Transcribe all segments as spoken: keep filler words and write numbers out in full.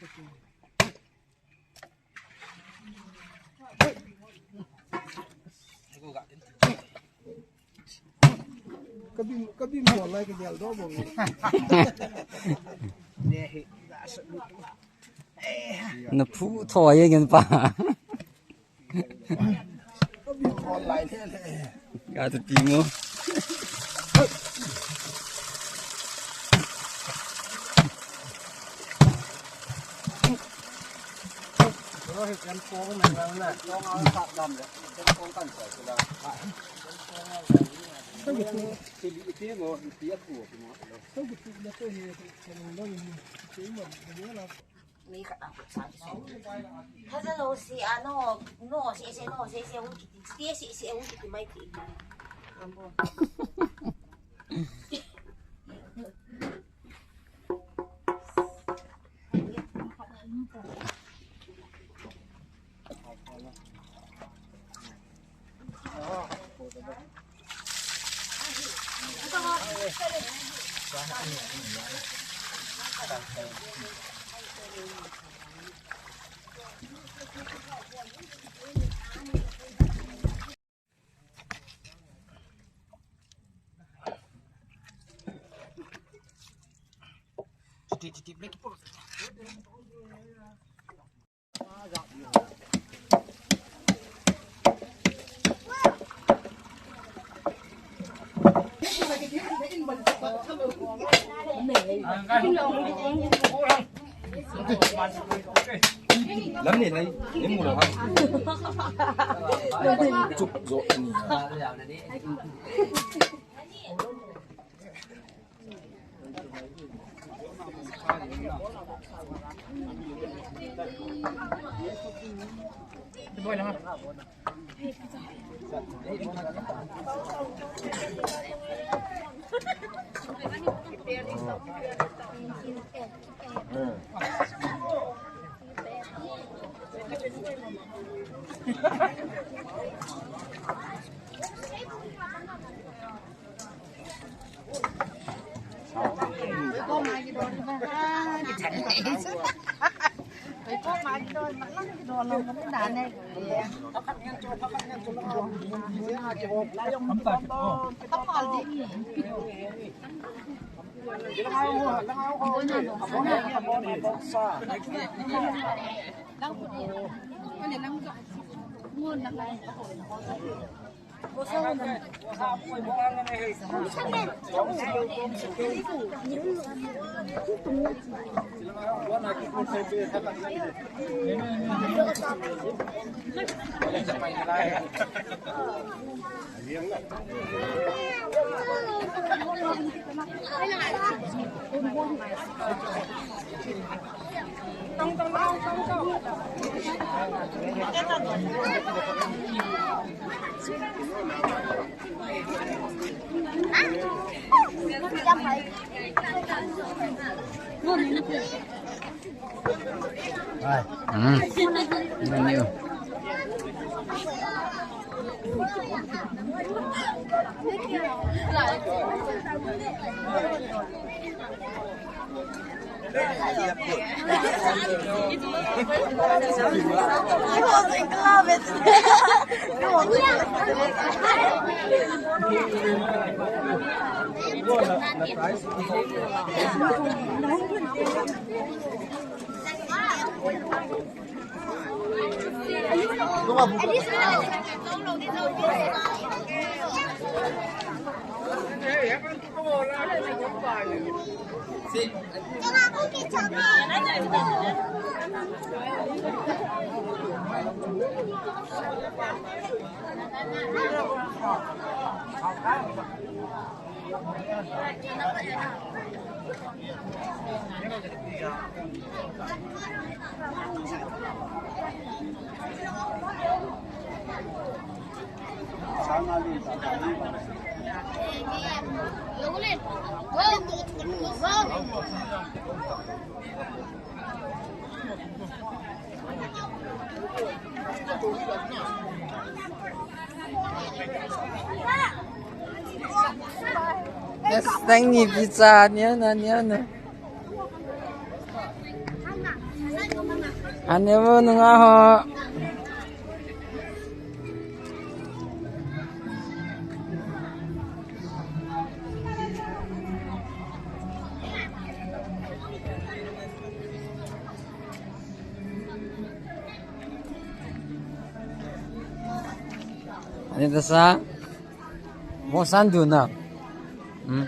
Kabin, kabin mo lai ka gel do mo. Na phu tho ye ngen pa. Ka tu ti mo. Hello, si ano, no, si, si, no, si, si, si, si, si, mai ti. Ambo. Lam ni lai, ni mu la ha. Chup jo ni. Yes, thank you, pizza. Niya na, niya na. Ane mo nunga ho. Ani ta sa. Mo san du na. Hmm.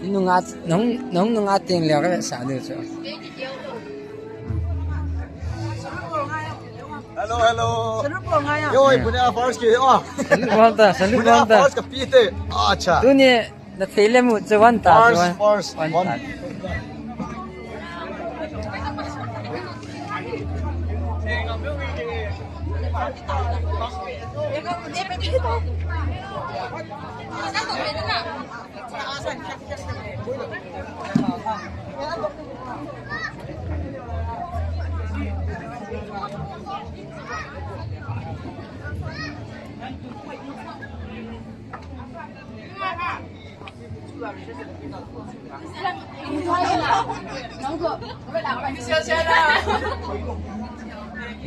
Nunga, nung, nung nunga ting leo ka sa ni chu. Hello, hello. Yo, eh, punya first ke. Oh. Salut bol ta, salut bol ta. Punya first ke pite. Acha. Tuni na thei le mu chu one ta. First, first, one ta.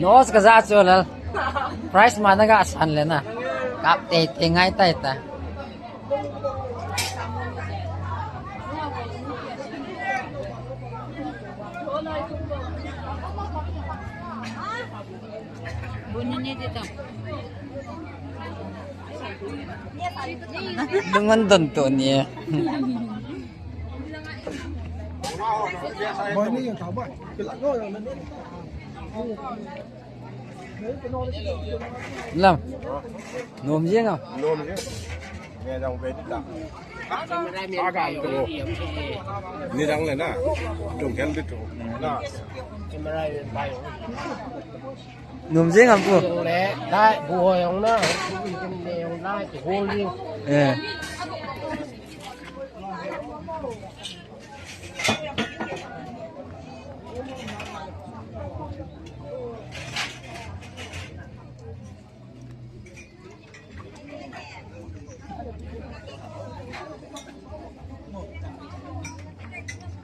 Nos ka ja chu lal. Price ma na ga san le na. Kap te te ngai tai ta. Bunyi ni ti ta. Dungan don to ni. Lam. Nom jeng a. Nom jeng. Ni dang le na. Tung ken bitu. Na. Nom jeng am pu. Jong le, lai, bu ho jong na, bu kin le jong lai, tu ho jeng. Eh.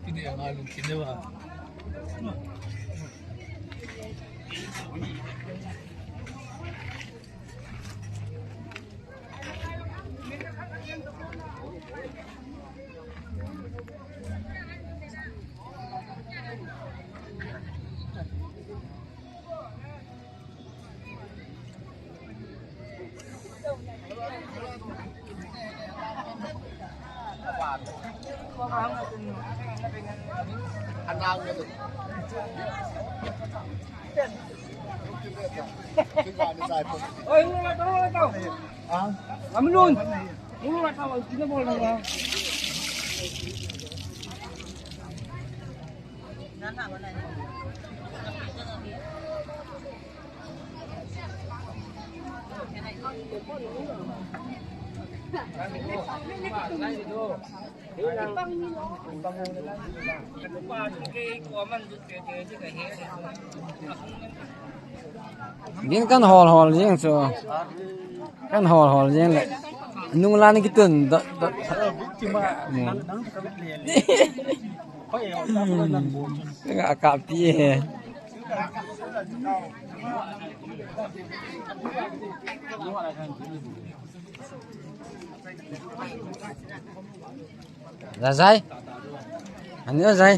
Ini yang alung kini wa. Din kan hol hol jeng chu. Kan hol hol jeng le. Nung lan ki tun dot dot. Ka ka pi he. Za zai. Ani za zai.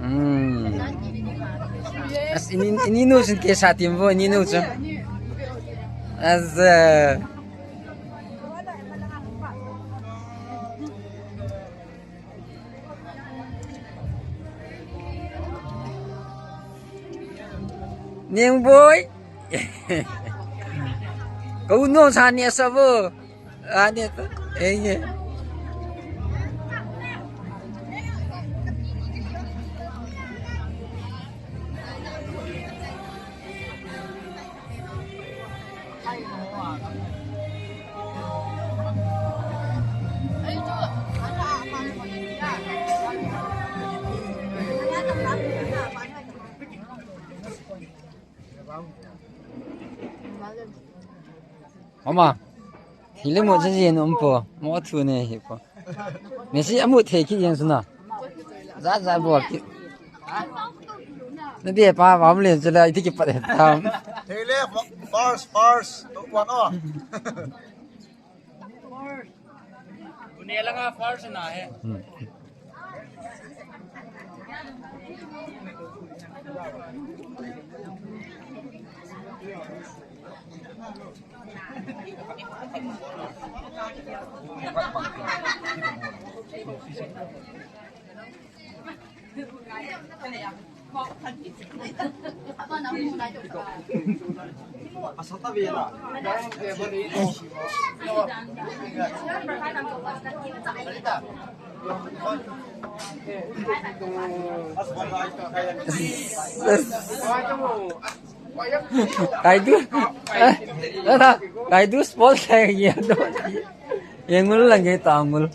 Hmm. As ini, ini nu chun ke sa tim vo, ini nu chun. As, uh, Neng boy. Kau no sani asa vo. Ani to. Eh, eh. Mama, hile mo je je no umpo, mo thu ne hi po. Messi amu the ki yang suna. Za za bol ki. Na de pa bam len chula iti ki pat tam. Hile first, first, one off. Tuni langa first na he. Hmm. Kaidu. Eh, eh, ta. Kaidu sports hai ye do. Ye ngul lang ye ta ngul.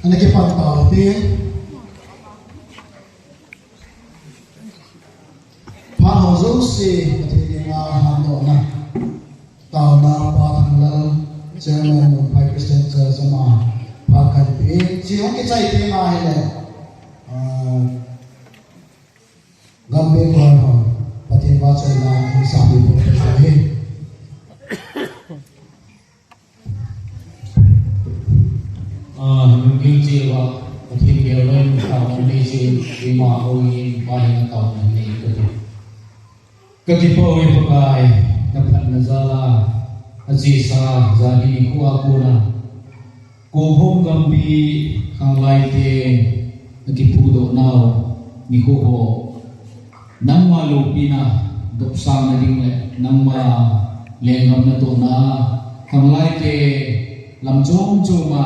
Ana kipan tao te. Phat ho jouse, Pathen dinga handohna. Taona Pa Thanglal, Chairman Mongphai Christian Church ama. Phat kahin pe. Chi hung kichai te nga hile. Ah, Gambih Choir ho. Pathen vahchoina hung sapi po te ahi. Ah, lunggil cheh uva, Pathen bel loi mun tao mun nei cheh, keima houin, Pa henga taona nei kati. Ka kipah uve Pakai, na phatna jal a, achesa, jani nikho a kona. Kou hom Gambih, khanglai te, na kiphudoh nau, nikho ho. Nangma loupina dopsang na ding le, nangma lenggam natohna, khanglai te lam chom chom a,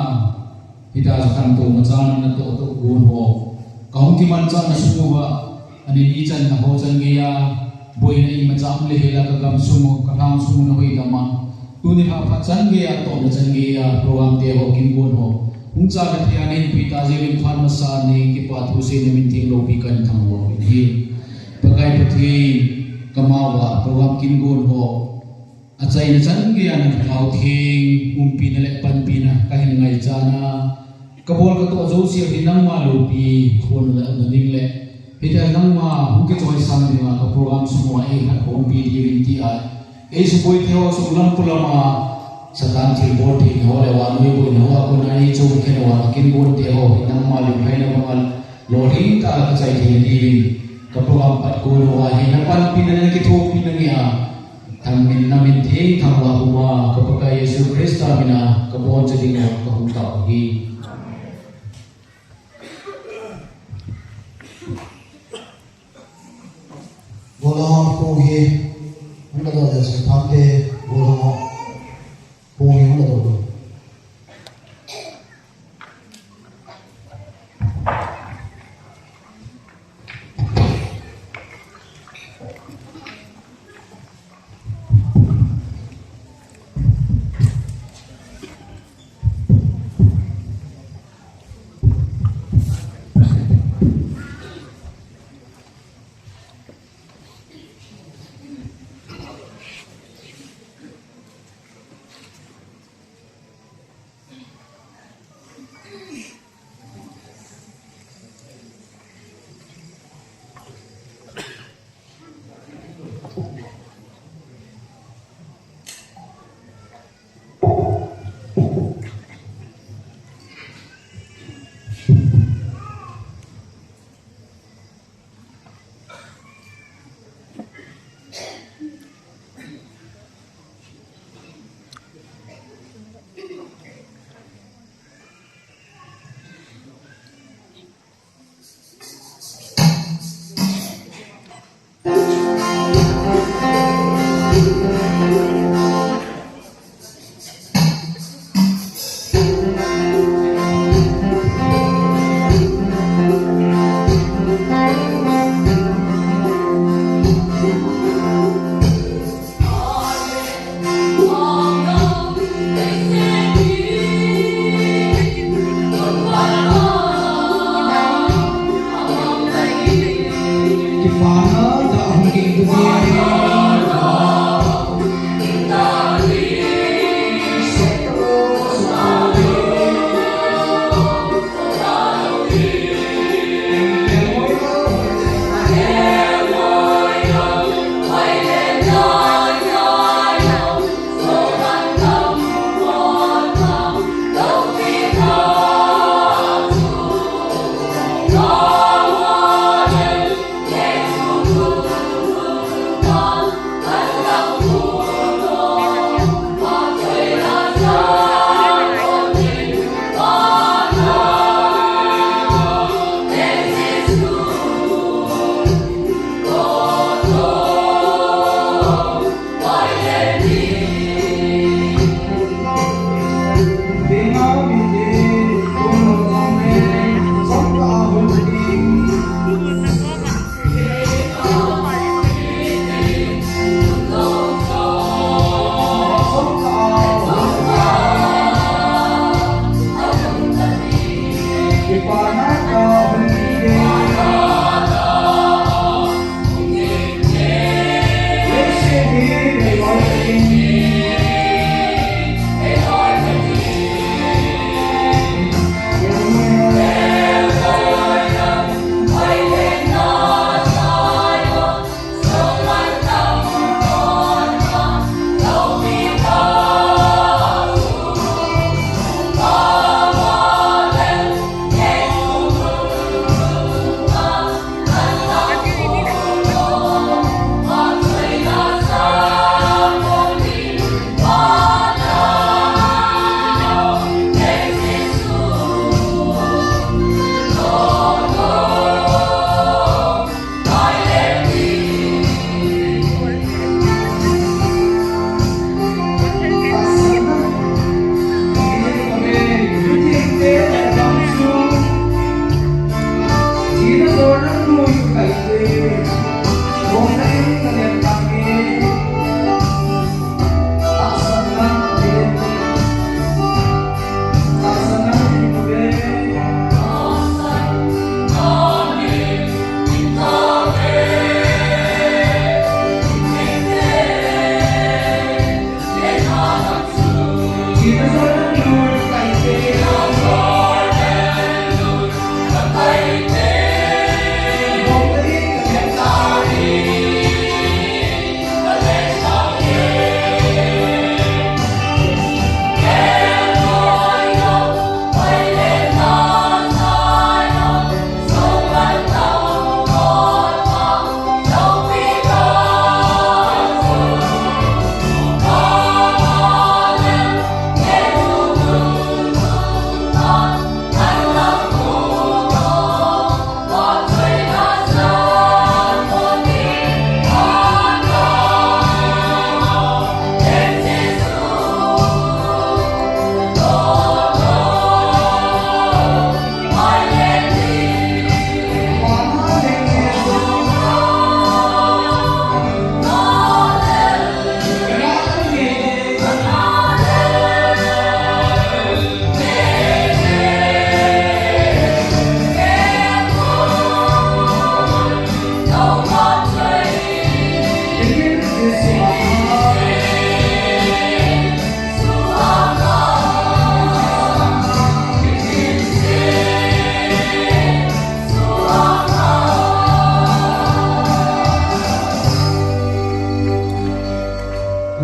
hitia khantou machal natoh toh gon ho. Kahung kimanchah na sung uva, ani ni chan na ho chan geiya, boina imacha um le hela kagam sung u, kalhang sung u na hoidam a. Tuni lha phat chan geiya, tona chan geiya, program te ho kin gon ho. Hung cha kathei a neinpui tah jeh uvin phat masa a nei kipa thu seiyin namin theng loupi kahin thangvah uvin ahi. Pakai Pathen, kama uva, program kin gon ho. Achaina chan geiya na Lhagao Theng, umpina le panpina, kahin ngaichat na. Kabol katoh jouse hi nangma loupi, khon le na ding le. Hitia nangma hung kichoisang dinga ka program sung uva eikhat khompi diuvin tia. Eisuboi thei ho sung lam polam a, Satan thilbol thei ho le vannoi boina ho a kona eichom khen uva, kin gon te ho, nangma lunglhaina banga, lolhing tah a kachai thei diuvin. Ka program pat gon uva hi, na panpina na kithopina ngeiya. Thangvahna min theng thangvah puma, ka Pakai Jesu Christa mina, ka boncha dinga, ka hung tao u ahi. Golhang ho hi, hung ladoh le chun phamte, golhang ho hi, hung ladoh le.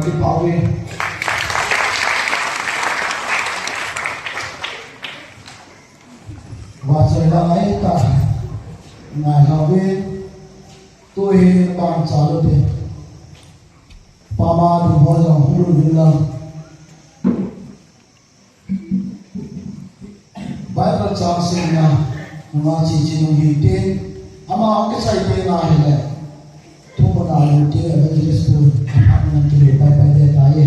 Kipah uve. Vachoi la ngai ta. Ngai lou ve. Tu hi bang cha lou te. Pama du ho jong hulu vin lang. Bible chang simna, nunga chi chi nung hi te, ama ang kisai te na hi le, thu ko na lu te, evangelist pu, aphat nang ki le, pai pai te ta ye.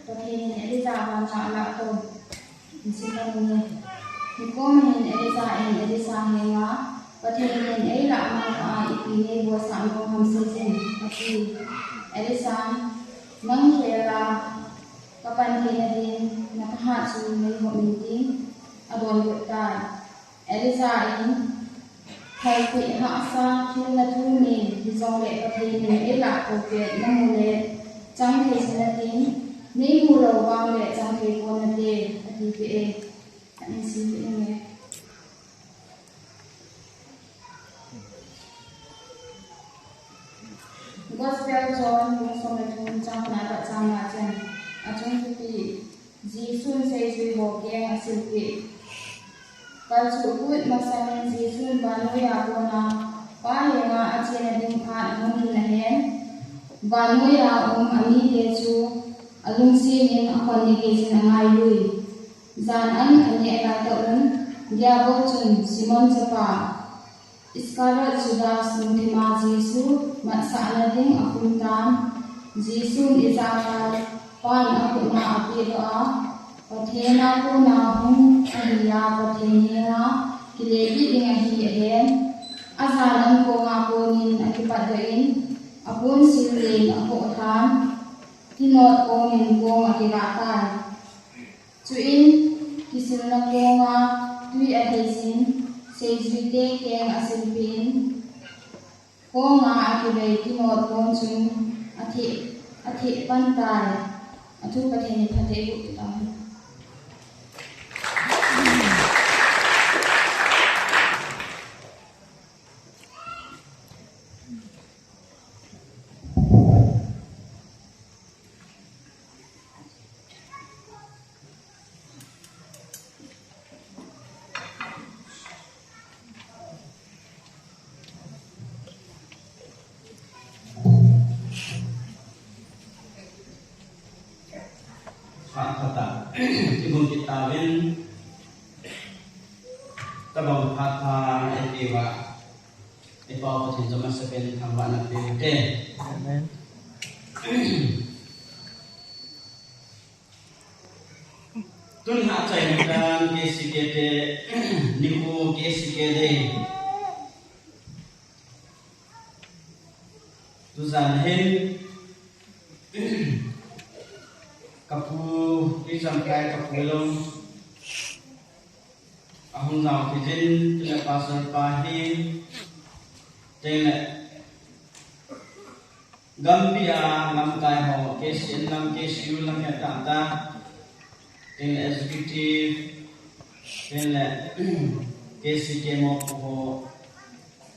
Pathen in Elijah vanga alah to. Nikum hin Elijah in Elisha henga, Pathen in eilah mangcha a ipi neibol sah nom ham seijin, ati. Elisha in, nang khel a kapan theina din, na thahat chu neihop intin, adonbut tai. Elijah in, phalpeh hahsa, thil na thum in, hijongle Pathen in eilah to pet namu le, chang thei chu natin, neimu lou vang le chang thei pon nate, ati peh e. Ahin sim peh inge. Gospel John bung som le thum chang khatna apat chang nga chen. Achung thupi, Jesun seijui ho keng asilpeh. Kalchuh got masangin Jesun vannoiya kona Pa henga achena ding phat ahung hin ahen. Vannoiya um amite chu alungset in akhon nigei jin angai lui. Jan an aneh laitah un, Diabol chun Simon chapa Iskariot Judas lungthima Jesu matsahna ding akhum tan. Jesun ijat a Pan akhutna apehdoh a, Pathen a kona hung ahi a, Pathen henga kilepi ding ahi ahen. Ajan an konga konin akipatdoh in, aponsil len akhoh tan, tinot konin kong akigah tai. Chuin kisilna konga twi alheijin, seijuite keng asilpeh in, konga akivei tinot kon chun atheh, atheh pan tai. Athu Pathen in phatthei boh tahen. Phat phatah, kibon kit tauvin, tabang phat pha, eipeuva, eipao Pathen chu masapen thangvahna peuhite. Amen. Tun achaina dan K C K te, nikho K C K day. Tujan hin, kapu, tujan kai kapu lou. Ahung jao kit jin, tule pastor pa hi, teng le, Gambih a lamkai ho, K C N lam, K C U lam hi atah tah, teng le executive, teng le K C K mopo ho,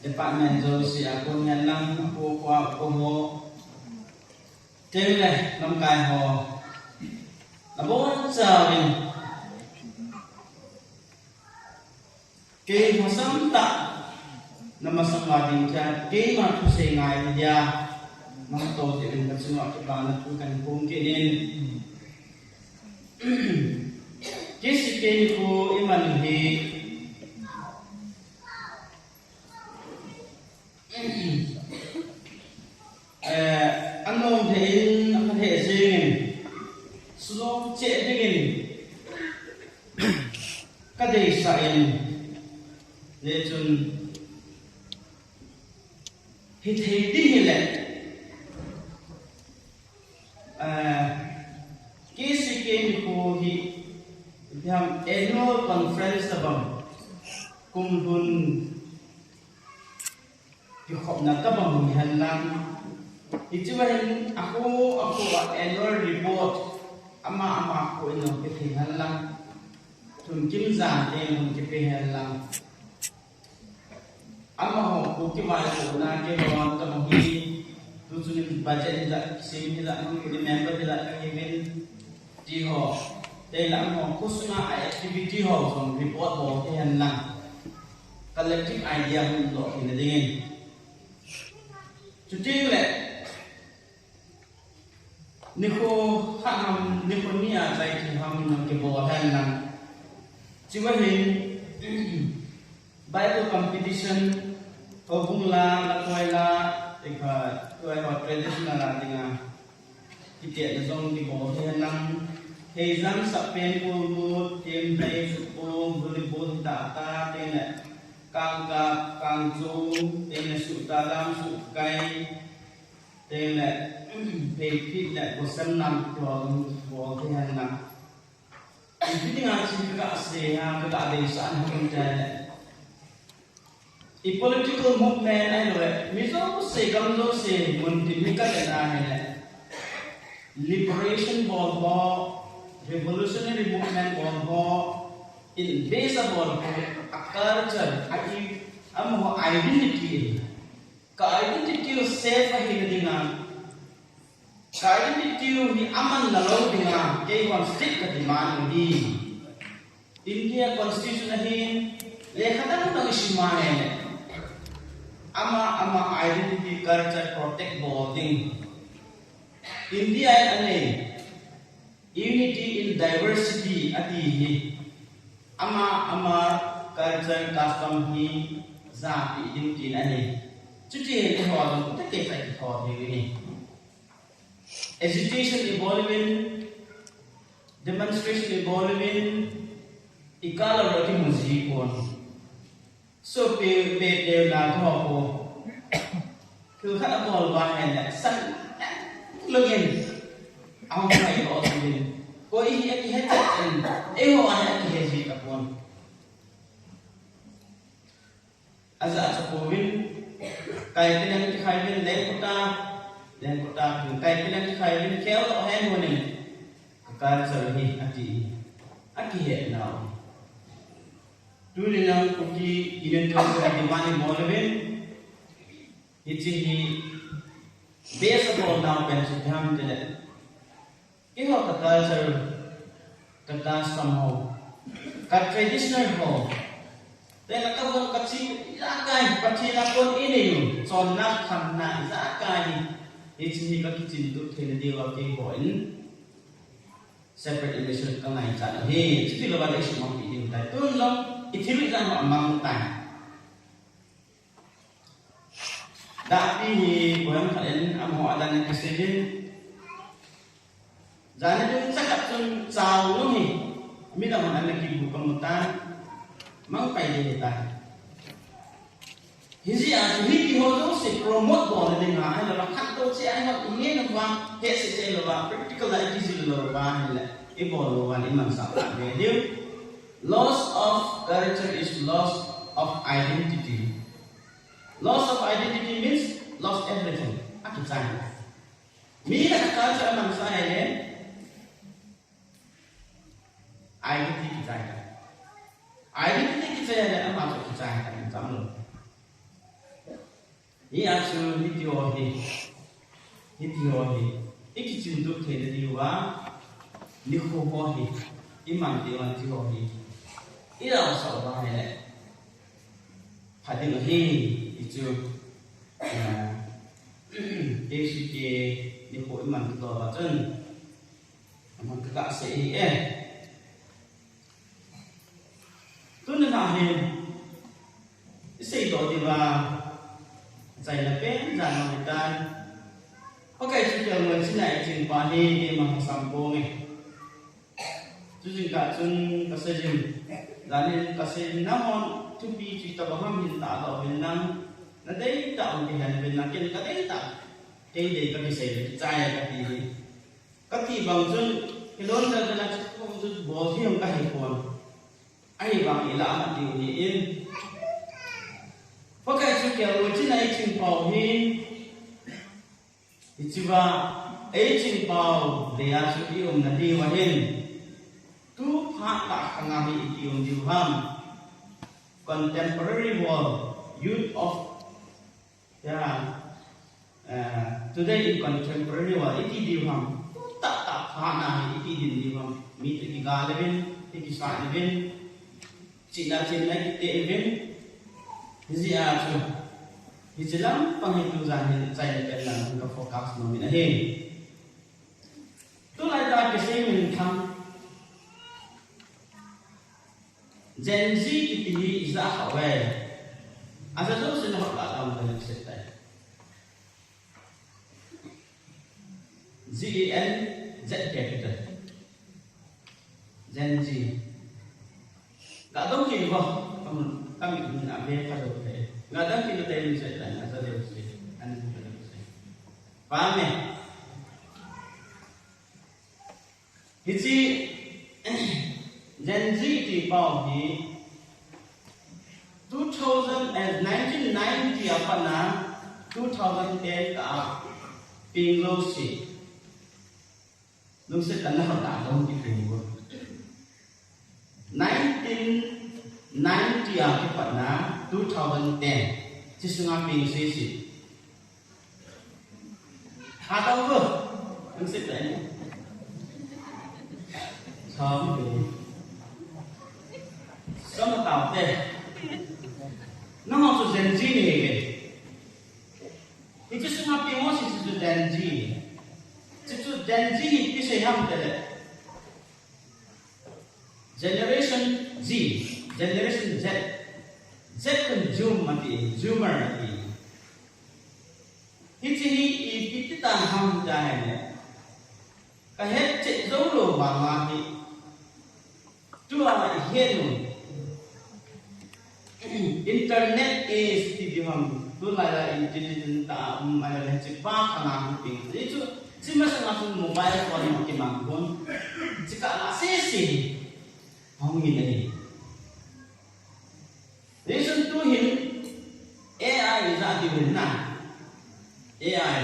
department jouse a kon hen lang, apo, apo, apo ho, teng le lamkai ho, nabonchauvin, kei masang tah, namasang uva ding kia, keima thusei ngai dia, nang toh jeh in kachunga kipana thu kahin phong kit in. K C K nikho iman hi, eh, anom thei in, akha thei jing in, sunung cheh ding in, kadeisah in, le chun, hithei ding hile, ah, K C K nikho hi, ipi ham, annual conference tabang, kum lhun kikhopna tabang hi hen lang, hiche va hin akho, akho a annual report, ama, ama kho in jong kithei hen lang, thum kim jan teng hung kipe hen lang. Amaho kho kivaipohna kihon tamo hi, tuchun budget hila, sim hila, hung remember hila, kahiuvin, ti ho. Tei la amaho khosunga a activity ho jong report bol thei hen lang. Collective idea hung doh theina dingin. Chuti le, nikho khat ham, nikho ni a chai thei ham jong kibol hen lang. Hiche va hin, Bible competition, houbung la, lakoi la, tua ho traditional a dinga, kitetna jong kibol thei hen lang. Heijang, sapeng, kulmut, themnei, football, volleyball, hita ta, teng le kangkap, kangchong, teng le suhta dam, suhkai, teng le, pheiphit le, gosem nam, ti ho jong bol thei hen lang. Ipi dinga hiche kaga sei a, kaga deisah na ham tile, i political movement ahilou le, mi jouse, gam jouse, muntin hi kavet na hile, liberation bol ho, revolutionary movement bol ho in base abol ho, a culture, a i, amaho identity, ka identity u safe ahina dinga, ka identity u hi amanna lou dinga, keihon strict ka demand u hi. India Constitution ahin, lekha dang dang isim a hile, ama, ama identity, culture protect bol ding. India in anei, unity in diversity ati hi, ama, ama culture, custom hi japeh ding tin anei. Chuti hin eiho jong, ute kei chai kitho thei u ahi. Agitation ibol uvin, demonstration ibol uvin, ikah lou a kimu ji pon. Sopi pe pe na ko ko. Thil khat abol uva ahile, san lungin ahung kai lou uvin. Koi hi akihe chet in, eiho a hi akihe ji tapon. Ajah chapouvin, kaipi leng kikhai uvin, lengkot a, lengkot a, kaipi leng kikhai uvin, khel lou hen honin, ka culture hi ati, akihet nau. Tuni lang Kuki Union Council a demand ibol uvin, hiche hi base abol nau pen chu ipi ham tile, keiho ka culture, ka custom ho, ka traditional ho, teng le ka von ka ching ijakai, Pathen a kon inei u, chonna khamna ijakai hi, hiche hi kakichin tup theina diuva keiho in separate election kangaichat u ahi, chuti louva le isumangpi diu tai. Tun jong ithil ijat ho amang tai. Dahpi hi, bohem khat in amaho adan ana kisei in. Jani dungchakhat chun chao nung hi, midang hon ana kibu kamu tan, mangpai ding ahitai. Hijeh a chu hitiho jouse promote bolna dinga, ahilou le khattou cheh a eiho ingen uva, hetsah cheh louva, practical a ikijil louva, ahile, ibol louva, imansah tah ve diu. Loss of culture is loss of identity. Loss of identity means lost everything. Akichai. Mi khat a culture amansah ahile, identity kichai tai. Identity kichai ahile, ama chu kichai tai, cham lou. Hijeh a chu hitiho hi, hitiho hi, ikichin tup theina diuva, nikho ho hi, iman diuva hitiho hi, ilaosah uva ahile, pha ding ahi, ti chu, eh, K C K nikho iman kit uva chun, aman kaga sei ahi e. Hi keima hasam ponge. Chujing kah chun kasei jin. Janin kasei jin, nahon thupi chu itobang ham hin tahdoh uvin lang. Nadei tah un kihen uvin lang, ken kadei tah. Kei dei kakisei le, kichai kati hi. Kati bang chun, kilon jal jal a chu kum chu bol hi jong kahi pon. Ahivang ilah a mat diu ahin. Pakai chu kelngoi china eiching pau hi. Hichea, eiching pau, dei a chu i umna diu ahin. Tu phat tah khang a hi iti um diu ham. Contemporary world, youth of, yeah, uh, today in contemporary world, iti diu ham. Tu tah tah phat na hi iti din diu ham. Mi toh kiga le uvin, i kisa le uvin. Chihna chihna kiti uvin. Hijeh a chu. Hiche lampang hi tujan hin chai pen lang ka focus nom in ahi. Tulai tah kisei minthang. Gen Z kiti hi ija kha uve. Aja jouse nahot lah dam ka lungset tai. G E N Z capital. Gen Z. Ga dong kit vo. Kam, kam in a ve pha jo the. Ga dong kit te ni se ta na sa de se. An ni ka se. Pame. Hiche Gen Z ti pau hi two thousand and nineteen ninety a pat na two thousand ten kah a peng jouse. Lungset tah in nahot lah dam kit uvin. Nineteen ninety a kipat na two thousand ten. Hiche sunga peng sese. Hat tau vo. Lungset tah in. Som vo. Som tau te. Nangho chu Gen Z nahi uve. Hiche sunga peng ho sese chu Gen Z. Hiche chu Gen Z hi ipi sei ham tile. Generation Z, Generation Z, Z consume ati, consumer ati. Hiche hi ipi ti tah ham tia hile. Ka hetchet jou lou vang ahi. Tua i het u. Internet age ti diu ham, tulai a intelligent tah a um ahile hiche pa kha nang peng. Hichu, hiche masang a chun mobile phone ma kimang pon. Hiche kah a sese. Hung in ahi. Hichun tu hin A I ija diu hin na. A I.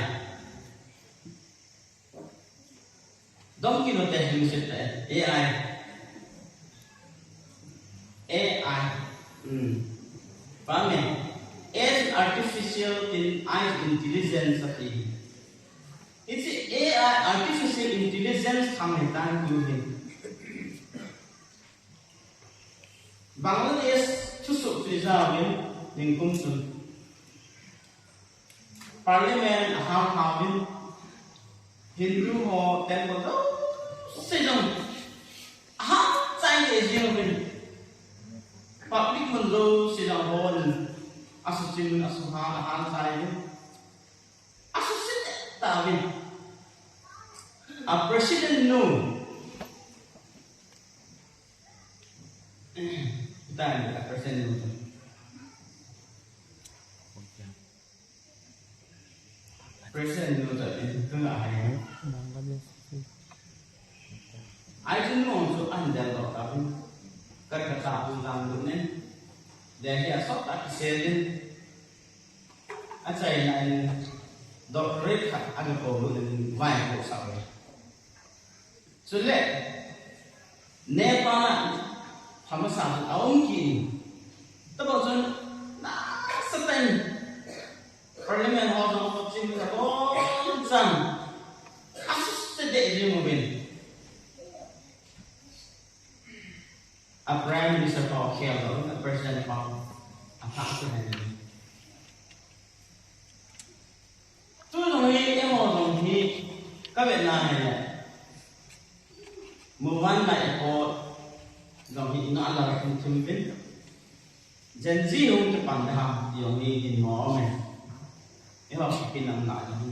Dong kit u te, lungset tah in. A I. A I. Hmm. Pame. As artificial in, I intelligence ati. Hiche A I, artificial intelligence khang hitan tu hin. Bangladesh thusoh chu ija uvin, ningkum chun. Parliament ahal hal uvin, Hindu ho temple jouse jong ahal chai lheh jeng uvin. Public mun jouse jong hon, asuchim, asuhal, ahal chai uvin. Asuse tah uvin. A president nu. Tah a president nu. President nu tah in tu a hai. Ai chu nu chu an del doh tah uvin. Kolkata pu lang lut in. Delhi a sot a kisel in. Achaina in doctorate khat aga ko lut in vai ko sa uve. Chule, Nepal a pharmacy a aum kit in. Tabang chun, nasatah in, Parliament hall jong chim in abonchauva, asuse deh jeng uvin. A Prime Minister pa khel lou, a President pa athah ahin. Tu jong hi, eiho jong hi, kavetna hile. Muvan lai a ko jong hi ina la thim thim uvin. Gen Z hung kipan da ham, jong hi dinmo aume. Eiho kipan am la jong hi.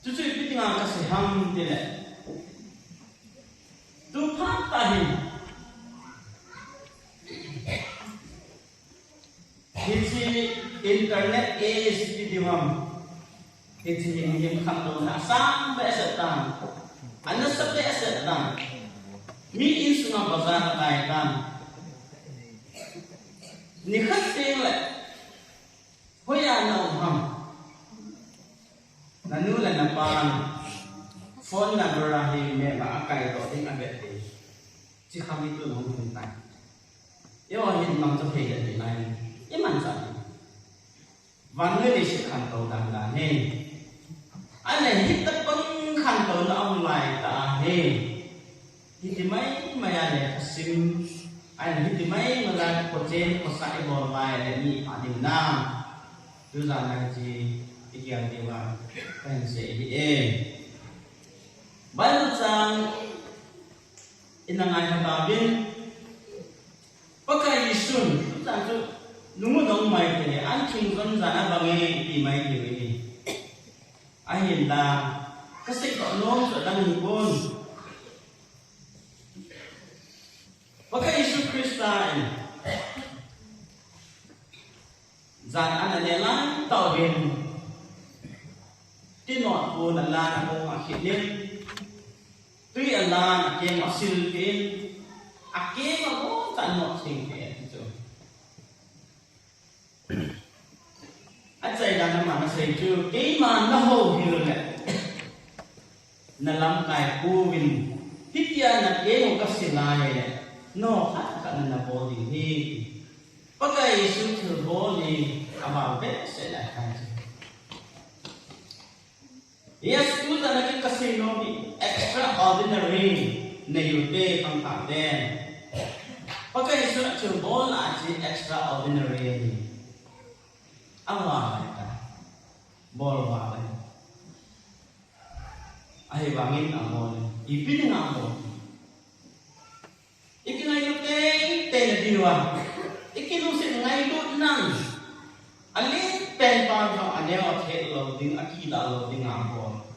Chuchu ipi dinga kasei ham tile, tu phat tah hin hiche internet age ti diu ham, hiche hin hin khamlouna asang behseh tan, anasat behseh tan, mi insunga bazar akai tan. Nikhat tengle hoiya naum ham, nanu le napan phone number a hi map a akaidoh ding avet ding, chi kham hi tun hung hin tai. Eiho hin mangcha thei le ding lai, imanchah ding. Vannoi leiset khantou dan dan hi. Ahile hitobang khantouna ahung lai tah ahi. Hiti maimai a lekha sim, ahile hiti maimai a khochen khosah ibol uva ahile mi pha ding nam. Tujan a hiche igel diuva kahin sei ahi e. Bible chang ina ngaikha tauvin, Pakai Jesun tujan chu lungdong mai thei, an thing jon jan a bang e ti mai thei ahi. Ahinla kaseidoh nom chu adang hipon. Pakai Jesu Christa in jan ana ne lai tauvin, tinot pon alan akong akhit in, tui alan akeng asil peh in, akeng aboncha anot theng peh in chu. Achaidan a aman asei chu, keima nahouhil le nalamkai pouvin, hitia nakeng u kasil lai le, nao khat khat na nabol ding ahi. Pakai Jesu thilbol hi aval behseh lai tai chu. Yes, tujan a kasei nom hi extraordinary nei ute khangthah te. Pakai Jesun athilbol a chu extraordinary ahi. Aval ahitai. Bol val ahi. Ahivangin abol e. Ipi dinga abol? Ikingailut teitei na diuva, ikilungset ngailut nan, alen pen pa jong aneo athet lou ding, akilah lou ding a bol.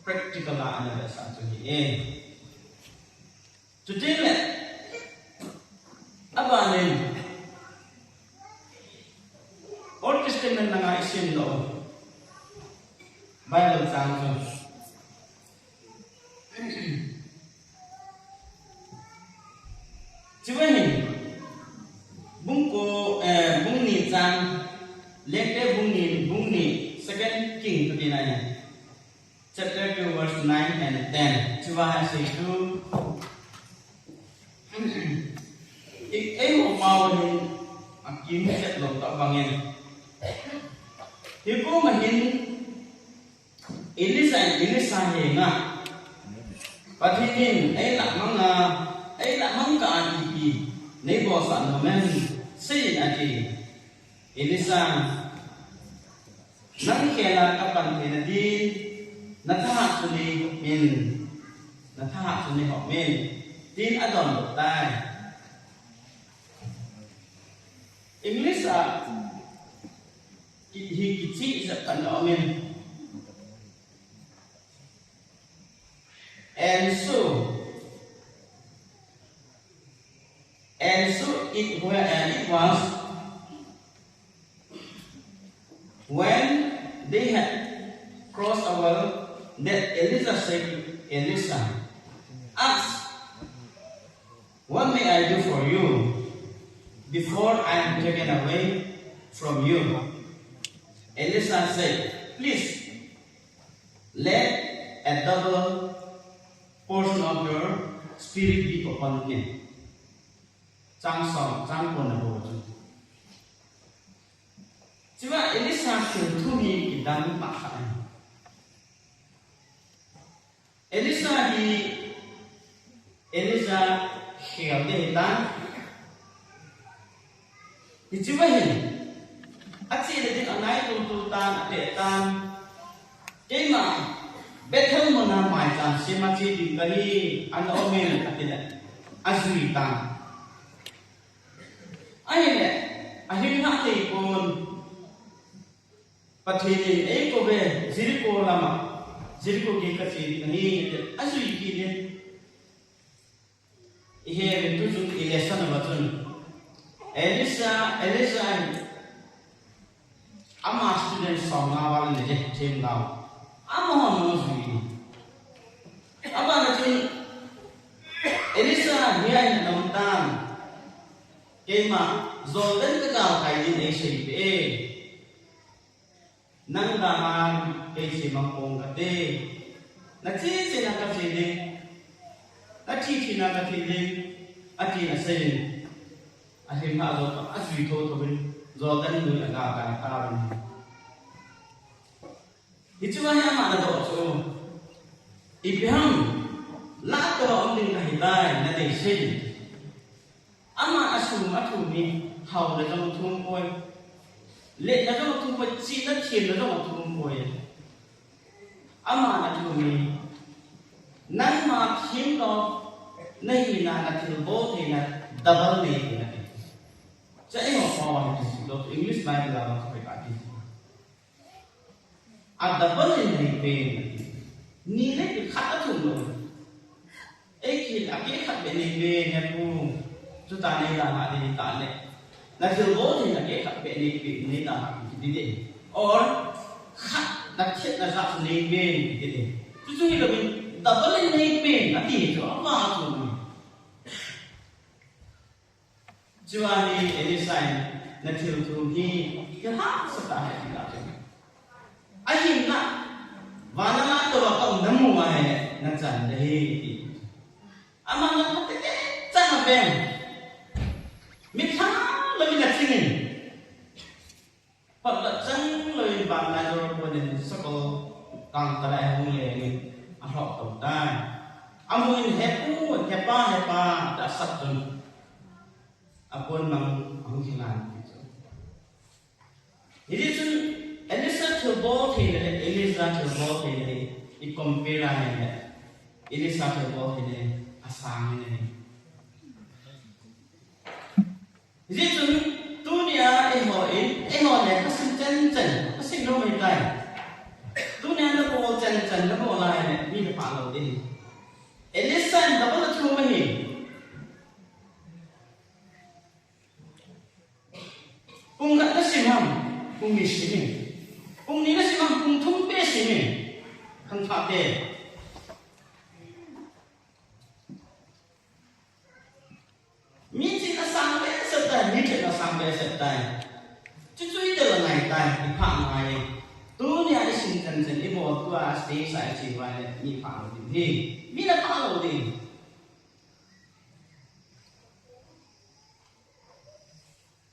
Practical a ana vetsah chu ahi e. Chutengle, abanin, Old Testament langa isim lou Bible chang chu, chuva hin, bung ko, eh, bung ni chang, Lekte bung ni, bung ni, Second King kati nai. Chapter two, verse nine and ten. Chuva asei chu, i, eiho pao hin akimchet lou tah bangin, hikoma hin Elijah in Elisha henga, Pathen in eilah manga, eilah mang kah a ipi neibolsah nom em, seiyin ati. Elisha, nang khela kapan theina din, nathahat chu neihop in, nathahat chu neihop in, tin adonbut tai. English a ki, hi kichih jep khat ana um in. And so, and so it wa-, and it was when they had crossed over that Elijah said to Elisha, "Ask, what may I do for you before I am taken away from you?" Elisha said, "Please, let a double portion of your spirit be upon me." Chang som, chang ko na bo chu. Chuva Elisha thil thum hi kidang tah khat ahi. Elisha hi Elijah khel ding ahitan. Hichea hin, ache le ding angaito to tan, ate tan. Keima Bethel muna maicham sema che ding kahi, ana um in, ati le, ajui tan. Ahile, ahing lhah thei pon, Pathen in eikouve Jericho lama, Jericho gei kache ding ahi, ati. Ajui kit in. Ihe ve tu chun i lesson a va chun. Elisha, Elisha in ama student som nga val le themgao. Amahon ajui. Abana chun Elisha hi ahin nom tan. Keima Jordan ka galkai din eiseipeh e. Nang dan a kei chemang pong kate. Na che che na kache ding. Na thi thi na kathi ding. Atin asei in. Ahim ha jo pa ajui tho tho in. Jordan lui a galkai tan. Hiche a hi ama nadoh chu. Ipi ham. La toh a um ding kahitai, nadei sei in. Ama asum athum hi, haona jong athum poi. Lehna jong athum poi, chihna themna jong athum poi. Ama athum hi, nangma themlou, nahina nathilbol theina, double nei ding ati. Cha eiho pao a hi ti doh, English Bible a vang kapeh kati. A double in nei pen. Ni le khat athum lou. Ei kil a keh khat beh nei pen, he pu. Chuti nei dalha ding tah le. Nathilbol theina keh khat beh nei pen, nei dalha ding. Or, khat nathet najat nei pen, ti. Chuchu hilou in, double in nei pen, ati chu, ama chu. Chua hi Elisha in, nathil thum hi, kihahsa tah ahi ati. Ahinla, vana la toh a kaum namu ahile, nachan ding ahi, ati. Ama na phat tah chan a ven. Mitlha louvin aching in. Phat la chang louvin van lai dor pon in sakol kang talai hung leng in alhoh tou tai. Amun he pu, he pa, he pa, tia asat chun. Apon mang ahung kilan ti chu. Hiti chun Elisha thilbol theina le Elijah thilbol theina hi i compare a ahile. Elisha thilbol theina hi asang in ahi. Hijeh chun, tunia eiho in, eiho le kasim chan chan, kasim nom ahitai. Tunia nabol chan chan, nabol lai le, mi napha lou ding. Elisha in double athum ahi. Pung khat nasim ham, pung ni sim in. Pung ni nasim ham, pung thum beh sim in. Khangthah te. Mi chihna sang behseh tai, mi chihna sang behseh tai. Chuchu idel angai tai, iphah ngai. Tunia isim chan chan, ibol tua stage a iche uva le, mi phah lou ding ahi. Mi napha lou ding.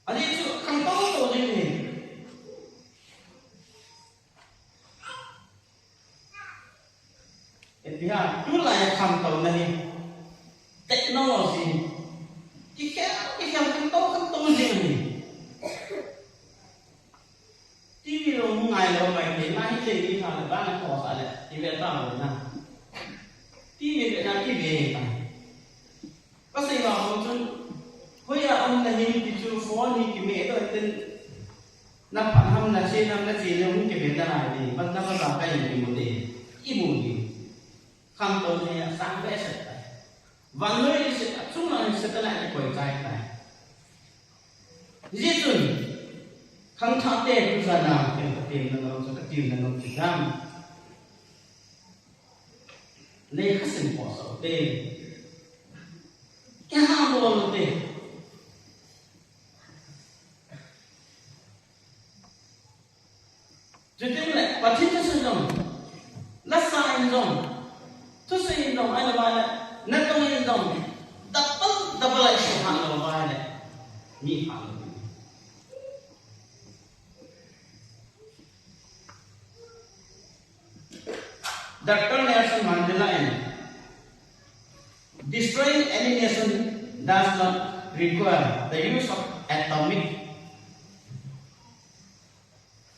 Ajeh chu khangtou tou ding ahi. Ipi ham, tulai a khangtouna hi technology. Kikhel, kikhel khangtou, khangtou jing ahi. TV jong ngai lou mai thei, ngai thei ni kha le, bana thosah le, ive talou na. TV ve na, TV ve ta. Kasei vang bang chun, hoiya um nahim ti chu phone hi kimeh doh in tin, naphat ham, nachen ham, nachen ham hung kive nalai ding, but napa ja kai in kimu ding, imu ding. Khangtou hi asang behseh tai. Vannoi leiset a chunga satellite kikoi chai tai. Hijeh chun, khangthah te tujan a, ken katemna nom chu, katemna nom chu dam. Nei khasim poh sah ute. Kihahbol ute. Chuteng le, Pathen thusei jong, lasa in jong, thusei in jong, ahilou le, natong in jong, double, double a isuhhat lou uva ahile, mi phalou. Doctor Nelson Mandela in, destroying any nation does not require the use of atomic,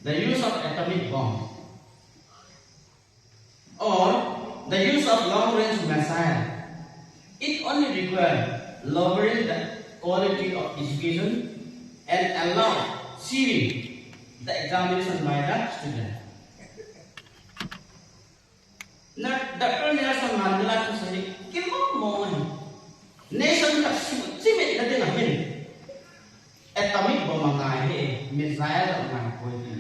the use of atomic bomb or the use of long-range missile. It only requires lowering the quality of education and allow sealing the examination by the student. Na, Doctor Nelson Mandela thusei hi kimong mong ahi. Nation khat simu chimit na ding ahin. Atomic bomb angai hi, missile angai poi ti.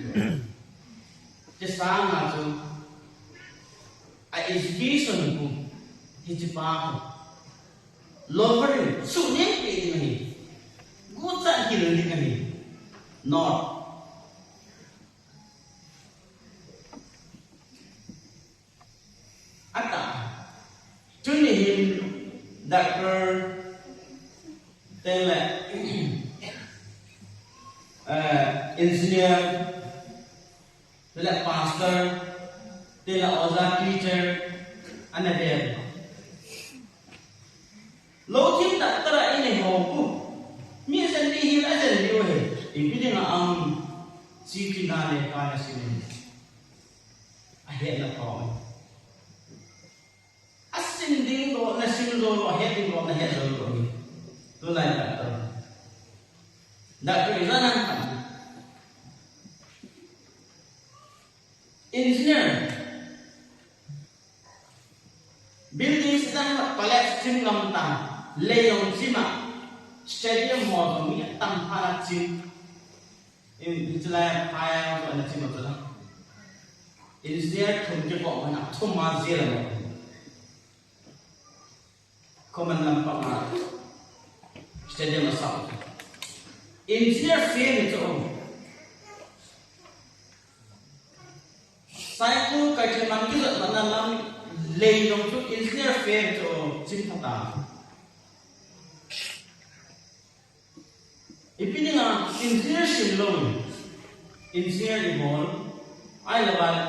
Chusanga chu a education khu, hichepa khu lowering, suhnem peh ding ahi. Gucha hil ding ahi. Not. Ata. Tuni hin doctor, tele, eh, engineer, tele pastor, tele oja, teacher, ana ve. Lou thim tah tah a inei ho khu. Mi jen li hi la jen li u hi. Ipi dinga ang chi ti na le ka na sim. Ahetna thou. Asim ding lou, nasim lou, ahet ding lou, nahet lou lou hi. Tulai doctor. Doctor ijat ham khat. Engineer. Building sitang collapse chim ngam ta, lei jong chim a, stadium ho jong mi atam phat a chim. In, in chilai a phai a jong ana chim a chula. Engineer thum kikop a thum a jil a. Common lampi a stadium a sah. Engineer field hi chu. Cycle kaithei man kijot man na lam lei jong chu engineer field chu chim phat a. Ipi dinga engineer sim lou, engineer ibol, ahilou le,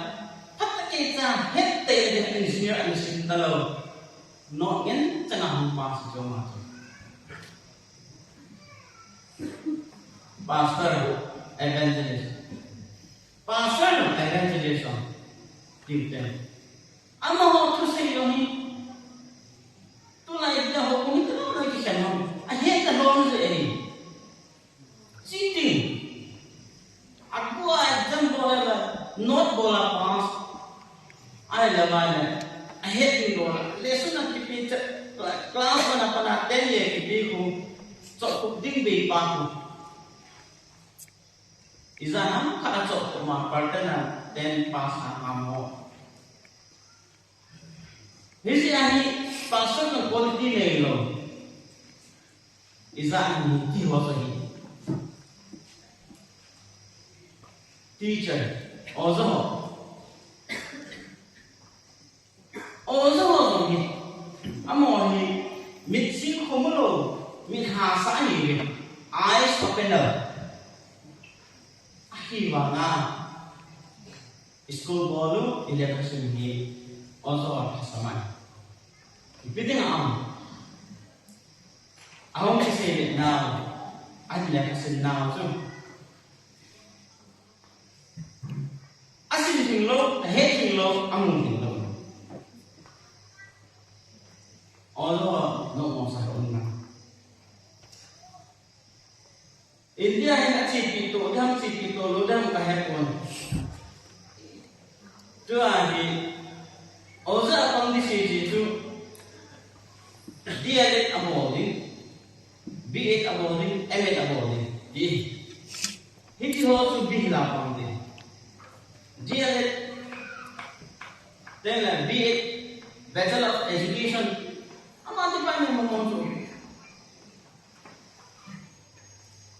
phatah a kei cha het tei le engineer ana sim talou. Notngen changa hung pass chu ama chu. Pastor, evangelist. Pastor, evangelist, teacher. Amaho thusei jong hi. Tulai dia ho kong hi talou lai kikhen lou. Ahet talou jeh ahi. Cheating. Agu a exam bol a la, not bol a pass. Ahilou le. Ahet ding bol a. Lesson a kipe cha, class one a pat a ten ye kipe khu. Chohkhup ding bei pa khu. Ijat ham khat a chohkhup ma, part ten a ten pass a ham ho. Hijeh a hi pastor jong quality neilou. Ijat ham ti ho chu hi. Teacher, oja ho. Oja ho jong hi. Amaho hi mit sing khomu lou, mit hahsa ahi ve. Eyes opener. Ahivanga. School bol u, ilekha sim hi, oja ho lhasam ahi. Ipi dinga am. Ahung kisei le nau, ahin lekha sim nau chu. Asim theng lou, ahet theng lou, amu theng lou. Oja ho, no mo sa ko na. India hin achepi to ding ham, chepi to lou ding ham kahe pon. Tua hi, oja apang ding sese chu, D L Ed abol ding, B Ed abol ding, M Ed abol ding. Hi, hiti ho chu B Ed la pang ding. D L Ed, then la B Ed, Bachelor of Education. Ama department mo mo chu.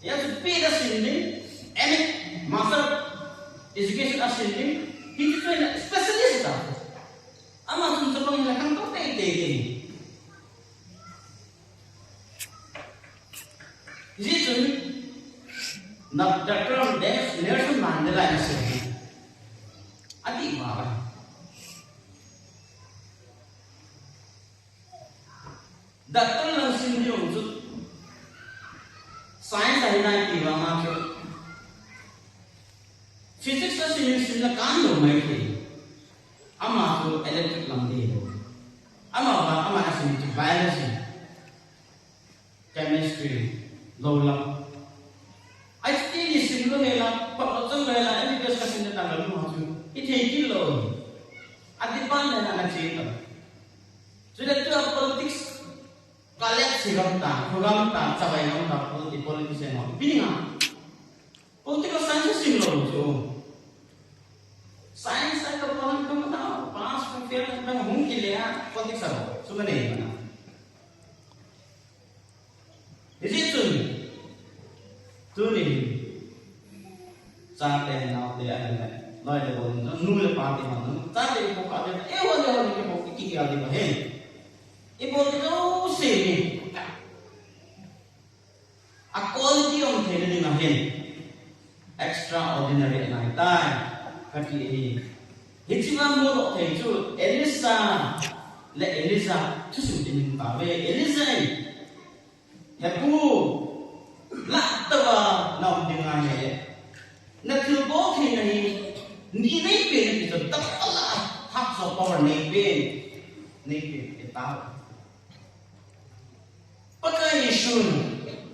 Hijeh chun B Ed asim ding, M Ed, Master Education asim ding, hiti chu specialist ta. Ama chun chapang in la khangtou teitei ding. Hijeh chun, na Doctor Nelson Mandela in asei. Ati ma ba. Doctor lang sim ding chu science ahi nai ti vang a chu physics a sim sim na kan lou mai thei. Ama chu electric lam ding. Ama ba ama a sim chu biology, chemistry, lou lam. Ahi ti ni sim lou hela, phat lou chang lou hela, M B B S ka sim na tan lou ma chu. I thei kit lou. A department a na che Gam ta, program ta, chavai gam ta, pol-, politician ho. Bini nga. Political science sim lo chu. Science ai ka pon ka na, pass ka fail ka hung kile a, politics a lo. Suma nei mana. Is it true? Tuni. Chate naote ahi le. Loi le bol nu le pa te man. Chate ko ka te. E wa le wa ke ko ki ki ya de ba he. I bol to se ni. A quality um thei na ding ahin. Extraordinary anai tai. Kati hi. Hichi vang mu lo thei chu Elisa le Elisa thusim tin ta ve Elisa. He pu, la ta va na um ding a he. Na thil bol thei na hi, ni nei pe na ki ta ta la, hak so power nei pe, nei pe, e ta. Pakai Jesun,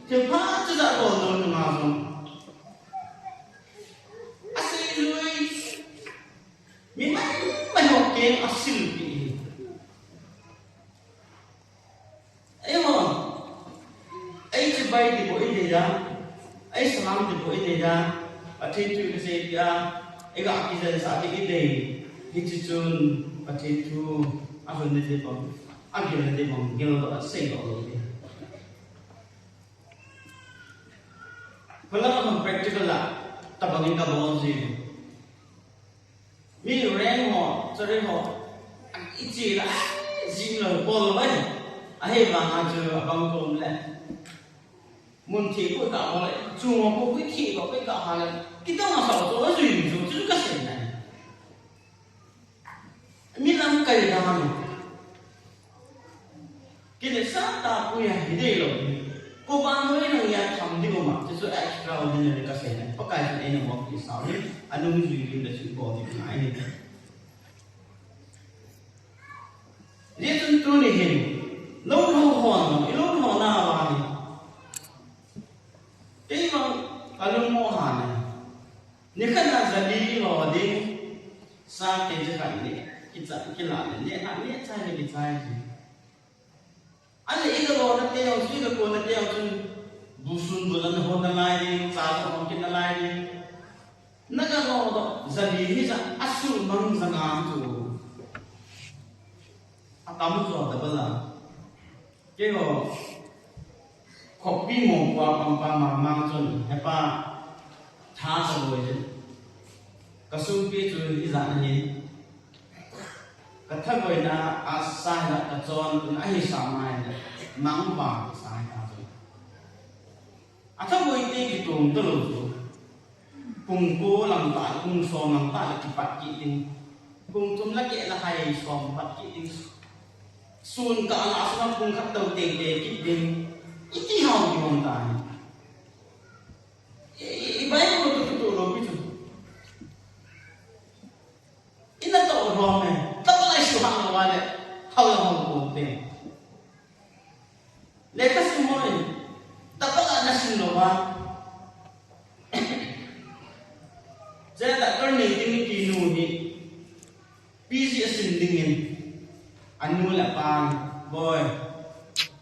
thil pha chu da bol no na ma zong. A sei lui, mi mai mai ho ke a sil pi. Ei ho, ei chibai ti bo i nei da, ei salam ti bo i nei da, Pathen thu ka sei ti a, ei ga kijen sa ti i nei, hichi chun Pathen thu a hun ne ti bang, a gil ne ti bang, gil do a sei do lo ti. Phala ka practical la, tabang in ka bol ji. Mi reng ho, chare ho, i chi la, jim lo bol lo ai. A he vang a chu a bang kom le. Mun thi ko ka ho le, chu mo ko ki thi ko ka ha le. Kita ma sa to a jui ju chu ka sei na. Mi lam kai da ma. Kile sa ta pu ya hi dei lo. Ko ba noi nang ya tham ding ma, chu extraordinary ka sei na. Pakai chu ei na mo ki sa ni. Anung jui lim da chu ko ti na ai ni. Ni tun tu ni hin. Lo lo ho no, i lo lo na wa ni. Kei vang ka lung mo ha na. Ni khat na za li lo ding. Sa ke je khat ni. Ki cha ki la ni. Ni ha ni cha ni ki cha ji. Ani i ka lo na te o, i ka ko na te o chun. Bu sun bu lan ho na lai ding, cha ho ki na lai ding. Na ka lo do, za li hi za, a sul mang za nga tu. A tam chu da ba la. Kei ho, khopi mo pa pang pa ma ma chun, he pa, tha sa boi chun. Ka sumpi chu i za na hi. Ka thaboina a sa hi la ka chon, a hi sa mai le, mang va sa hi ta chun. A thaboi te ki tum ta lo chu. Pung ko lang ta, pung som lang ta le kipat kit ding. Pung thum la keh la hai som pat kit ding. Sun ka la sa pung khat to te te kit ding. I ti hau ki hon ta ni. I, i, i Bible tu tu tu lo pi chu. I na to ro me. Ta ba lai su hang lo wa le. Hau la hau ko te. Lekha sim hoi, tapa la na sim lou va. Chule doctor Neiteng Nicky nu hi P G a sim dingin, anu le apan, boi,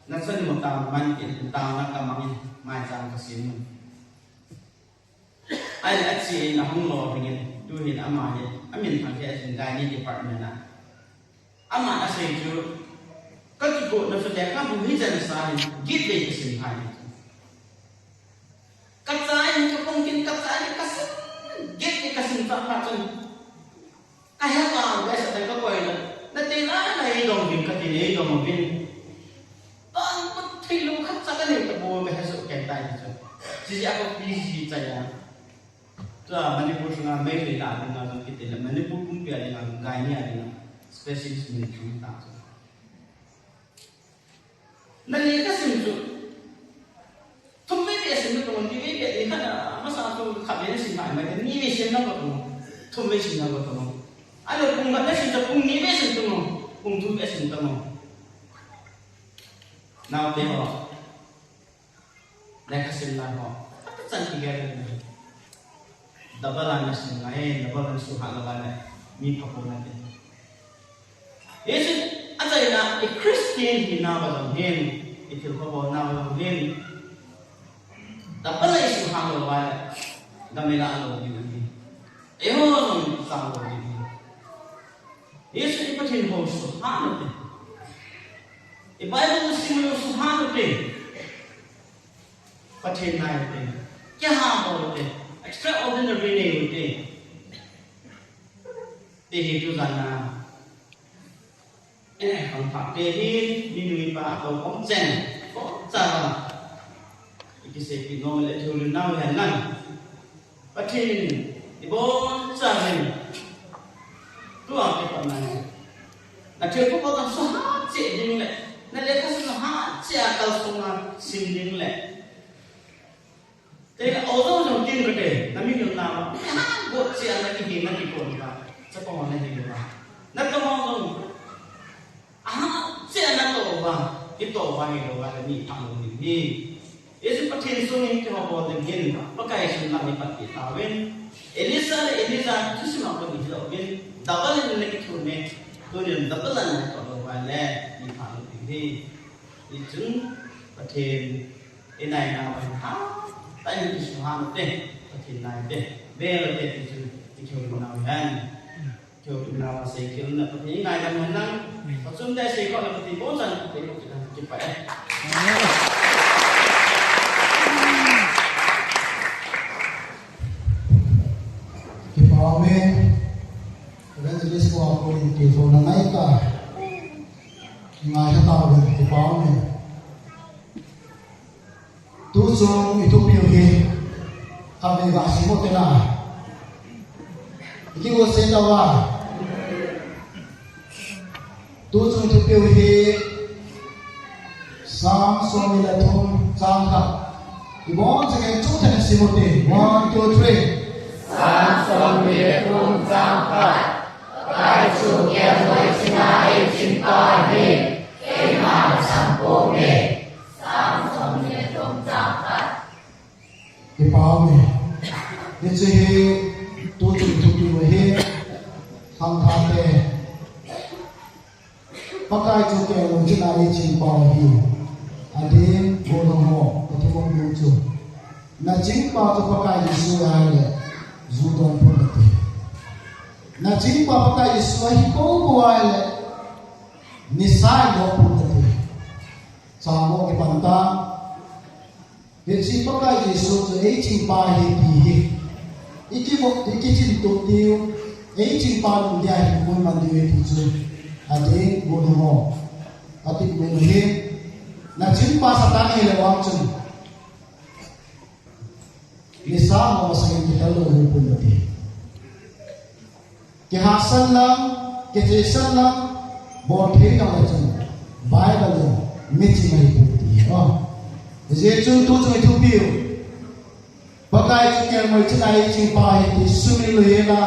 na chanu tao man in, tao na ka mang in, maicham ka sim in. Ahile achi in ahung lou dingin, tuhin ama hi, amin thang hi ahin gynae department a. Ama asei chu, ka kigotna chu lekhabu hi jan sa in, get vei ka sim hai. Ka chai in, ka pung kin, ka chai in, ka sim, get vei ka sim ta pha chun. Ka he vang, ka sa ka koi la. Na te la, na ei dong vin, ka ti ei dong vin. Tang ko thei lo khat cha ka nei ta bo ka he so ken tai chu. Chi a ko P G chai a. Tua Manipur sunga Meitei la dinga jong kiti le Manipur pumpi a dinga jong gynae a dinga specialist min thang ta chu. Na lekha sim chu. Thum vei vei sim na tong, ni vei vei lekha na, masa chu khat vei sim mai mai, ni vei sim na ko tong, thum vei sim na ko tong. Alo pung khat na sim chu pung ni vei sim tong, pung thum vei sim tong. Naote ho. Lekha sim lai ho. Ata chan ki gel ni. Double a na sim ngai, double a na su ha la ba le. Mi pha ko na te. Yesu, achaina, i Christian hina ba jong hin. Ithil kho bol nau jong hin, double a isuhang lou uva le, gam ila lou ding ahi. Eiho jong isang lou ding ahi. Hichu i Pathen hou suhang u te, i Bible sim u suhang u te, Pathen nai u te, kiham u te, extraordinary nei u te. Ti hi tujan a, eh, khangthah te hi, mi nu mi pa tou khom cheng, khom chang a, i kiseipeh nom le thilnau hen lang. Pathen in, i boncha hin, tua kipat na hi, na thilpha bol a suhat cheh ding le, na lekha sim suhat cheh a kalsong a sim ding le, te na o jong jong tin kate, na mihil na ma, ha, bol cheh a na kihi na kikon ka, chapang na hi ba, na ka ma jong, aha, cheh a na toh uva, i toh uva hilou va le mi phah lou ding ahi. Hichu Pathen sung in kihou bol ding hin, Pakai sung lam i pan kit tauvin. Elisha le Elijah thusim a kon hilou vin, double in na kithopi, tunin double a na toh lou va le, mi phah lou ding ahi. Hichun Pathen i nai nau va ha, ta in kisuhang u te, Pathen nai u te, bel u te, ti chu, ti chu nau hen. Kihoulimna a seikhel na Pathen ngaidam hen lang. Pachun te seikhel na Pathen bou chan te ko kipah e. Kipah e. Evangelist ko a ko in kihou na ngai ta. Ngai ta ta kipah e. Tuchung i thupiu hi, khatvei ga sim u te na. I kigo se tauva. Tuchung i thupiu hi, Psalm somni le thum chang khat. I boncha kei chu thei sim u te. One, two, three. Psalm somni le thum chang khat. Pakai chu kelngoi china eichin pa ahi. Keima sangpong e. Psalm somni le thum chang khat. Kipah e. Hiche hi tuchung thupiu ahi. Khangthah te. Pakai chu kelngoi china eichin pa ahi. Adin, golhang ho, kathumop nom chu. Na chingpa chu Pakai Jesu ahile, ju don pon nate. Na chingpa Pakai Jesu ahi pou pou ahile, nisa i doh pon nate. Chang ho kipan ta. Hiche Pakai Jesu chu eiching pa ahi ti hi. I kivo, i kiching tup diu, eiching pa lungdei a hinkho iman diu ahi ti chu. Adin, golhang ho. Kati nom ahi. Na chingpa Satan ahile vang chun. Nisa ho masang in kihel lou ding pon nate. Kihahsat lang, kichehsat lang, bol thei lang le chun, Bible in miching ahi pon ti. Oh. Hijeh chun tuchung i thupiu. Pakai chu kelngoi china eichin pa ahi ti sumil lou hela.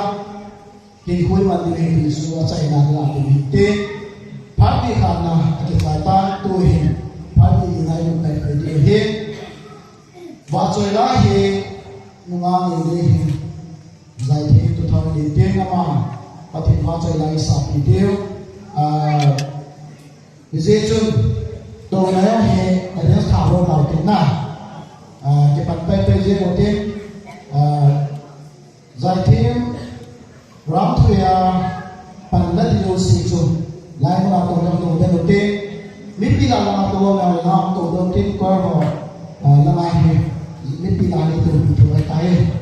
Hinkho iman diu ahi ti chu achaina la ti mite. Phatpi khatna akichai tan tuhin. Phatpi nina i lhung kai pai diu ahi. Vahchoi la hi nunga ngei ding ahi. Jaithem tu thao ding teng ama, Pathen vahchoi la i sapi diu. Ah, hijeh chun, tuna hi, advance tha ho tau tin na. Ah, kipan pai pai jeng u tin, ah, Jaithem, Ramthuia, pan la di jouse chu, lai mun a tou ding tou den u te, mipi la langa tou la langa tou den u tin, kor ho, ah, langa hi, mipi la ni tou tou tai.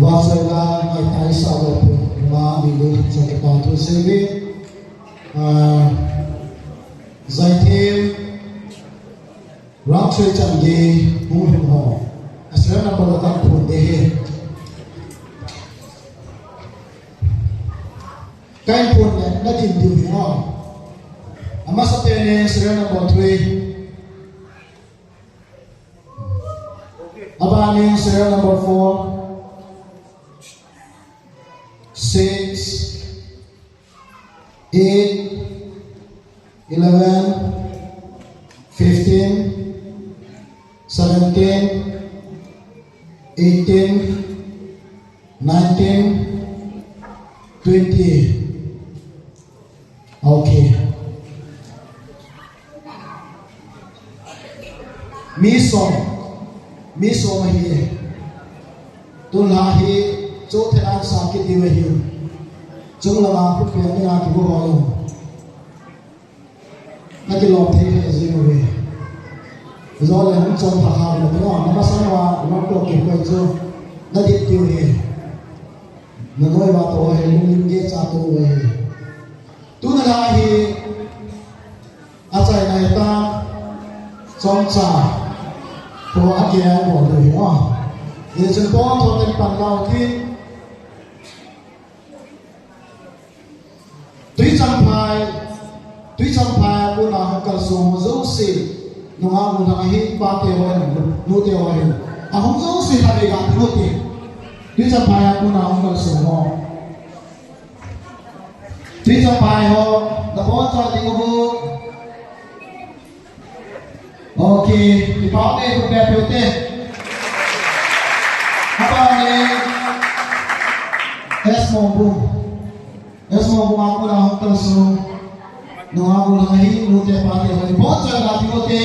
Pastor la ngai tai sa lo pu ma mi lu sa ke pa tu se ve. Ah, Zaithem Rang Choi Chan Ge Bung Hung Ho. A serial number la kan phun de he. Kan phun le na din diu hi ho. Amasa pen serial number three. Abani serial number four, six, eight, eleven, fifteen, seventeen, eighteen, nineteen, twenty. Okay. Mi som, mi som ahi. Tulha hi chu thelan sa kiti ve hi. Chung lama khu pe ni a ki bo ho lo. Na ki lo thei he ji mo ve. Zo le hung chom pha kha mo no. Na ma sang wa wa ko ki ko chu. Na dit ti he. Na noi wa to he lung lim ge cha to ve he. Tuna la hi a chaina hi ta chomcha ko a ke a bol ding hi a. Hichun pon tho ten pan lau ki. Tui Champhai, Tui Champhai a kona hung kalsong ho jouse, nunga mun hang hi pate ho hin, nute ho hin. A hung jouse ta ve ga tu te. Tui Champhai a kona hung kalsong ho. Tui Champhai ho, na bon cha ding ho. Okay, kipa me khut beng peh u te. Abani, S Mongbung. S Mongbung a kona hung kalsong. Nunga mun hang hi, nute pate ho. Bon cha ga ding ho te.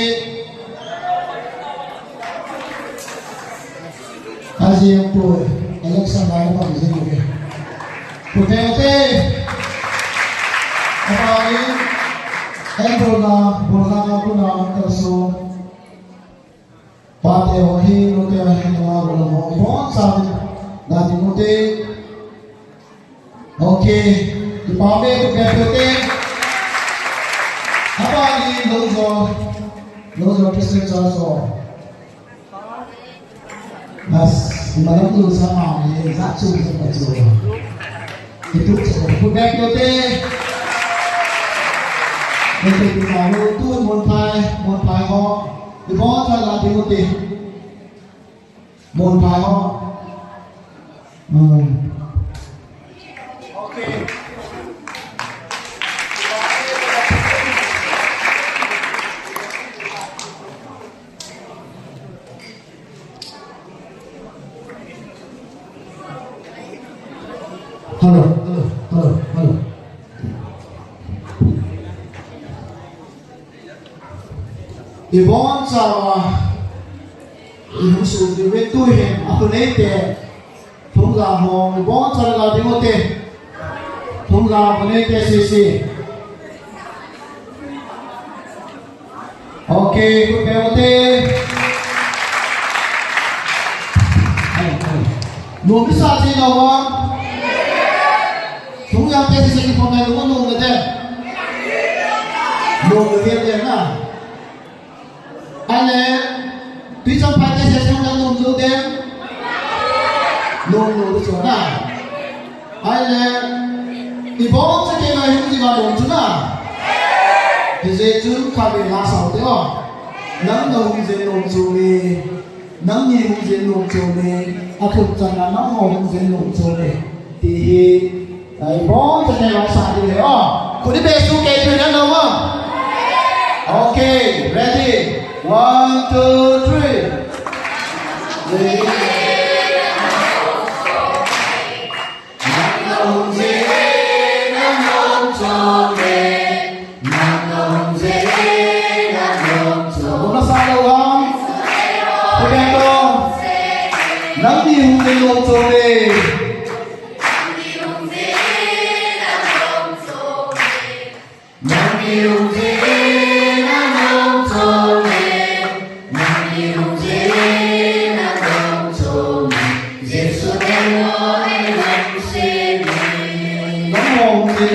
Aji ang pu, election lai na pang jing ke. Pu te te. Apa ni? Ang pu na, pu na, pu na, ang kaso. Pate ho hi, nute ho hi, nunga mun ho. Bon sa ni, na ni nute. Okay. Kipa me khut beng peh u te. Abani Lojor, Lojor Christian Church ho. Mas, malam tu sama ni, satu sama tu. Itu khut beng peh u te. Itu kita tu Monphai, Monphai ho. Di bon cha la di mo te. Monphai ho. Hmm. Okay. Hello, hello, hello, hello. Ibon chawa, ihung su diu ve tu hin, a khu nei te, thum la ho, ibon chawa la ding u te, thum la khu nei te sisi. Okay, khut beng u te. Nom mi sa ji no wa. Thum la te sisi ki phong na nom nom te. Nom te na. Ahile, Tui Champhai te session a nom jou dem? Nom, nom, nom chu na. Ahile, ibon cha kei ngai hung ji va nom chu na. Hijeh chun khatvei la sao te o. Nang na hung jen nom chu me. Nangni hung jen nom chu me. A thum chan a nangho hung jen nom chu me. Ti hi. Ai, bon, cha ne la sa di le, oh. Kuni be su ke tu na no mo. Okay, ready. One, two, three. Nang na hung je, nang hung cho me. Nang na hung je, nang na hung cho. Kona sa lo ham. Kona to. Nangni hung je nang cho me. Kei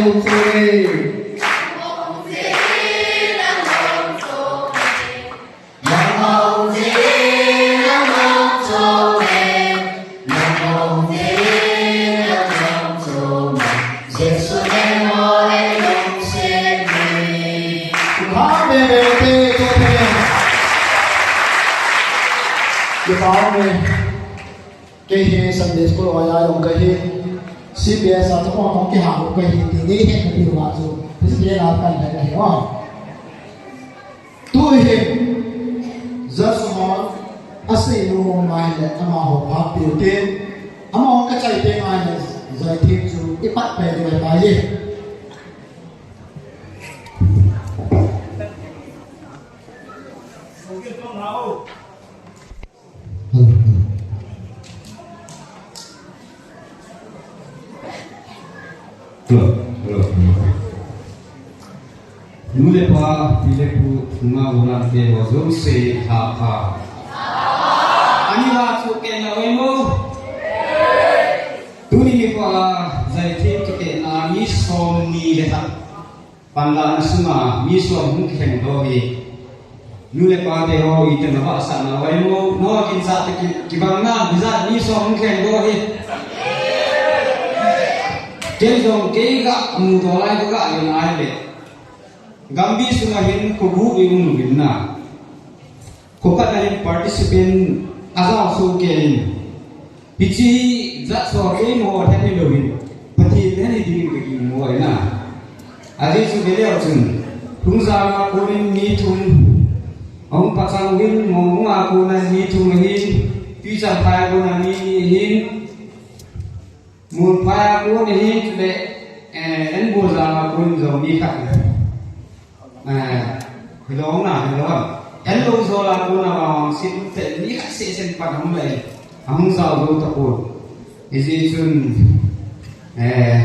hi Sunday school oja jong kahi, C B S a chapang jong kihah kahi, ti neihet nadiuva chu, hiche pen a kahin he ahi. Tuhin, Judge hon asei nom uva ahile, amaho phat peh ute, amaho kachai teng ahile, Jaithem chu ipat pai diu ahitai. Hello, hello, hello. Nu le pa, pi le pu, nungah u nante ho jouse, ha, ha. Ani la chu ken na oi mo. Tuni nikho a, Jaithem kiti a mi somni le khat panlahna sunga mi som hung kilhengdoh hi. Nu le pa te ho, iti na vahsah nau ahi mo, nangho ginchat te ki, kibang nam, hijat mi som hung kilhengdoh hi. Ken jong kei ga mudoh lai, ka ga len ahile, Gambih sunga hin kho gup i um uvin na. Kho khat a hin participant ajao soh kei in. Hiche hi judge ho keima ho lhen hilou hin, Pathen lhen hi dingin ka gingmo ahi na. Ajeh chu ve leu chun, Lhungzang a kon in mi thum, ahung pachang uvin, Mongbung a kon a mi thum ahin, Tuichanphai a kon a mi ni ahin, Molphai a kon ahin, chule, eh, N. Boljang a kon in jong mi khat. Eh, hilou na, hilou. N. Loujawl a kon a vang sit te mi khat seh seh in pan hung lei. Ahung jao jou tapon. Hijeh chun, eh,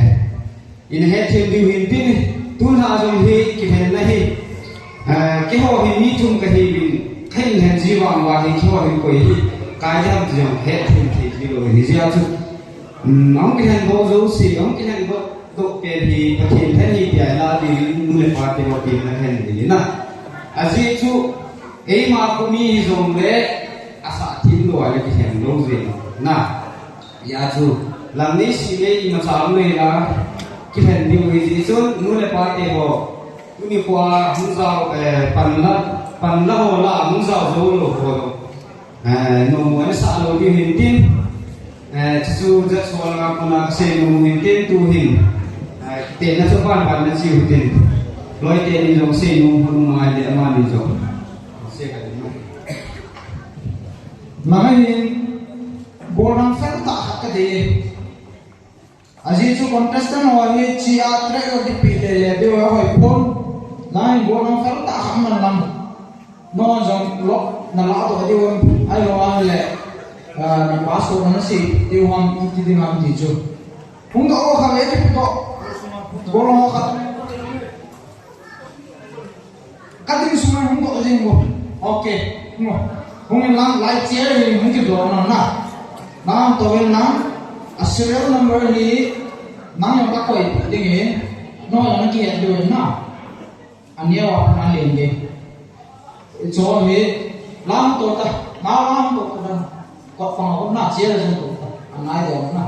in hetthem diu hin tin, tun a jong hi kilhenna hi. Eh, keiho hi mi thum kahiuvin, kahin lhen ji vang uva hi keiho hi koi hi, kai dam ti jong hetthem thei ji lou hi jeh a chu. Um, ahung kilhengdoh jouse, ahung kilhengdoh, doh pen hi Pathen lhen hi tia la ding, nu le pa te ho pen lhen hi na. Ajeh chu, eima khomi hijongle, asah thim lou a le kilheng lou jeh na. Hijeh a chu, lam nei sih le imacha um lou la, kilhen diu hi jeh chun, nu le pa te ho, tuni nikho a hung jao, eh, panla, panla ho la, hung jao jou lou ho. Eh, nom mo ana sah lou diu hin tin. Eh, chuchu judge ho langa kona kasei nom hin tin tu hin. Eh, tena chu ban ban na chiu tin. Loi teni jong sei nom hon um ngai le amani jong. Sei ka ding. Langa hin gollhang fel tah khat kadei. Ajeh chu contestant ho hi chia track ho kipe le le deu a hoi pon. Line gollhang fel tah khat man lang. No jong lo, na la doh diu ham, ahilou le, ah, na pass doh na sei diu ham, iti ding ham ti chu. Hung doh o kha le kipe doh. Gollhang ho khat. Ka ding sunga hung doh jing u. Ok. Hung, hung in lang lai chair hi hung kidoh na na. Nang to in lang, a serial number hi nang jong ka koi ding in, no jong na kihet diu in na. Aneo a pan a leng ding. Cho hi lang to ta, na lang to ta. Kot pang a um na, chair jong to ta. Anai doh na.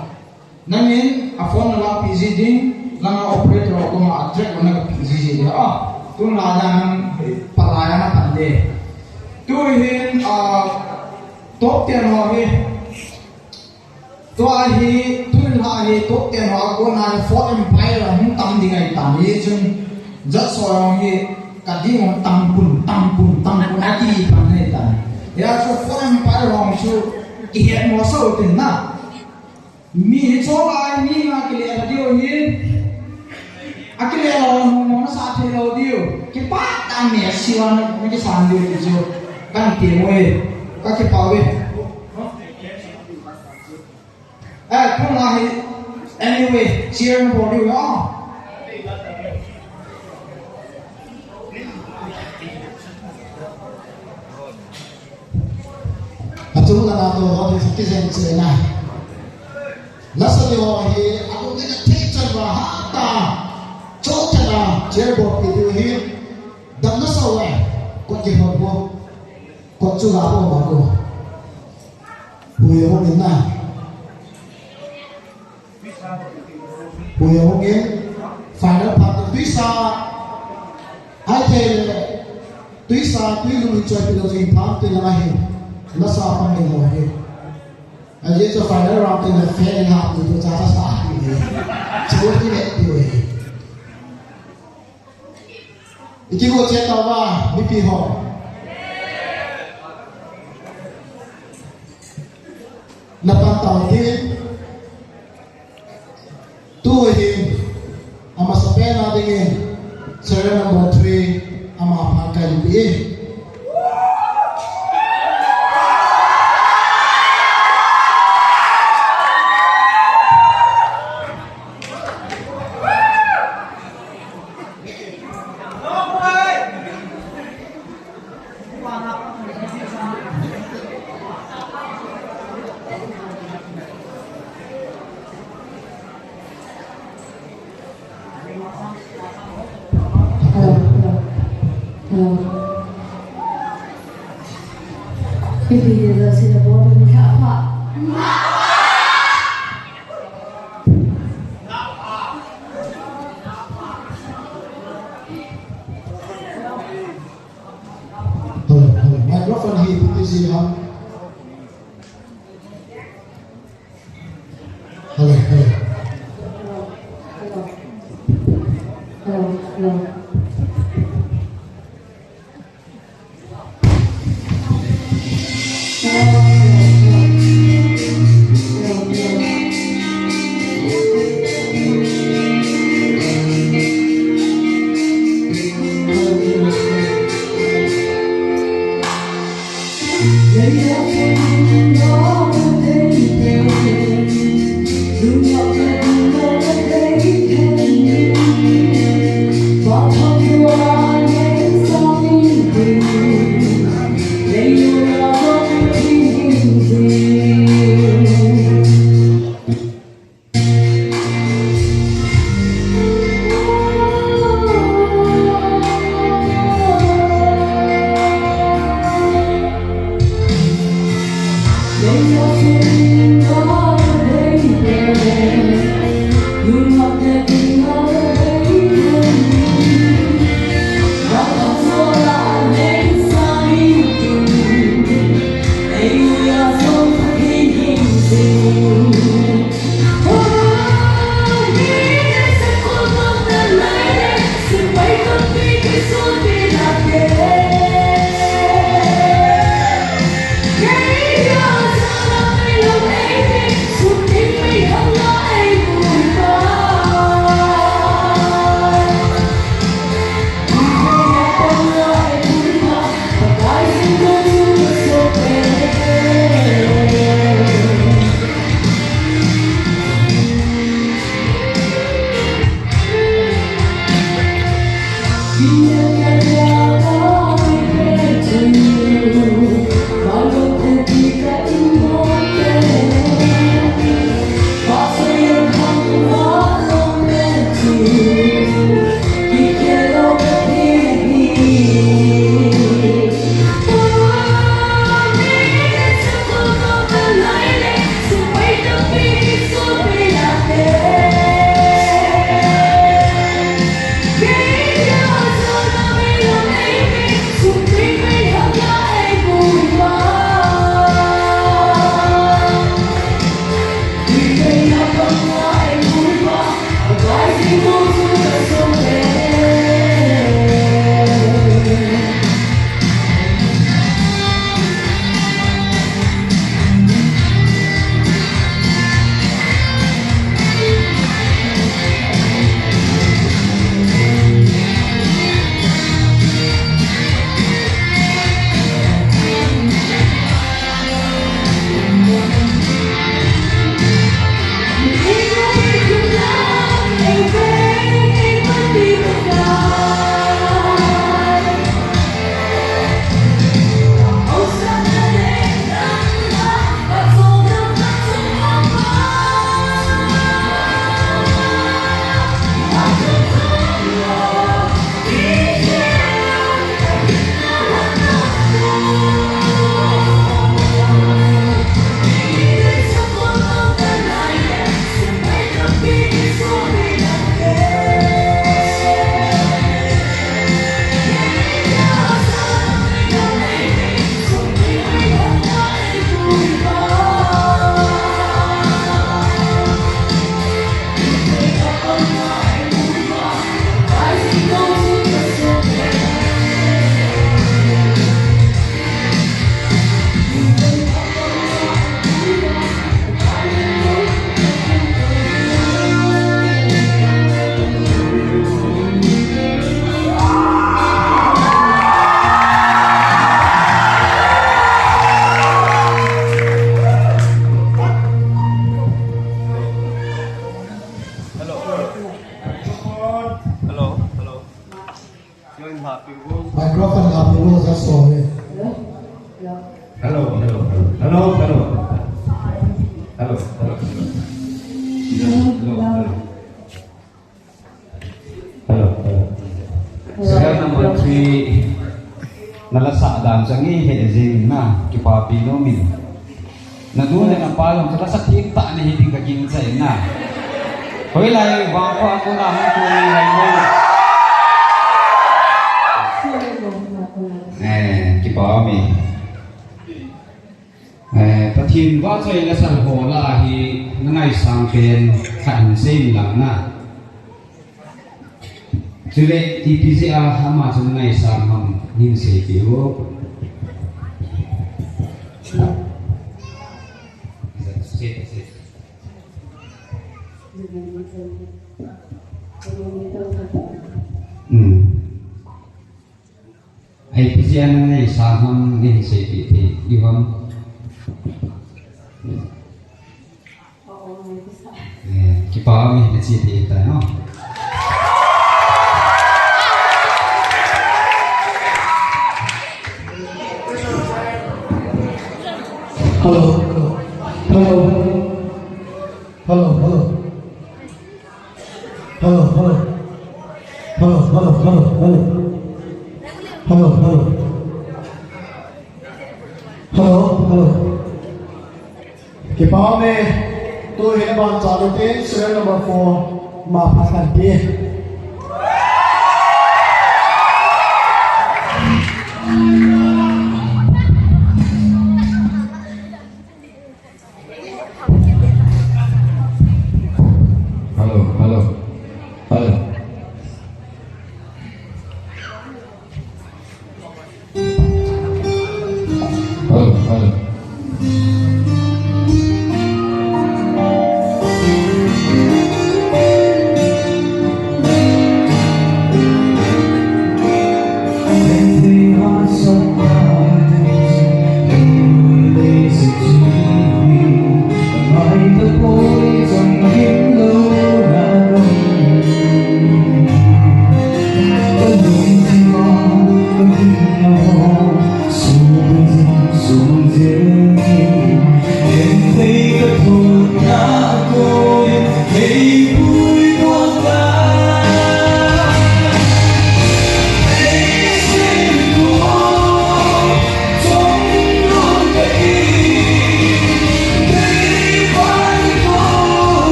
Nangin a phone na lahpeh ji ding, langa operator ho koma a track ho na kapeh ji ji ding. Ah, tun la dan nang palai a na pan ding. Tu hin, ah, top ten ho hi. Tua hi, tun la hi top ten ho a kona hi Fourth Empire a hung tam ding ahi tan. Hichun judge ho hi ka ding hung tam pun, tam pun, tam pun ati pan ahi tan. Hijeh chun Fourth Empire ho chu kihet mo sa u tin na. Mi hi chom a, mi nga kile na diu hin. A kile lou, mo, mo na sa thei lou diu. Kipa tah in mi a siu a na, na kisan diu ti chu. Kan ti mo e. Ka kipa ve. Eh, kum a hi. Anyway, cheer na bol diu, no? Achung langa to ho ding kijen chena. Lasa ni ho hi, atum ding a thei chan va ha ta. Chair bol pi diu hi. Damna sa uve. Kot kihon ho. Kot chu ga bol ma ko. Hui ho min na. Hui ho min. Final part tuisa. Ai thei le. Tuisa, tui lum in choi pi lo jing pham tui lama hi. Nasa pang ding ho hi. Ajeh chu final round tui le fan in hap tu tu cha sa sa hi. Chu ti le ti le. Iki go che tauva, mipi ho. Na pan tau ti. Tu hin, amasapen a dingin, serial number three, ama phat kai pi e. Hello, hello, hello. Ipi ti le sila bol ni kha pha. Hello, hello. Microphone hi ipi ti si ham. Hello, hello. Hello, hello. Hello, hello. Hello, hello. Serial number three. Nala sa dan sa ngi he jing na kipapi nom in. Nadu le napa jong nala sa thim tah nahi ding kagingcha in na. Hoilai vang ko a kona hung tuni lai mo. Eh, kipa um e. Eh, Pathen vahchoi lasa ho lah a hi nangaisang pen khat hin sei in lang na. Chule ipi jeh a ama chu nangaisang ham hin seipeh o. Sei, sei. Hmm. Ipi jeh a nangaisang ham, nahin seipeh thei diu ham? Eh, kipa um e, nache thei tai no. Hello, hello. Hello, hello. Hello, hello. Hello, hello, hello, hello. Hello, hello. Hello, hello. Kipa um e, tu hin ban cha lu tin, serial number four, ma pha kan ti. Hello, hello, hello. Hello, hello.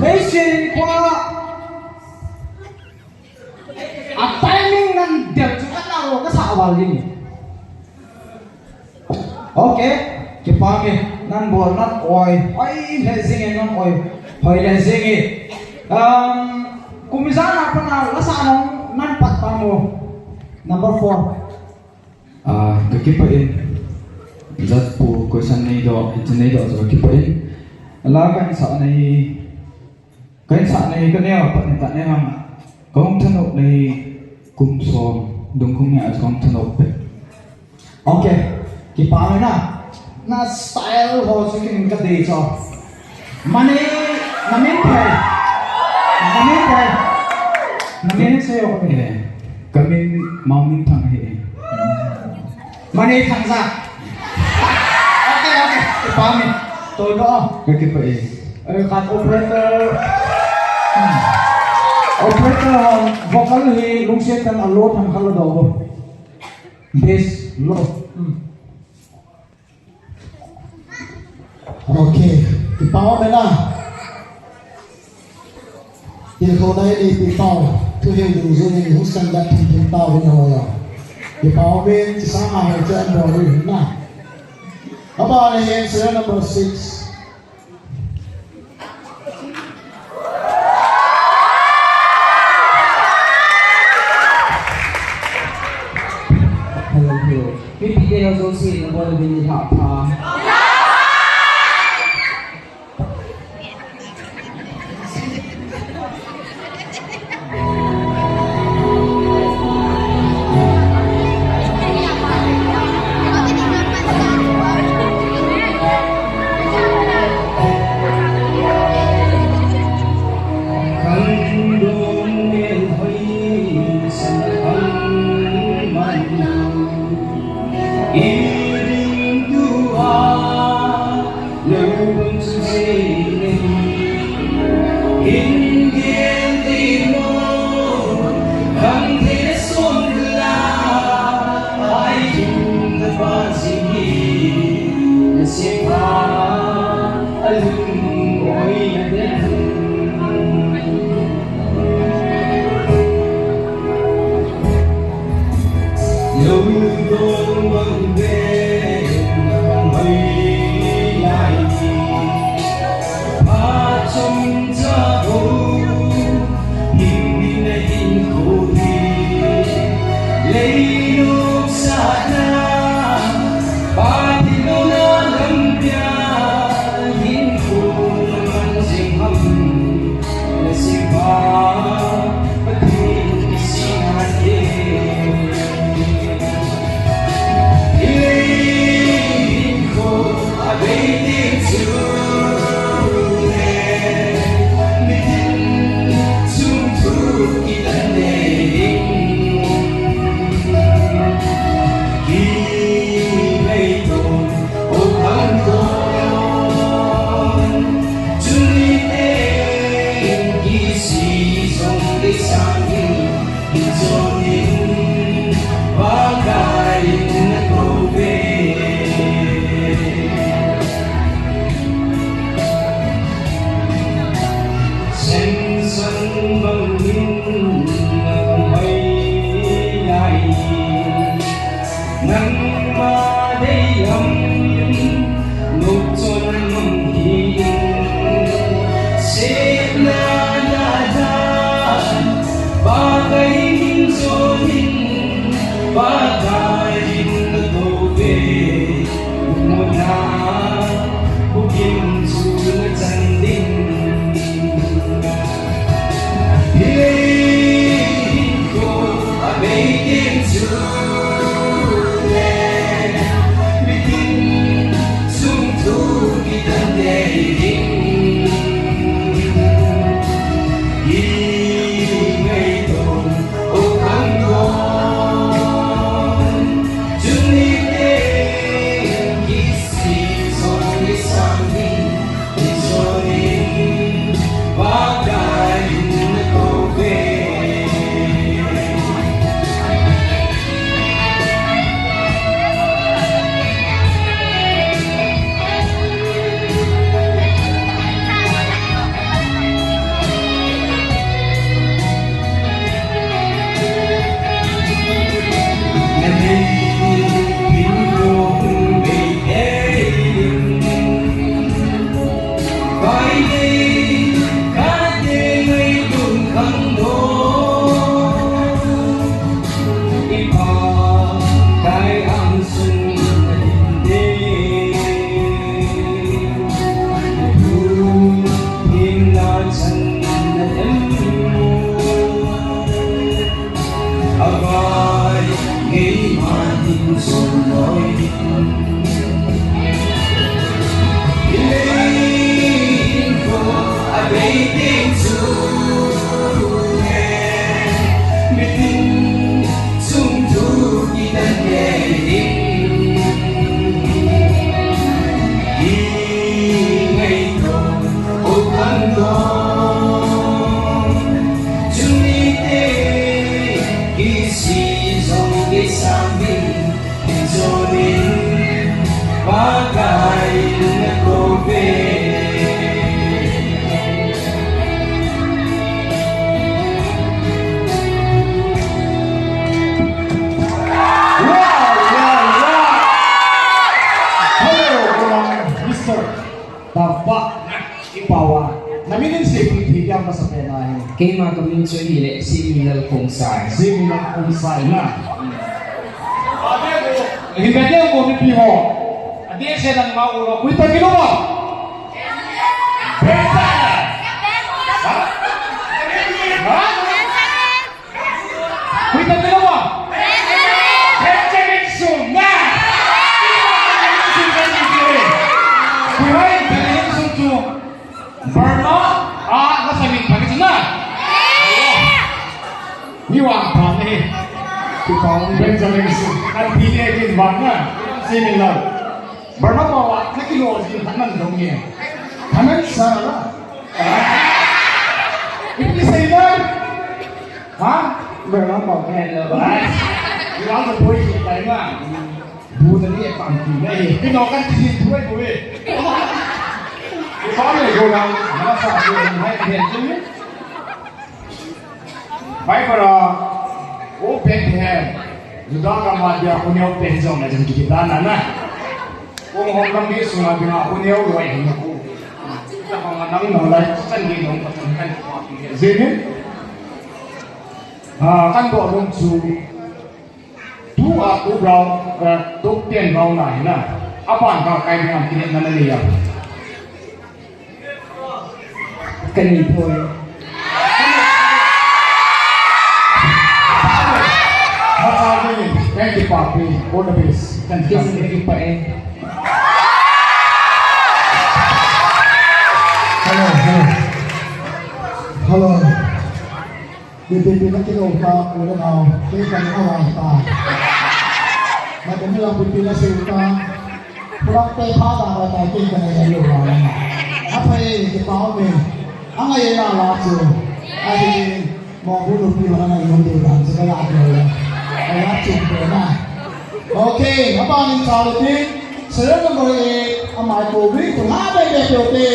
Leiset khoa a timing nan del chu ka nalo ka sa val ding. Okay, kipa me, nan bol nan oi, oi le jing e nan oi, hoi le jing e. Um, kum ijat a pat na la sa nong nan pat ta mo. Number four. Ah, ka kipah in. Jat pu question nei doh, hiche nei doh chu ka kipah in. La ka in sa nei, ka in sa nei ka neo pat ni ta nei ham. Ka hung thanop nei kum som, dung kum ni a ka hung thanop pe. Okay, kipa na. Na style ho chu kin ka dei cho. Mane, na min thei. Na min thei. Na min sei o ko. Eh, ka min Mao Min Thang ahi. Mane Thangja. Okay, okay. Kipa min. Toi ko. Ka kipah e. Eh, khat operator. Hmm. Operator ho vocal hi lungset tah in a low thang khat la doh o. Bass low. Hmm. Okay, kipa um e na. Tilkhouna hi neipe pau, thuhil dungjuiyin hung standard thim thim tauvin hoi o. Kipa um e, chusanga hoi chu an bol u hin na. Abana hin serial number six. Hello, hello. Mipi te ho jouse, nabon uvin nilhah pha. Wow, wow, wow. Hello, Mister Tapa, i pao a. Na min in seipi thei diam, masapen a hi. Keima ka min chu ahile, Simi Lal Khongsai. Simi Lal Khongsai na. Hin ka deu ko mipi ho. Adeh se nang ma u lo, koi ta kilo ma. Beta. Ha? Ha? Koi ta kilo ma. Benjamin Sum na. Koi hai Benjamin Sum chu. Burma a, nasa min pha kiti na. Ni wa pa ni. Kipao Benjamin Sum. Kan pi ni kin wa na. Simi Lal. Burma pa wa na kilo jin hanan dong ni. Hanan sa la. Ipi sei na. Ha? Burma pa ni lo. Ni wa sa poi ki tai na. Bu ta ni pang ki na e. Pino kan ti tu e bu e. Pau le go lang, na sa ni hai ke tu. Bai para. O pen he. Juda ka ma dia ko neo pen jong na jong ki ta na na. Ko hom lam bi su na bi na ko neo lo ai na ko. Ta ko na nang no lai kan di no ko kan ko. Zini. Ah, kan ko long chu. Tua, tu round, eh, top ten round na hi na. Aban ka kai ding am kinepna na nei a. Ka nei poi. Thank you, Papi. All the best. Thank you. Hello, hello. Hello. Ipi ipi na kilo ta, u le nao, kei ka na wa ta. Na ka ni la ipi ipi na sei ta. Pulak te pha ta wa ta, kei ka na ya lo wa na. A phai kipao me. A ngai na la chu. A di mo bu lu pi wa na ngai mo du dan chu ka la lo le. Ka la chu pe na. Okay, aban in chao le tin, serial number eight, amai kou vin, koi ha be be peo te.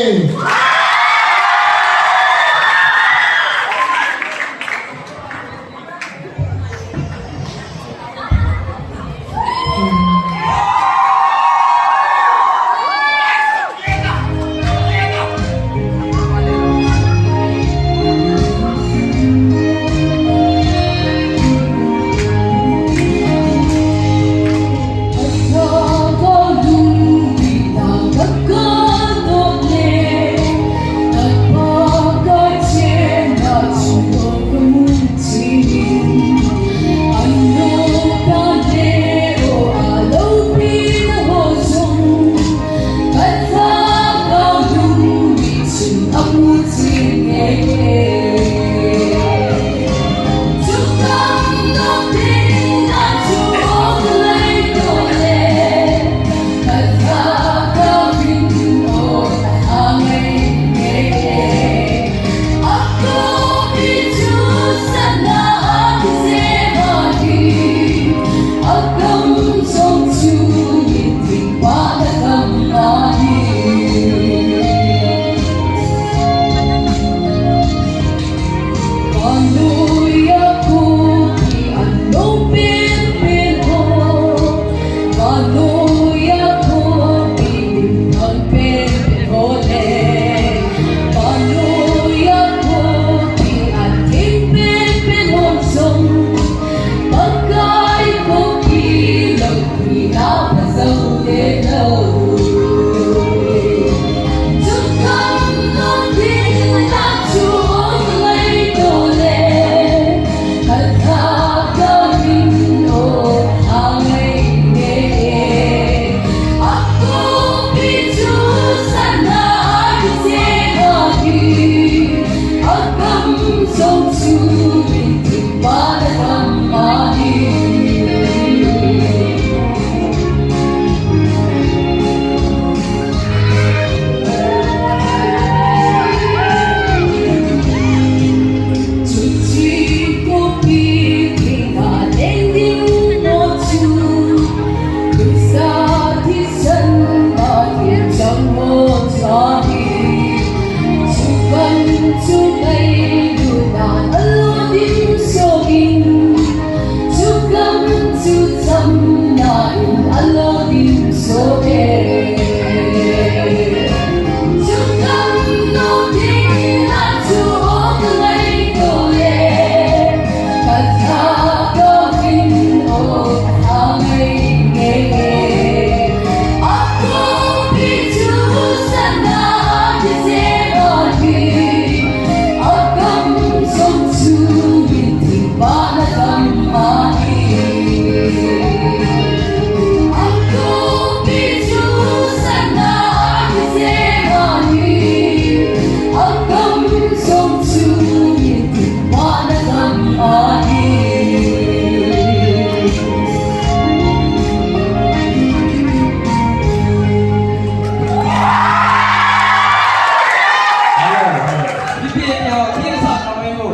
Pathen sat na mai mo.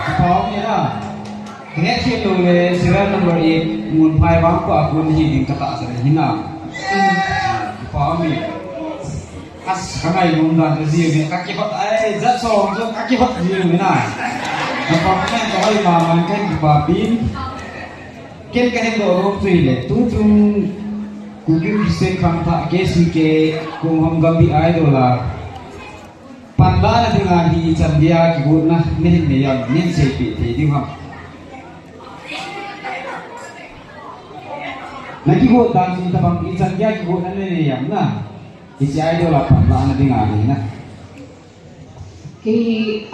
Kipa um e na. Kahet khen lou le serial number eight, Munphai vang pa kun hi ding kata sa hi na. Kipa um e. As, kangai nom dan ka ji me, kakihot ai, jat song chu kakihot ji me na. Napa men ka hoi mama, kakipa pin. Ken kahin doh nom chu hile, tuchung Kuki Christian khangthah K C K, Kongham Gambi Idol a panlahna dinga hi ichan dia kigotna nahin nei am, nahin seipeh thei diu ham? Nakigot dan chu itobang ichan dia kigotna nanei am na? Hiche Idol a panlahna dinga hi na. Hi,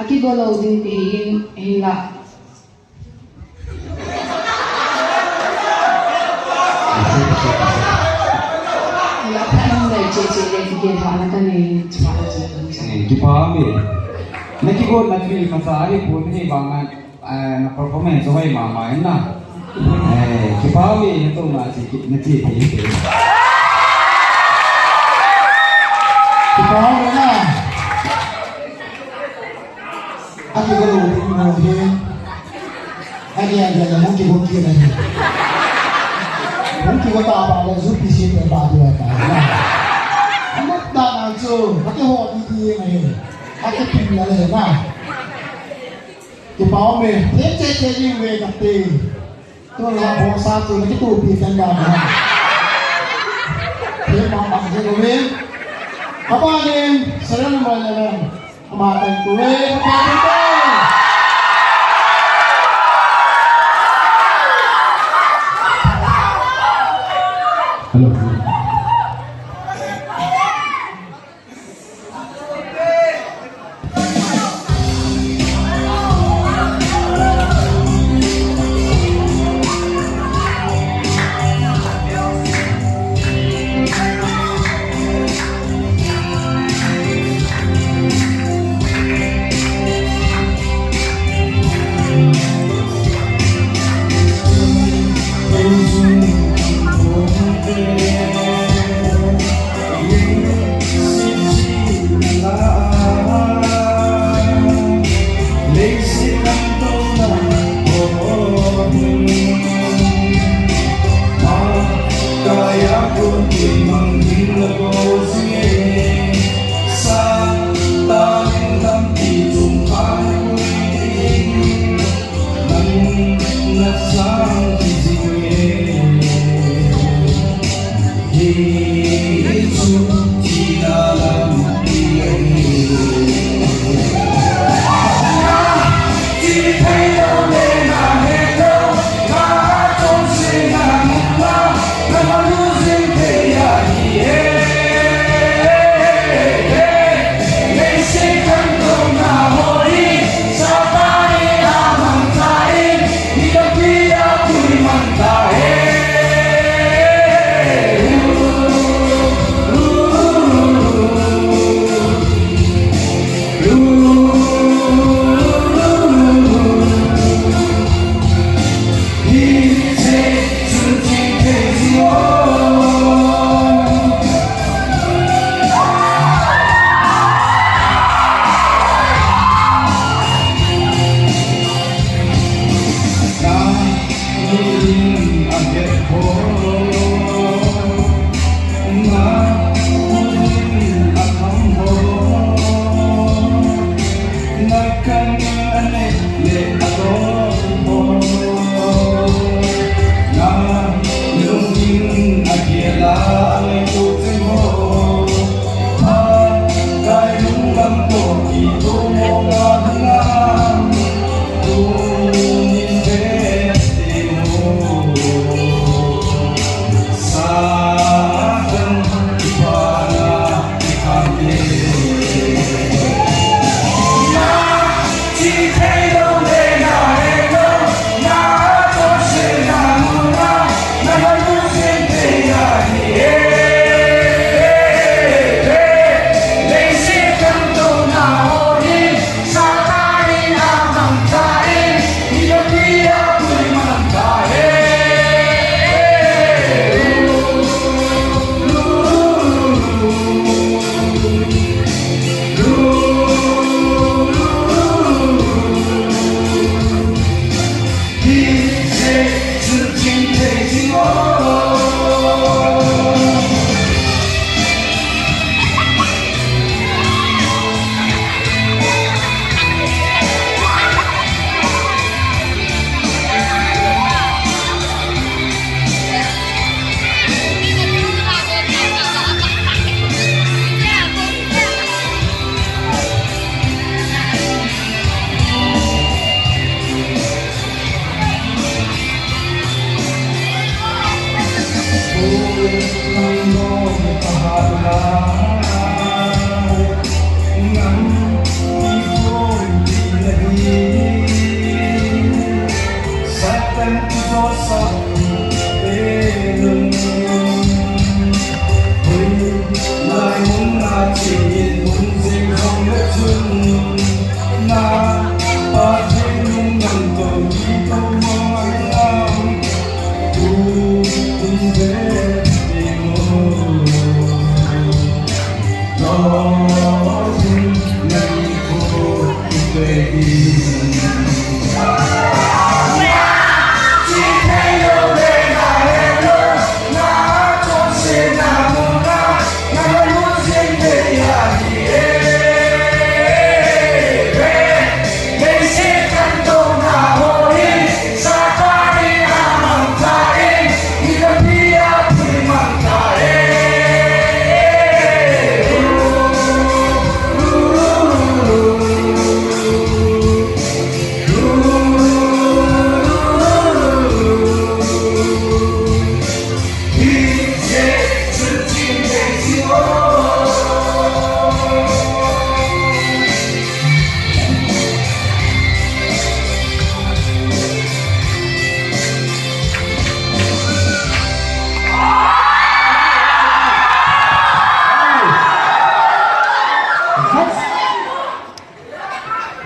akigo lou ding ti hin, hinla. Eh, kipa um e. Nakigot na chu imacha ahipon, hibanga, eh, na performance hoi mama in na. Eh, kipa um e, natou na chi, nachi thei thei. Kipa um e na. Akigo lou ding mo hi. Ani ani ani, hung kigo kit na hi. Hung kigo ta ba le, ju pi si te ba dia ta. Amat da na chu, akiho di di na hi. Akipin la le na. Kipa um e, te che che di ve ka te. Tun la bongsa chu nakitupi pen dan na. Thil mama jing uve. Abanin, serial number eleven. Ama tang tu ve, pa tu ve. Hello.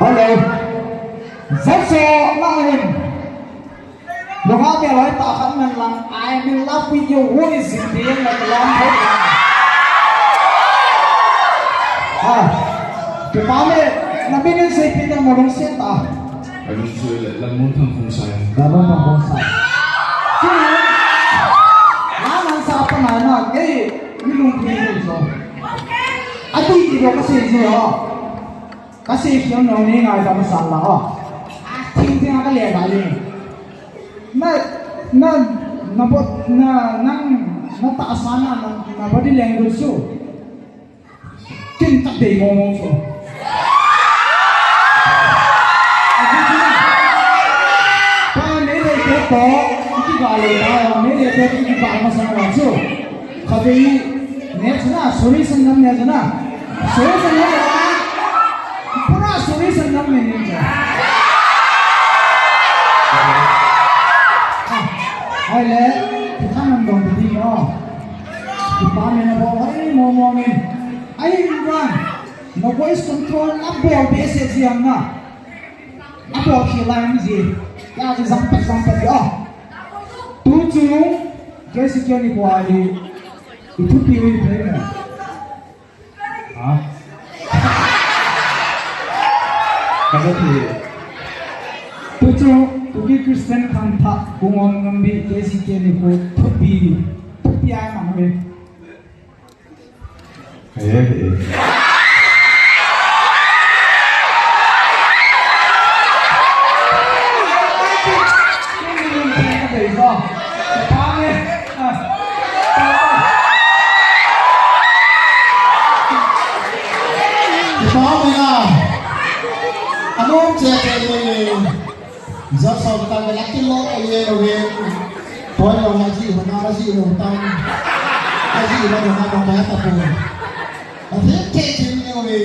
Hello. Jaso, lang hin. Lunga te loi ta khan man lang, "I will love with you, who is in the end of the long road." Ah. Kipah e, na min in seipi ta mo lungset ta. Alungset le, Lalmuanthang Khongsai. Lalmuanthang Khongsai. Chu, na nang sa pa na na, eh, mi lung ki ni so. Ati ki do ka sei ji ho. Ka sei ki no ni ngai ta ma sa la ho. A ting ting ka le ba ni. Na, na, na bot, na, nang, na ta sa na, na, na body language su. Kin tak dei mong mong so. Pa ne dei te to, ki ba le ta, ne dei te ki ba ma sa ma so. Kha dei ne chuna, sorry san nam ne chuna. Sorry san nam ne. Pura sorry san nam ne ne cha. Ai le, ka nam dong di no. Ki pa ne na bo, ai mo mo ne. Ai, Imran, na voice control na bol behseh jeng na. A bol khel lai ji. Ya ji jang pet jang pet a. Tu chu, K C K Nikho hi. I thupi u hi phe na. Ha? Ka ba thi. Tu chu, Kuki Christian khangthah, Kungwang Nambi, K C K Nikho, thupi. Thupi ai mang ve. Jaso ka tang la kilo a ye lo ye. Toi lo na ji ho na la ji lo tang. A ji lo na na ta po. A the ke ji ni o ye.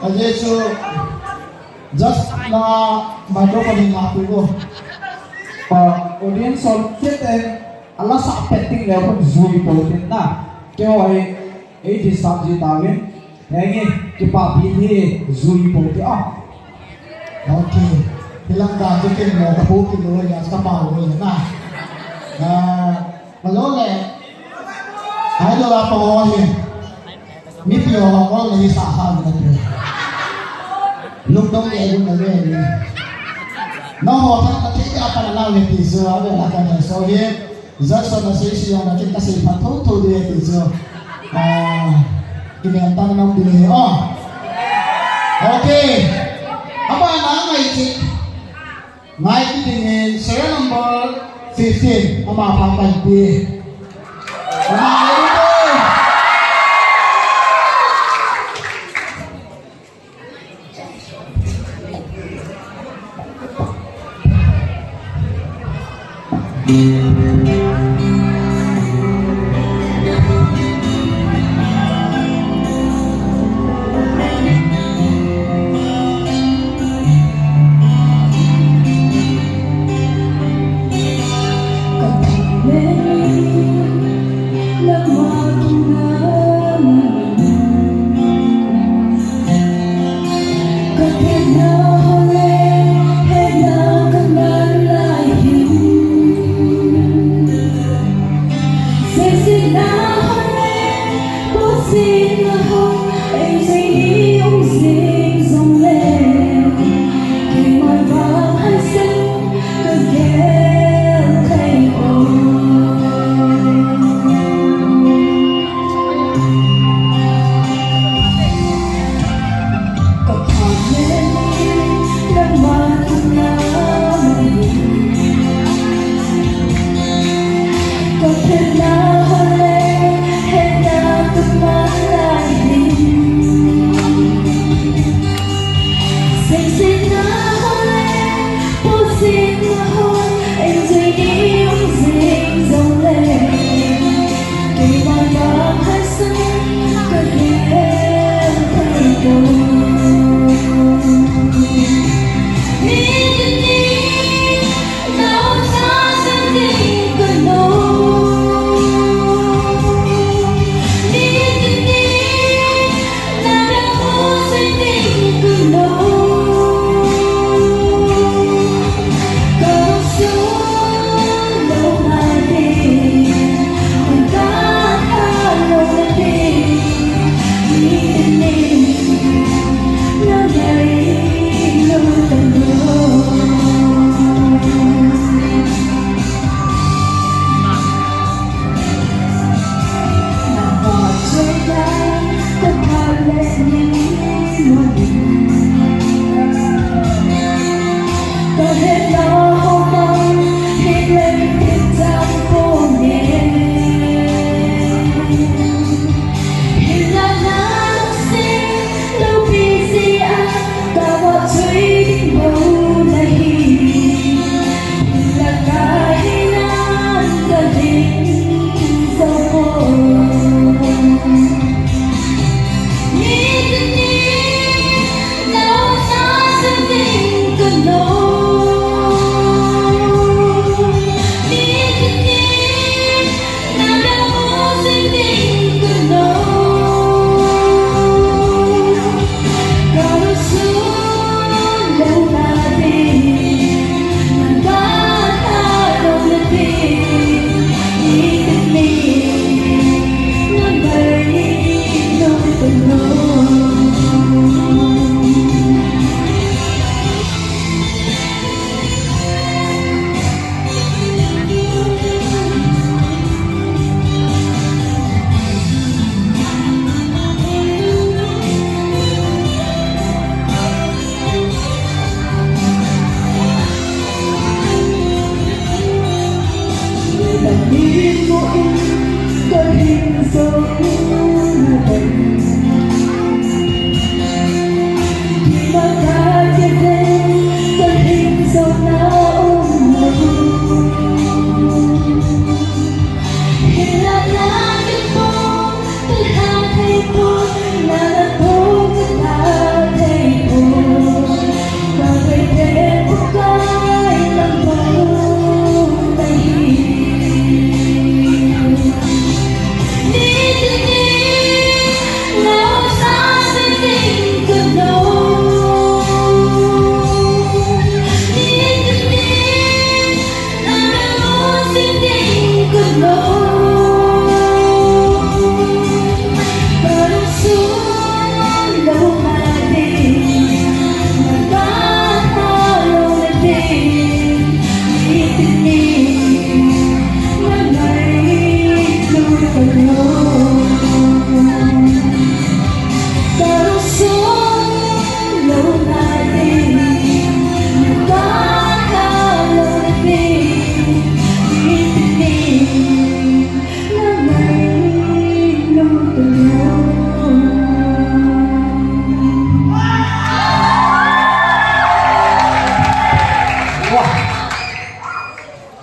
A Jesu just na microphone na pu ko. Pa audience all kit eh. Ala sa petting le ko jui po tin na. Kei ho hi Ei, disturb ji tauvin. Henge, kipapi hi jui po ti a. Okay. Hilang da je ken mo ka po ki lo ya ka pa lo na. Ah, malo le. Ai lo la pa ho hi. Mi pi ho ho le sa ha na ti. Lung dong ye lung le ni. No ho ta ta ti a pa na le ti so a le la ka na so ye. Jackson na sei sei jong na kin ka sei phat tho tho di ti chu. Ah, ki nem tang nom di le, oh. Okay. Abana ngai chi. Ngai ti ding in serial number fifteen. Ama pha pai ti. Ama ngai ti.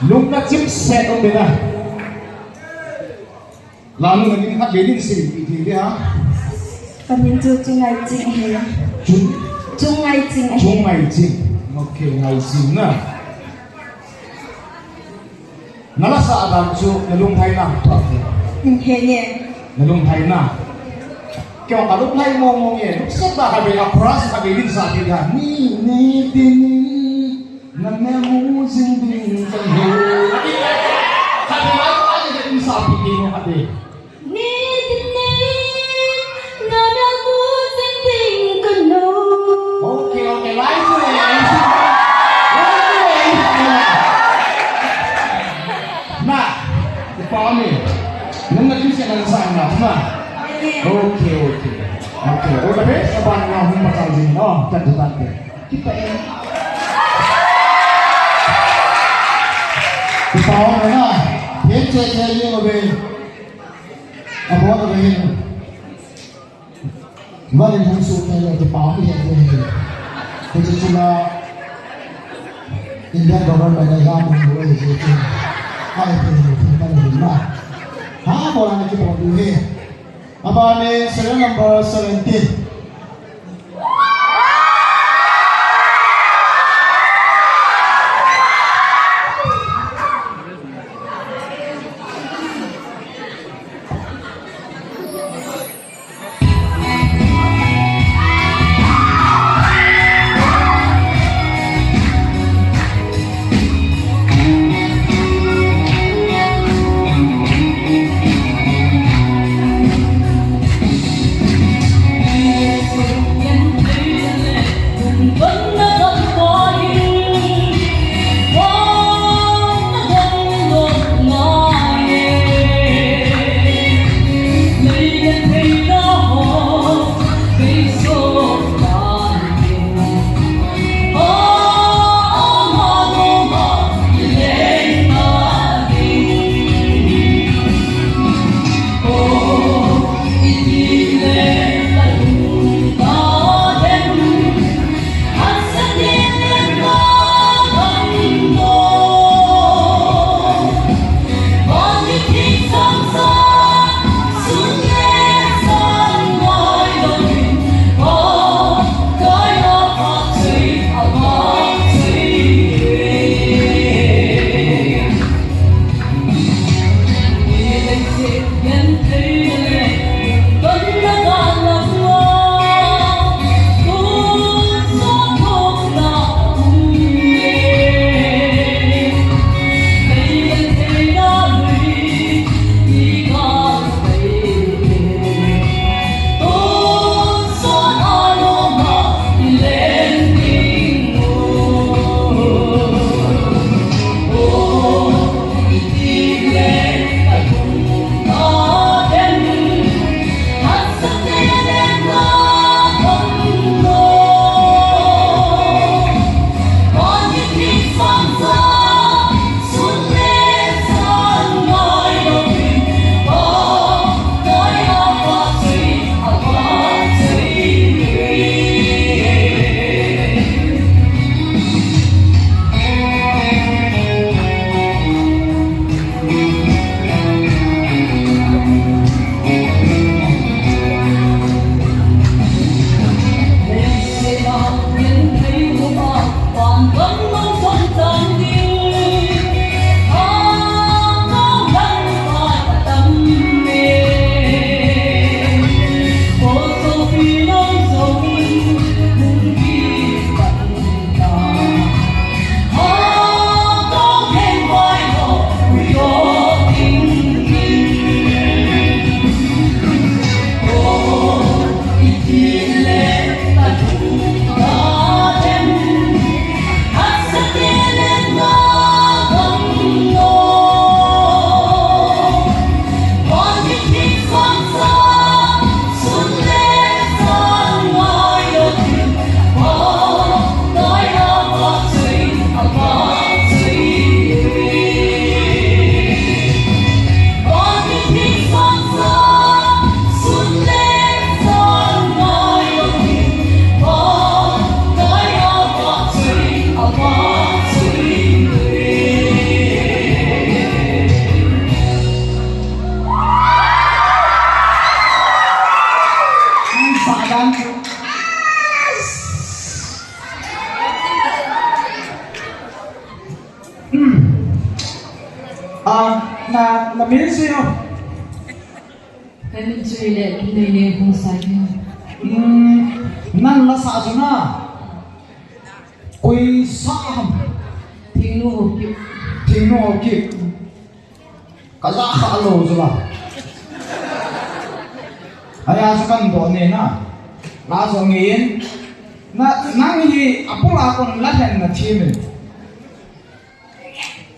Lungna chim set um bena. Lanu na min khat vei din seipi thei dia. Ka min chu Chungngai Ching ahi. Chun? Chungngai Ching ahi. Chungngai Ching. Okay, Ngai Ching na. Na la sa dan chu na lunglhai na. He nge. Na lunglhai na. Kei ka lunglhai mong mong e. Sa ta khat vei a chorus khat vei din sa thei dia. Ni, ni, ti, ni. Na memu jing ding ka lo. Khat vei a, a, a, a, sa pi ti mo khat vei. Ni ti ni, na memu jing ding ka lo. Okay, okay, lai chu le, lai chu le. Na, ipa ni. Nang na kisi nang sa na, na. Okay, okay. Okay, all the best. Aban na hung matal jing, no? Tan tan. Kipa e. Kipa o na. He che che ye o be. Abo na be. Vale hung su ke le kipa o ye be. He che che la. Indian government la ya mo ye che che. Ai pe ni pe ta ni na. Ha bo la ni kipa o he. Abani serial number seventeen. Na min chu. Ka min chu le, Kinneine Khongsai. Hmm, nang la sa chu na. Koi sa ham. Thingnu Haokip. Thingnu Haokip. Ka ja kha lou chu la. Aya chu kan do ne na. La jong in. Na, nang hi apula kon la hen na thi min.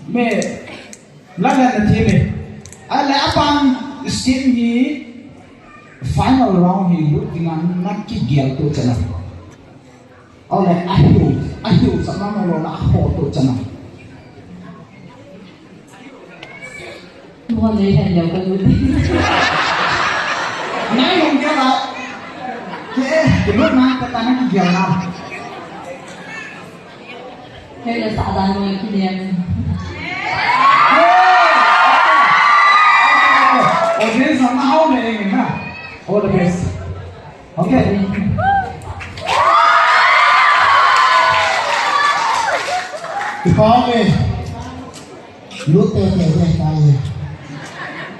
Me, la na na thi me. Ale apan skin hi final round hi lut dinga na kigel to chana. Ale ahiu, ahiu sa na lo na ho to chana. Mo le hen lo ka lut. Nai long kya la. Ke, ke lut na ka ta na kigel na. Hei le sa dan mo kinem. Audience, na hao le ing na. All the best. Okay. Ipa me. Lut te te te kai.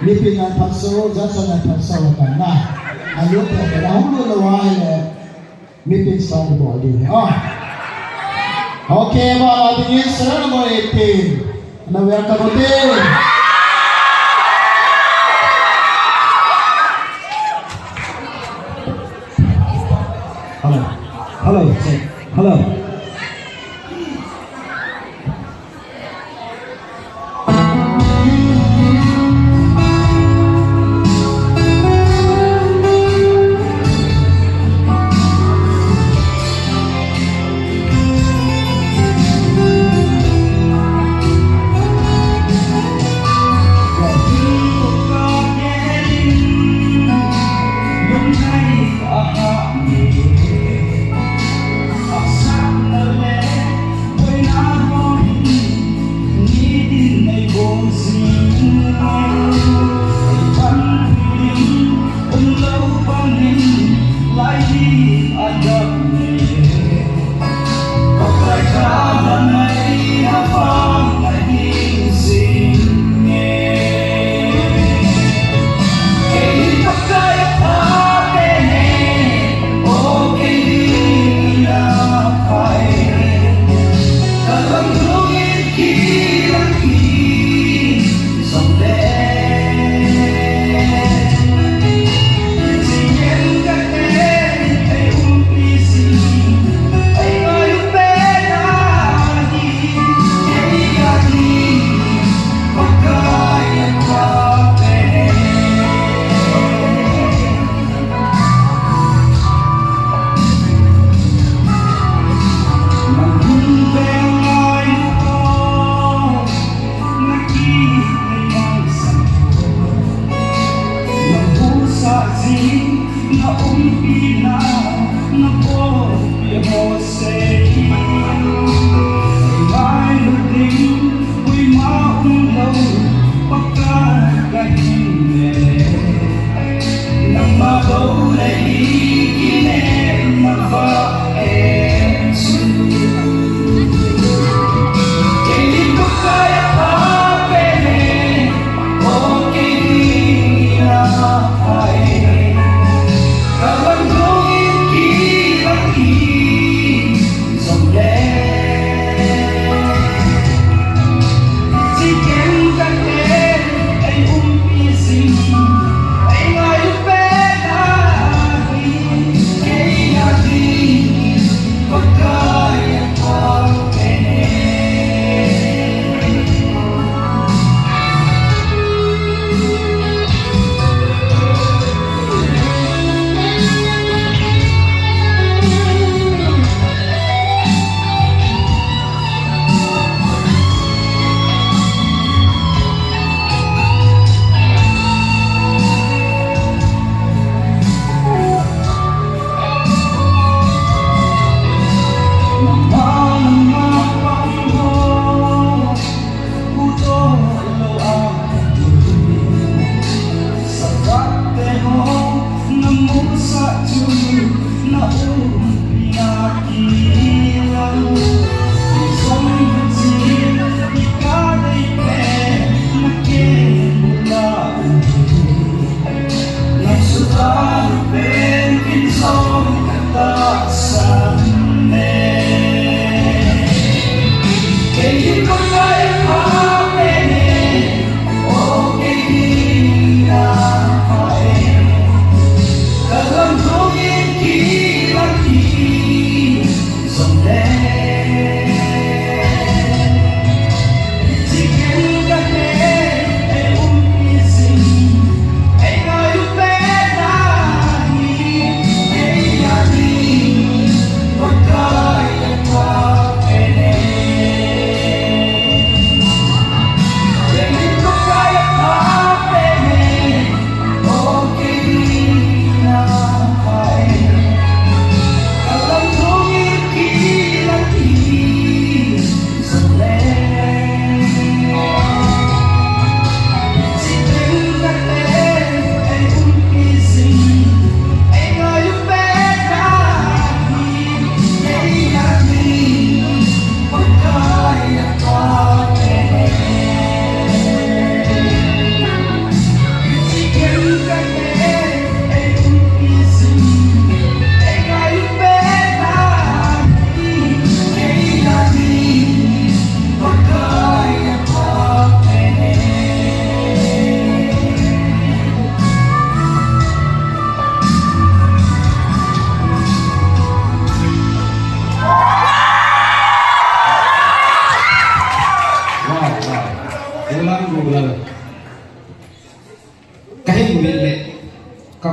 Mipin nan phat so, Jackson nan phat so kan na. A lut te te, a hung lut lo wa le. Mipin sa ni bol ding. Ah. Okay, ba la ding in sa na mo e pin. Na welcome te. Hello. Hello, check. Hello.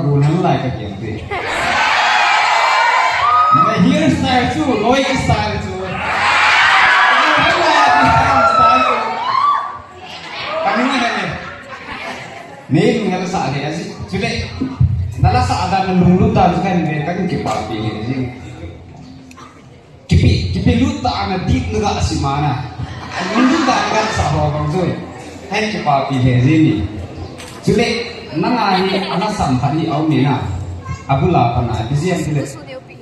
Gu nan lai ka kiang te. Na hairstyle chu, loi style chu. Na hairstyle chu. Ka ning na ne. Nei lung na la sa le asi. Chule. Na la sa da na lunglut da chu kan ve kan kipapi le asi. Kipe, kipe lut tah a na dip na ga si mana. Lunglut tah a na ga sa ho bang joi. Hai kipapi le jini. Chule, nanga hi, ana sam phat hi au ni na. Abula pa na, busy am tile.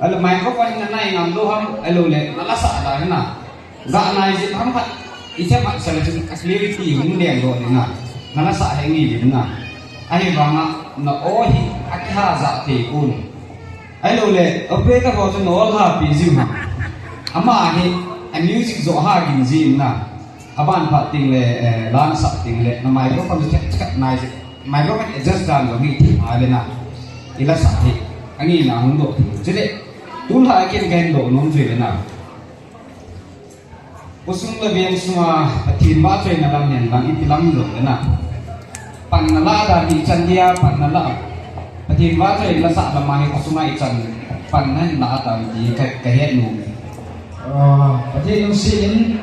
Alo microphone na nai ngam lo ham, alo le, na la sa da na. Ga nai jin ham phat, i che mat sa le jin clarity hung leng lo ni na. Na la sa he ngi jin na. Ahi vanga, na o hi, a kiha ja te un. Ahilou le, operator ho chu nol ha pi jing ha. Ama hi, a music jo ha gin jing na. Aban phat ting le, eh, lan sa ting le, na microphone chu thek thek nai jing. Microphone adjust dan jong hi thim ha le na. I la sa hi. Angi na hung do thim. Chule, tun ha ken gen do nom jui le na. Khosung le veng sunga Pathen vahchoina lam hen lang iti lam jong le na. Pan na la da ti chan dia, pan na la. Pathen vahchoi la sa lam a hi khosunga i chan pan na la da ti ka, ka het nom e. Ah, Pathen lungset in,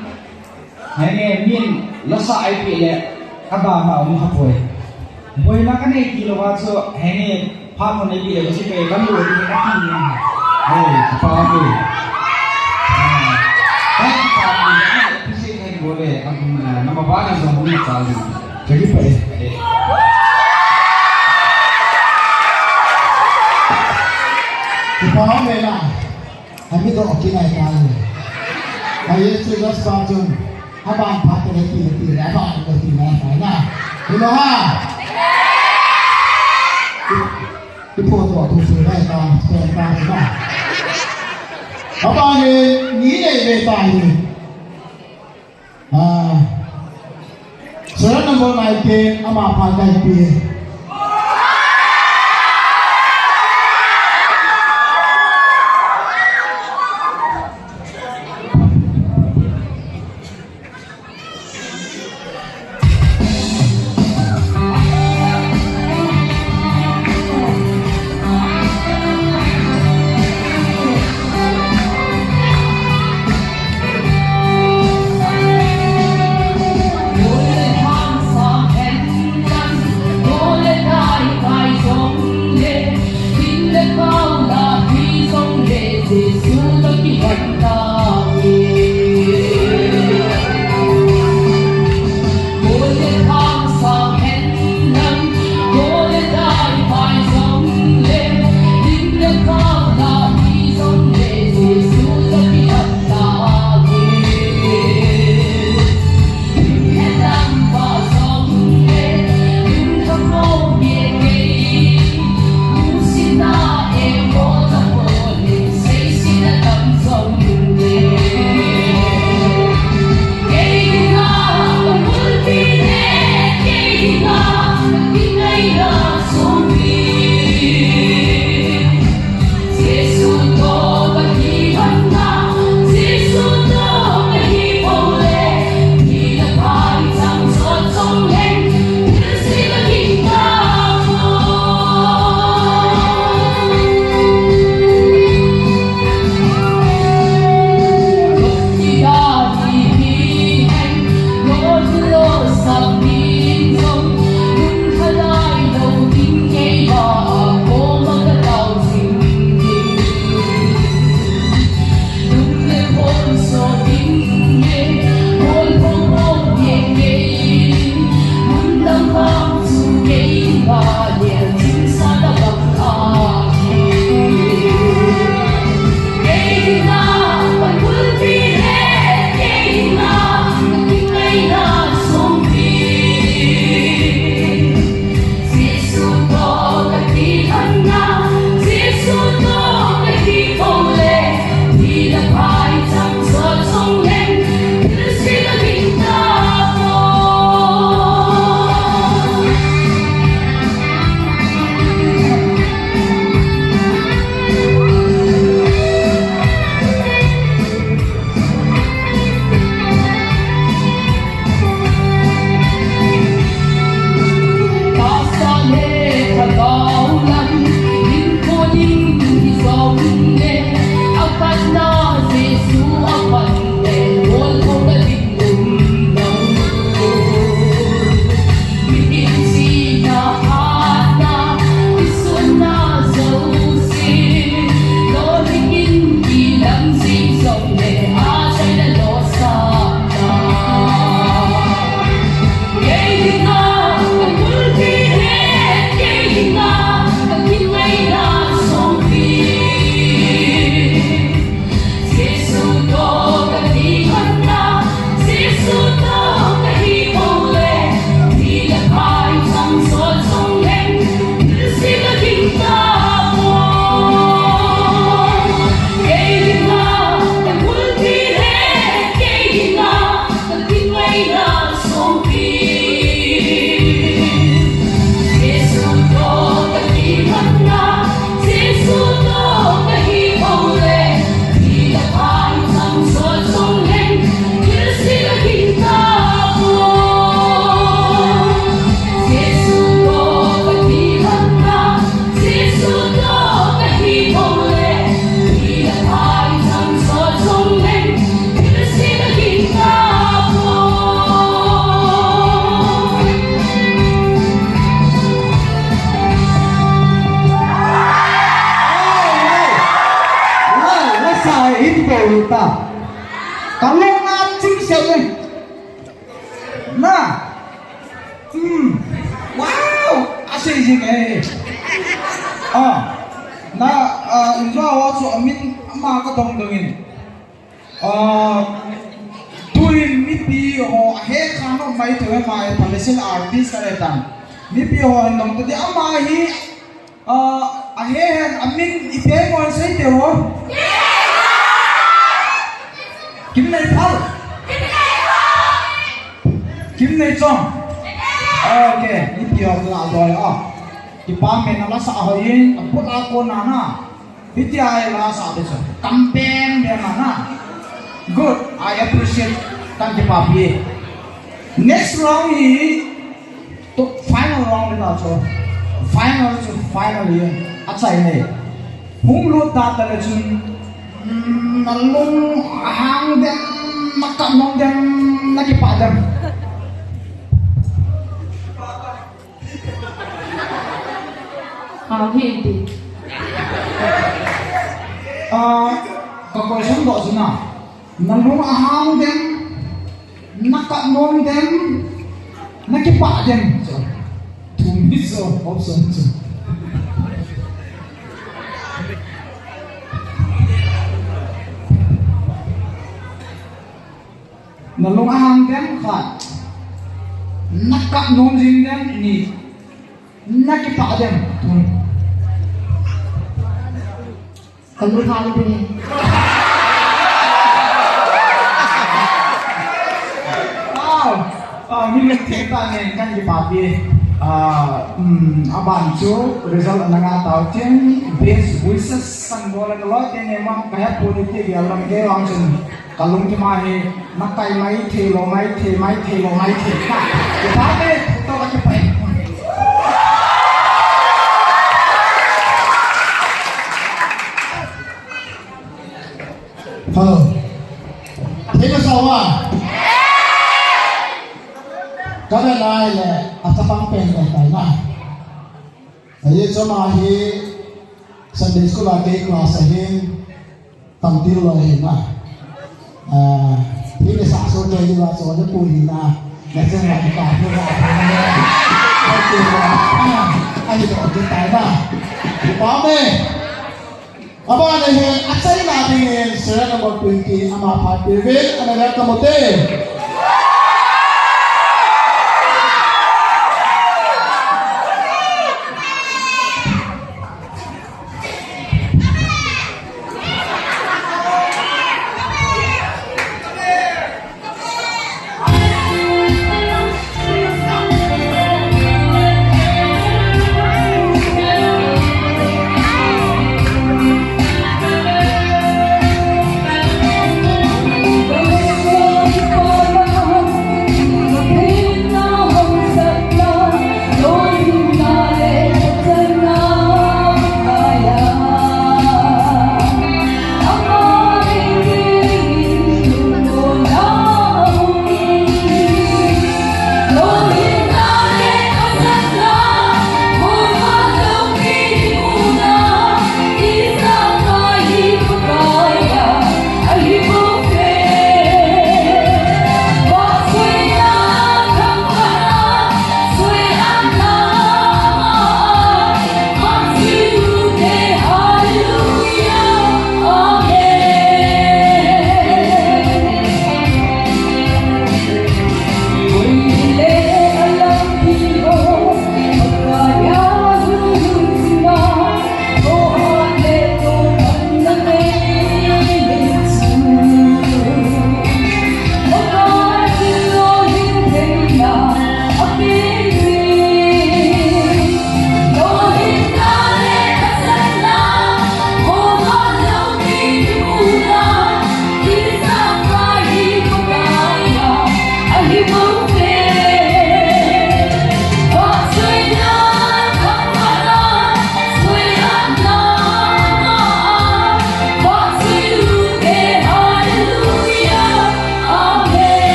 henge min la sa ai pi le, ka da ma um ha poi. Boina ka nei ti lou a chu, henge, phat mo nei pi le, ka si pe, ka lu ti ka ti ni. Hey, pa pi. Ah, ka pa pi, ka si ke bole, am, ah, na ma ba na jong ni cha ni. Ka ki pe. Hey. Ki pa me la. Ami to kinai kai. Ai Yesu Christa chun. Aban phat le ti ti le aban le ti le kai na. Hilo ha. Ipo to tu se le ta se ta na. Aban le ni le le ta ni. Ah. Serial number nine ten, ama pha kai pi. Ita. Kalung na chim se le. Na. Hmm. Wow. Asei jing e. Ah. Na, ah, in law ho chu amin ama kadong dong in. Ah, tuin mipi ho ahe khan ho mai thei mai, professional artist ka le tan. Mipi ho hin dong tadi ama hi, ah, ahe hen amin ipi mo sei te ho. Kimneiphal. Kimneichong. Okay, mipi ho la doi a. Kipa me na la sa ho yin, a put a ko na na. Hitia hi la sa de so. Kam bem bem na na. Good. I appreciate. Kan kipapi. Next round hi to final round na cho. Final to final hi. Achai nei. Hung lut ta ta le chun. Mm, na lung hang dem, na kam nong dem, na kipa dem. Hao hi ti. Ah, ka question doh chu na. Na lung ahang dem, na kap nom dem, na kipah dem. So, thum hi so, option chu. Na lung ahang dem khat. Na kap nom jing dem ni. Na kipah dem thum. Ka lung hang dem. Wow. Ah, mi leng thei ta ne kan kipapi. Ah, um, aban chu result ana nga tau tin best wishes san bol ka loi te ne ma ka ya pu ni ti ya lam ke wang chun. Ka lungthim a hi, na kai mai thei lou, mai thei, mai thei lou, mai thei. Ka, kipa te, to ka kipa. Hello. Thei masa uva. Ka na lai le, a chapang pen le tai na. Ahi choma hi, Sunday school a kei class ahin. Tamtil loi hi na. Ah, hi le sa so ke ji wa so le pu hi na. Na chen wa ka pu wa pu na. Ka pu wa. Ah, ai to ke tai na. Pu pa me. Aba ne he, a chai na ding in, serial number twenty, ama pha pe ve, ana ga ka mo te.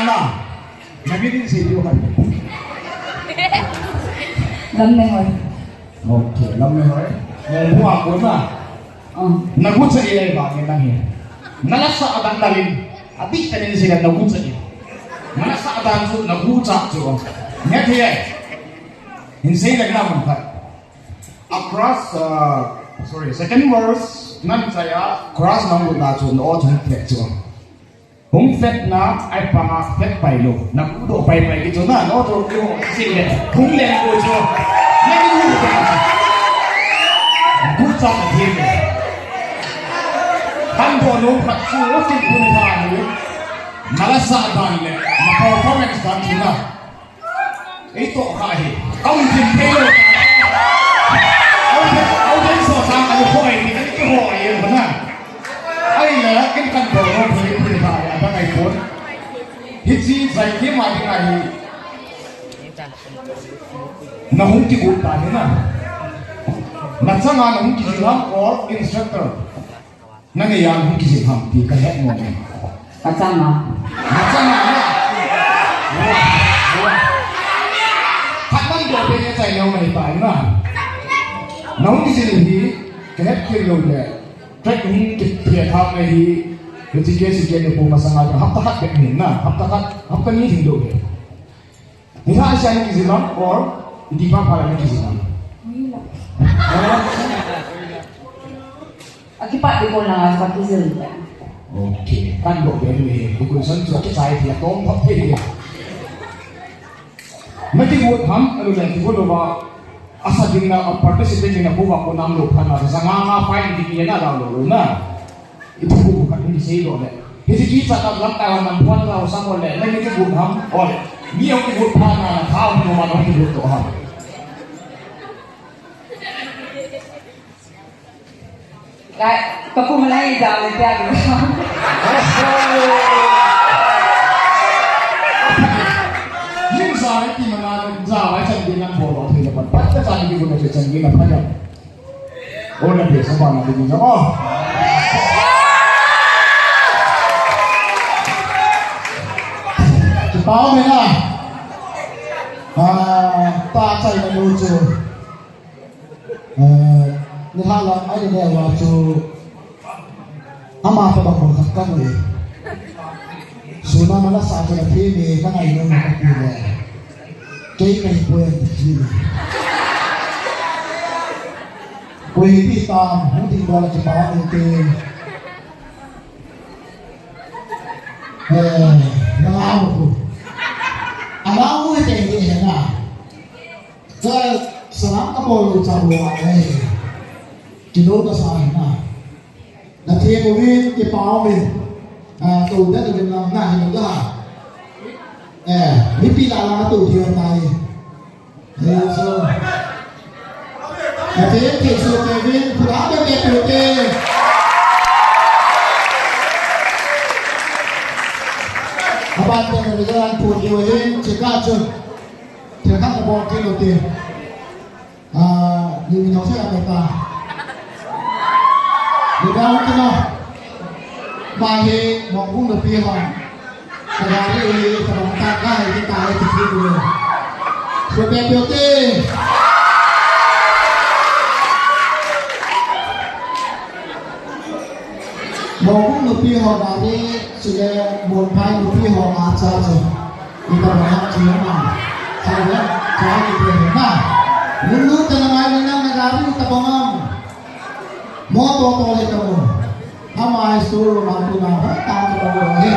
Na, na min in sei diu ham. Lamnehoi. Okay, Lamnehoi. Mo bua ko na. Ah. Na gucha i lai ba nge nang hi. Na la sa adang na lin. Adih tah in sei na gucha i. Na la sa adang chu na gucha chu. Nge thei. Hin sei na na mun khat. A crush, uh, sorry, second verse, nan chaya crush nang gu na chu no chung te chu. Hung fet na, ai pa nga fet pai lo. Na ku do pai pai ki chu na, no to ki ho si le. Hung le ko chu. Na ni hu ko. Ku cha na thim le. Kan do no khat chu o kin ku ni ha ni. Na la sa dan le. Na performance dan chu na. Ei to kha hi. Ka hung thim thei lo. Au thei, au thei so sa ka hoi ni ka ki hoi e na. Ai la kin kan to no thei thei kha ya ta kai pon. Hi chi zai ke ma ding ahi. Na hung kigot ta hi na. Na changa na hung kijil ham or instructor. Nang e yang hung kijil ham ti ka het nom e. Ka changa. Na changa na. Khat man do pe ne chai neu mai pa na. Na hung kijil hi ka het kit lou le. Track hung kiphe tha mai hi. Ka ti ke si ke ne ko masanga hapta khat bek ni na. Hapta khat, hapta ni ding lou le. Ni ha sa ni kijil ham or ni pa pa ni kijil ham. Akipat di ko na pa kijil. Okay, kan bo be ni ko ko san chu ki sai ti tom thap thei ni. Na kigot ham, alu le kigot lo ba. Asa ding na, a participant ding na ko ba ko nam lo phan na sa nga nga fine ding na la lo lo na. Ipu ko ka ni sei lo le. Hi si ki cha ka lam ka nam pon la sa mo le. Na ni kigot ham, o le. Ni kigot phan na na tha mo ma no kigot to ham. Lai, ka pu malai ja le ja le. Yin sa le ti mana ja wai chan din nan bol lo thei le pat pat ka chan din ko na chan din na pha ja. O na pe sa ba na din na. Oh. Ki pao me na. Ah, ta chai na lu chu. Eh, ni hala ai ne wa chu ama ta ba ko khat ka mo. Suna mala sa ka thi ni ka ngai no ka ti le. Kei kai po en ti ni. Ko hi ti ta mu ti ba la ti ba ni ti. Eh, na la ko. Ala ko te ni na. Sa, salam ka bol lo cha lo a, eh. Kilo ka sa na. Na the ko win ki pao win. Ah, to da da na na hi da. Eh, mi pi la la to thio tai. Eh, so. Na the ke so ke win, pura da ke to ke. Aban da da da to thio win, che ka chu. Thil khat ka bol kit lou te. Ah, ni mi nong se la ta. Ni ba kit lou. Ba he, mo kung na pi ho. Ka ga ri u ni, ka ba ta ka he, ki ta he, ki ki ni. So pe pe te. Mo kung nupi ho gari, chule mo phai nupi ho a cha chu. Ita ba ha chu ma. Cha le, cha ni pe na. Lulu ta na mai na na gari ta ba ngam. Mo to to le ta mo. Ama ai su ru ma tu na ha ta ta ba mo he.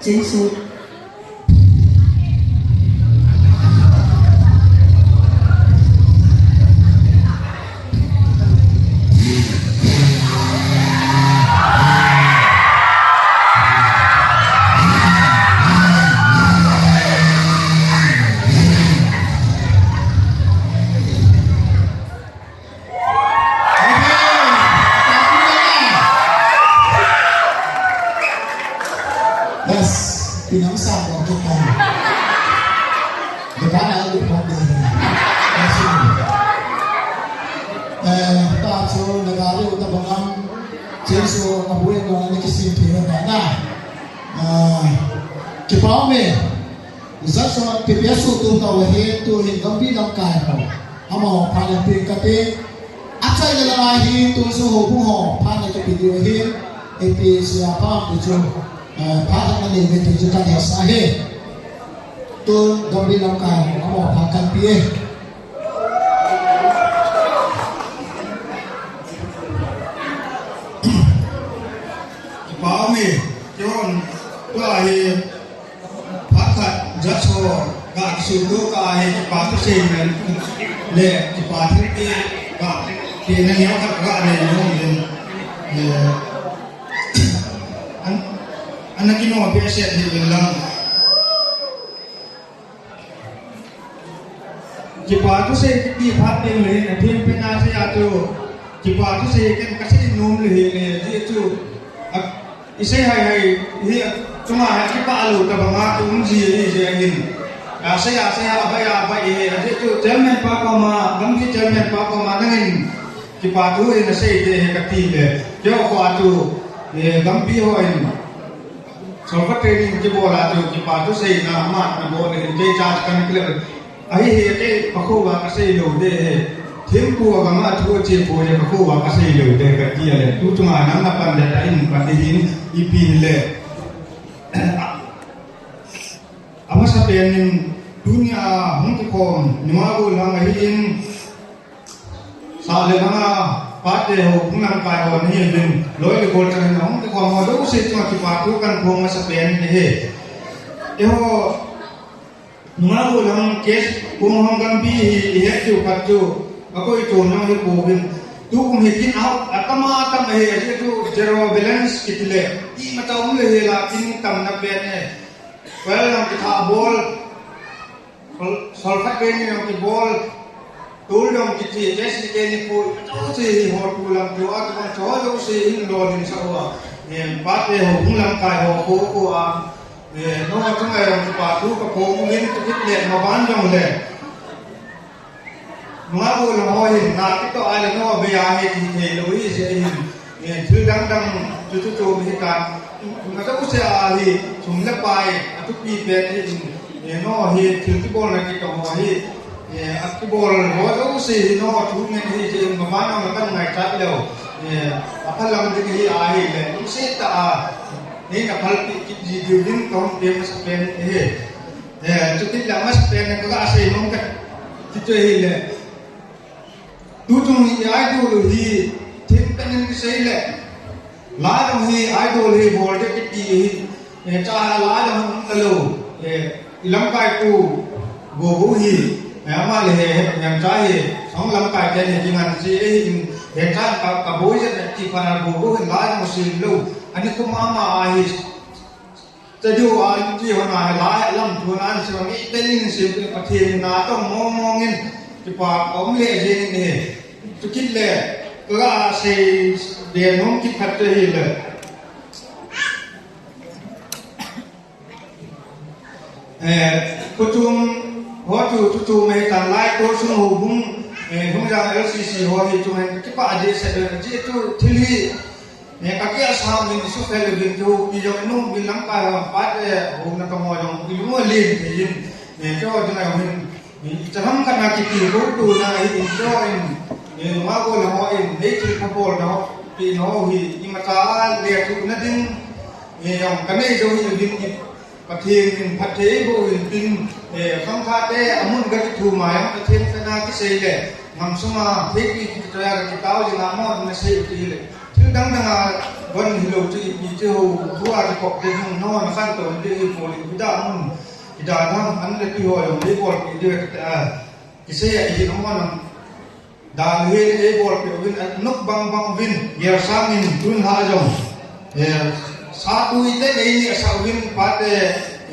Jesu. Yes, pinang sa ko kita. Kita na ko pa de. Yes. Eh, ta chu na gari uta bangam. Jesu abuai ko na kisim pira na. Ah, kipa me. Jatso P P S tu tau ahi, tu hin Gambih lamkai ho. Amaho phat na pe kate. Achaina langa hi tu chu houbung ho phat na kipe diu ahi. A P C a pam tu chu, eh, phat na nei ve ti chu kadeisah e. Tu Gambih lamkai ho, amaho phat kape e. Kipa me, kihon, tua hi, Phat khat, judge ho, ga kisuhto kah a hi kipa thuseina le kipa thilpeh, ga, pehna neo khat ga nei nom in, eh, an, ana kino behseh hi in lang. Kipa thusei kiti phat ding le, a thil pehna sei a chu, kipa thusei ken kasei nom le hi le, jeh chu, a, I sei hai hai, hi, chunga hai, kipa lou tabanga, tu um ji, hi ji ahin. A sei a, sei a, abai a, abai hi, ajeh chu, chairman pa koma, gamgi chairman pa koma, nangin, kipa thu hi nasei te hi kati le. Keiho kho a chu, eh, gamgi ho in. Solfa training kibol a chu, kipa thuseina, ama nabol le, kei charge kan clear. Ahi hi, kei kakhouva kasei lou de hi. Thempu a gam a thu ache poi, kakhouva kasei lou de kati a le. Tu chunga nang napan le ta in pan ding hin ipi hile. Amasapen in tunia hung kikhom, nunga gollhang ahin. Sah le banga pate ho, hung lamkai ho nahi uvin. Loi le gol chang in hung kikhom ho jouse chunga kipa thu kaphong masapen in ahi. Eiho Nunga gollhang case, Punghong Gamgi hi, ihet diu khat chu, akoi chon jong hipouvin. Tukum hi kin a, atam atam ahi, ajeh chu zero balance kiti le. Imacha um le hi la, kin tamna pen e. Well, jong kitha bol. Sol, solfa training jong kibol. Tol jong kiti, K C K ni po, jouse hi ho tu lam tu a, tu lam tu jouse hi lo ding sa uva. Eh, pate ho, hung lamkai ho, ho, ho a. Eh, nangho chunga jong kipa thu kaphong uvin, chukit le, maban jong le. Nunga gollhang ho hin, na kitoh a le nangho bei a hi ti thei lou hi jeh hin. Eh, thil dang dang chu chu chu hi ta. Nangho jouse a hi, sum le pai, athupi pen hi in. Eh, nangho hi, thil kibolna kitoh ho hi. Eh, akibol ho jouse hi nangho thu ngen hi jeh in, maban nangho kan ngaichat leu. Eh, aphalam ding hi ahile, lungset tah a, neina phalpeh kit ji diuvin kahung tem masapen ahi. Eh, chukit le amasapen in kaga sei nom khat, ti chu ahile. Tuchung hi idol hi, thempen in kisei le. La jong hi idol hi bol ding kiti hi, eh, cha la jong um talou, eh, ilamkai pu Gogo hi, eh, ama le he, he, Hemcha hi, song lamkai te hi, kingan si, eh, in, Hemcha ka, kaboi jep ti pa na Gogo hi la jong sim lou, ani kum ama a hi, Chadio a in ti hona hi la, lam tu na an sim, ni te nin sim, Pathen na tong mong mong in, kipa um le jing in hi, chukit le, kaga sei, de nom kit khat te hi le. Eh, tuchung, ho chu, tuchung mai tan lai, tuchung houbung, eh, Hungjang L C C ho hi chung hen, kipa ji se, ji tu thil hi, eh, kakia sam min su fel bin tu, i jong nu, min lamkai ho, pat, eh, ho na ka mo jong, i lu lin, eh, yin, eh, cho jong ai hin, Chaham khat na kiti ko tu na hi in cho in, eh, nunga gollhang ho in, nei thil phabol na ho, pi na ho hi, imacha le thu na ding, eh, jong kanei jo hi uvin i Pathen in phatthei boh uvin tin, eh, khangthah te amun ga kithu ma jong Pathen kana kisei le, ngam sunga, thei pi kithoa ga kitao jing a mo na sei u ti le. Thil dang dang a, Kon hilou chu ipi chu ho, thu a kikop te hung no na khan to le hi ko le ida mun, ida dam an le pi ho jong le bol pi de ta. Kisei a ihin amon dan hi eibolpeh uvin, anop bangbang uvin, gelsangin tun ha jong, eh, sa tui te nei ni asa uvin pate,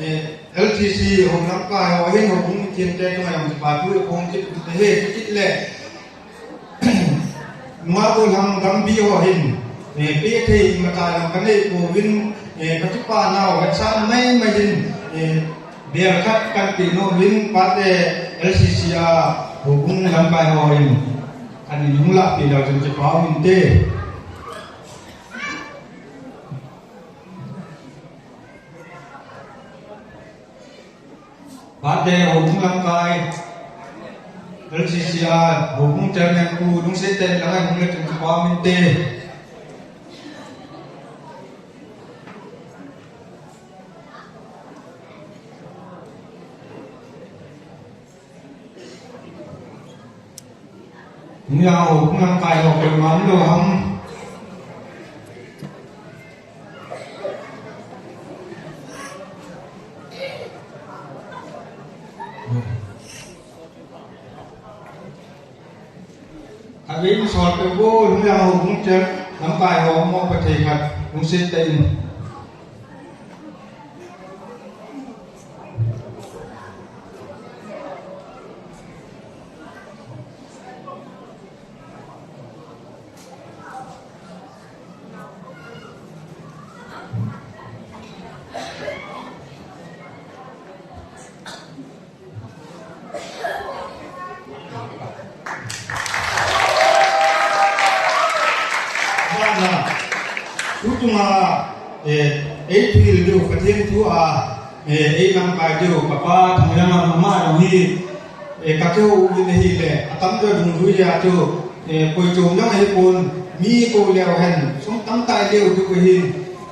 eh, L T C ho lamkai ho hin ho hung kin te tunga jong pa tu hung kit te he kit le. Nunga ko lang gambi ho hin, eh, pe thei mata jong kanei pouvin, eh, kakipa nau, hetsa mai mai hin, eh, Bel khat kan ti nom in pate L C C a houbung lamkai ho in kan in hung lahpeh leu chun kipa um inte. Pate houbung lamkai L C C a houbung chairman Pu Lungset te langa hung le chun kipa um inte. Ni a ho, kung lamkai ho, koima um lou ham. Khatvei in sol peh vo, hung jang ho, hung chel, lamkai ho, mo pa thei khat, hung sit ta in. Tuchunga, eh, ei thuhil diu, Pathen thu a, eh, ei lamkai diu, kapa Thangjang a ama jong hi, eh, kakihou uvin ahile, atamjo dungjui a chu, eh, koi chom jong ahipon, mi kou leu hen, sum tamtah leu diu ahin,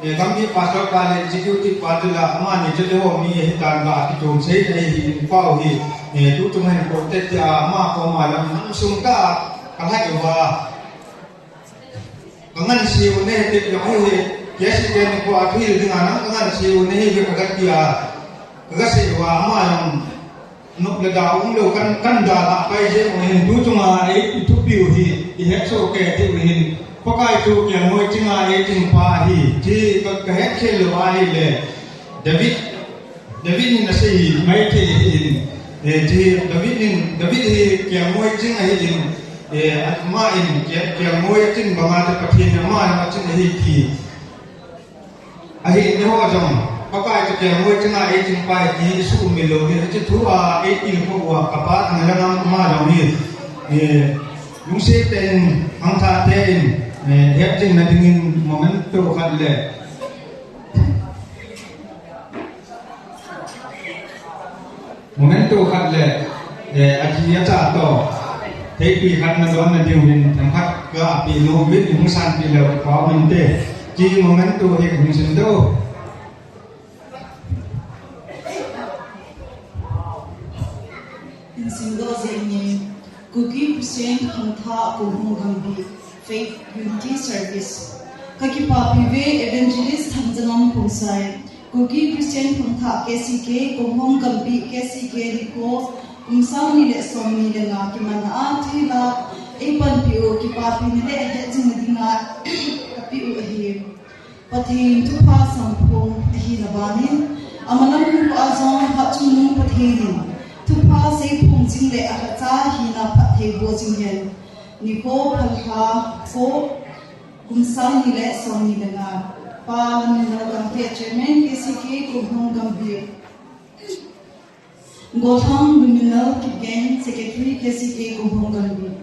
eh, gam hi pastor pa le executive pa chu la, amani chu le ho mi ahitan ga, kichom sei ahi in pau hi, eh, tuchung hen kou te tia, ama koma jong, nam sung ta, kalhai uva. Ka ngansi u ne te jong hi, K C K ni ko a thuhil dinga nang ka ngansi u ne hi ka ga tia, ka ga sei uva ama jong nop le da um lou kan, kan da la pai je mo hin tuchunga ei thupiu hi, i het soh kei tiu hin. Pakai chu kelngoi chinga ei ching pa hi, ti ka, ka het khel lou ahile. David, David in asei hi, maithei hi in, eh, ti David in, David hi kelngoi ching ahi in, eh, ama in ke-, kelngoi achin banga te Pathen in ama in achin ahi ti. Ahi in eiho jong, Pakai chu kelngoi chinga ei ching pa hi ti sumil lou hi, hiche thu a ei til kho uva, kapa Thangjang a ama jong hi, eh, lungset tah in, khangthah tah in, eh, hetjingna dingin memento khat le, Memento khat le, eh, aji acha toh, theipi khat nadon nadiu hin, themkhat kapeh nom uvin, ihung sanpeh leu, kipah um inte, ti memento hi hung sim diu. Hung sim diu jeng in. Kuki Christian Khangthah Kum Hong Gambih Faith Unity Service. Kakipapi uve Evangelist Thangjangam Khongsai, Kuki Christian Khangthah K C K Kum Hong Gambih K C K nikho, kum sang ni le som ni le nga kimanna a thilha eipanpi u, kipapina le hetjingna dinga kapeh u ahi. Pathen thupha samphong ahina banin, amalam nunga jong hatchungnung Pathen in thupha seiphong jing le alhacha hina phatthei boh jing hen. Nikho phalha kho, kum sang ni le som ni le nga. Pa Lamminlal Gangte, Chairman K C K Kum Hong Gambih. Golhang Luminal Kipgen, Secretary K C K Kum Hong Gambih.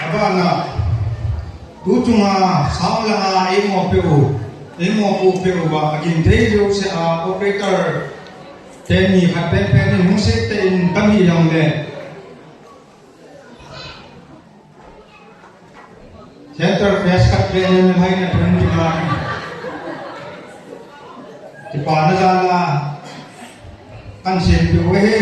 Abana, tuchunga sang langa eimo peh u, eimo peh u ba, agim thei jouse a operator teni khat penpen in hung seitan tam hi jongle. Enter fest khat ve le na hai na tun tun na. Kipana jal a kan sempeh u ahi.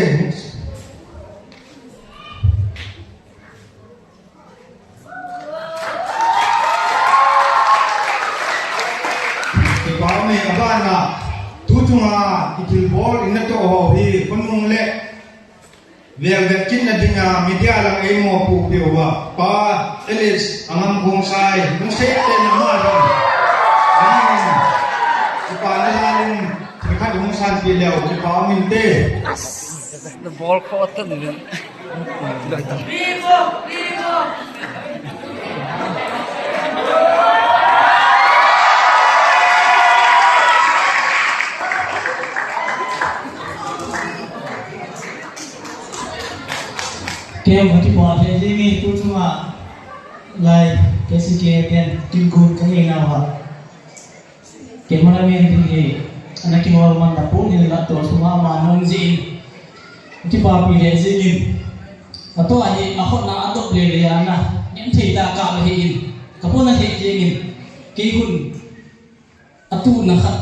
Kipa um e, abana, tu chunga i thilbol in natoh ho hi, khonung le velvet kitna dinga media lang eimopoh peh uva, Pa Alice Angam Khongsai, hung sempeh na ma dam. Amen. Kipana jal in, thil khat hung sanpeh leu, kipa um inte. Nabol kha tan uvin. Kei jong kipa lheh jenge, tu chunga lai K C K ten kin kun kahi nauva. Cameraman ding hi, ana kihol man tapon hinla, tua sunga ama nung jin. Kipapi lheh jengin. Atua hi, ahotna adop lele ana, ngen thei tah kah lheh in. Kapo na lheh jengin. Kei hun, atuna khat,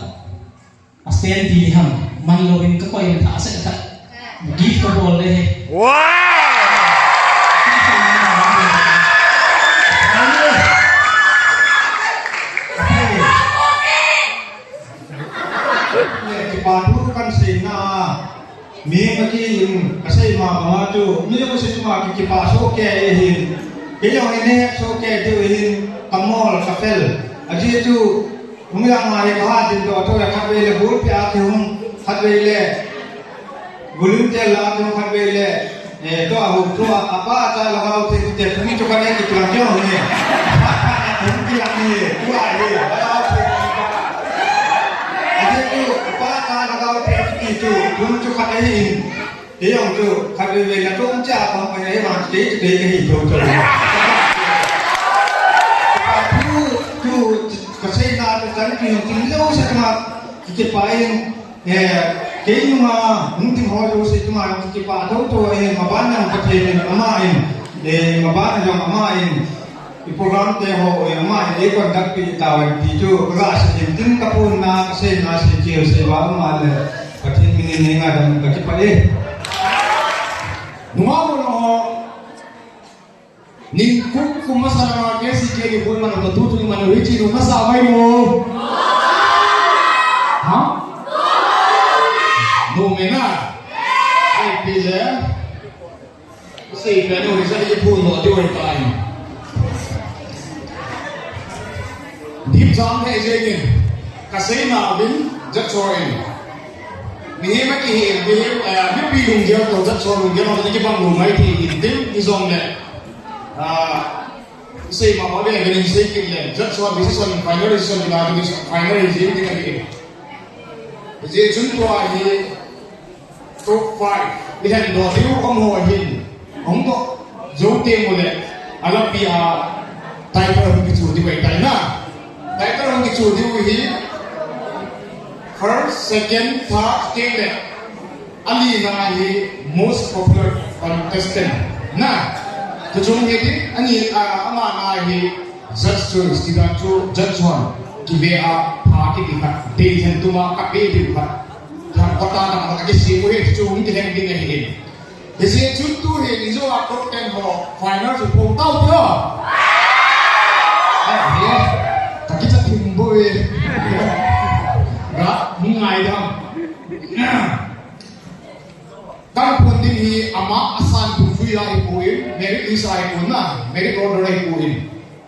a stand ti ham, man louvin kakoi na thah seh khat. Gift kabol le hi. Wow! Kipa thu kan seina, mi kati in kasei ma banga chu, mi jong sei ma ki kipa soh kei ahin. Kei jong ine soh kei diu ahin, kamol kafel. Ajeh chu, Hung jang ma hi kaha din toh, toh le khatvei le bulpi a kihung, khatvei le volunteer la kihung, khatvei le, eh, toh a hung toh a, apa cha lhagao theng te, tumi chu khat e kiti lang kihung e. Apa cha kihung kiti lang e, tua e, lhagao theng. Ajeh chu, apa cha lhagao theng kiti chu, tumi chu khat e in. Kei jong chu, khatvei vei na tong cha kong pai na hi vang, kei chu kei kahi thou thou. Chu, chu, kaseina chu chan chu, chu lou sa ma, ki, kipa in, eh, kei nunga, hung ding ho jouse chunga, ki, kipa thou thou in, maban na Pathen in, ama in, eh, maban na jong ama in, I program te ho, eh, ama in ei conduct pi tauvin ti chu, ka ga sei in tin ka phone na, ka sei na, sei keu sei va, ama le, Pathen min in nei ngaidam ka kipah e. Nunga mo ho, ning kum kum masa na K C K ni phone man to tu tu man ri chi nu masa vai mo. Ha? No me na. Ai pi le. Sei pen u hi sa hi phun lo diu ahitai. Dip jam he jengin. Ka seina uvin jat chor in. Mihem a kihi, mihem, eh, mipi lunggel toh jat chor lunggel toh kibang lou mai thei in tin, ijong le. Ah, sei ma ma le, le sei kit le. Jat chor decision, final decision, final decision, final decision ding ahi. Hijeh chun tua hi Top five. I lhen doh diu um ho hin. Hung doh jou teng uleh, a lapi a title hung kichu diu ahitai na. Title hung kichu diu hi first, second, third, teng le a lina hi most popular contestant na. Tuchung hi ti, ani, a, ama na hi judge choice ti dan chu judge hon kive a pha kiti khat, dei lhen tuma ka pe diu khat. Thang kota na ma ka kisi u hi chu hung kilheng ding ahi. Hijeh chun tu hi ni jo a top ten ho final chu phong tau tio. Ai, he. Ka kicha thim bo e. Ga, hung ngai dam. Kan phong ding hi ama asan dungjuia ipu in, merit list a ipu na, merit order a ipu in.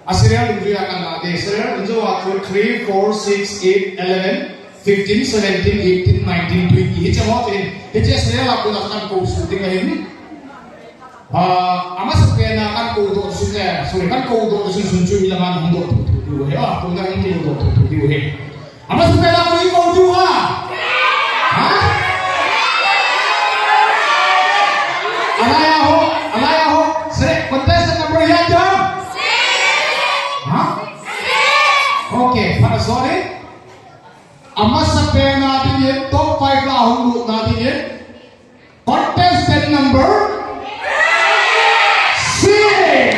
A serial dungjuia kan la de, serial dungjuia chu three, four, six, eight, eleven, fifteen, seventeen, eighteen, nineteen, twenty. Hiche ho chu hin, hiche serial a kona kan kou suh ding ahin. Ah, amasa pena kan kou doh suh le, sorry, kan kou doh suh sun chu hi la man hung doh tu tu diu he, ah, kona hung kou doh tu tu diu he. Amasa pena koi kou diu ham? Ha? Alai a ho, alai a ho. Sere, contestant number hiya jam? Ha? Okay, para sorry. Amasa pena dingin, top five la hung lutna dingin. Contestant number six.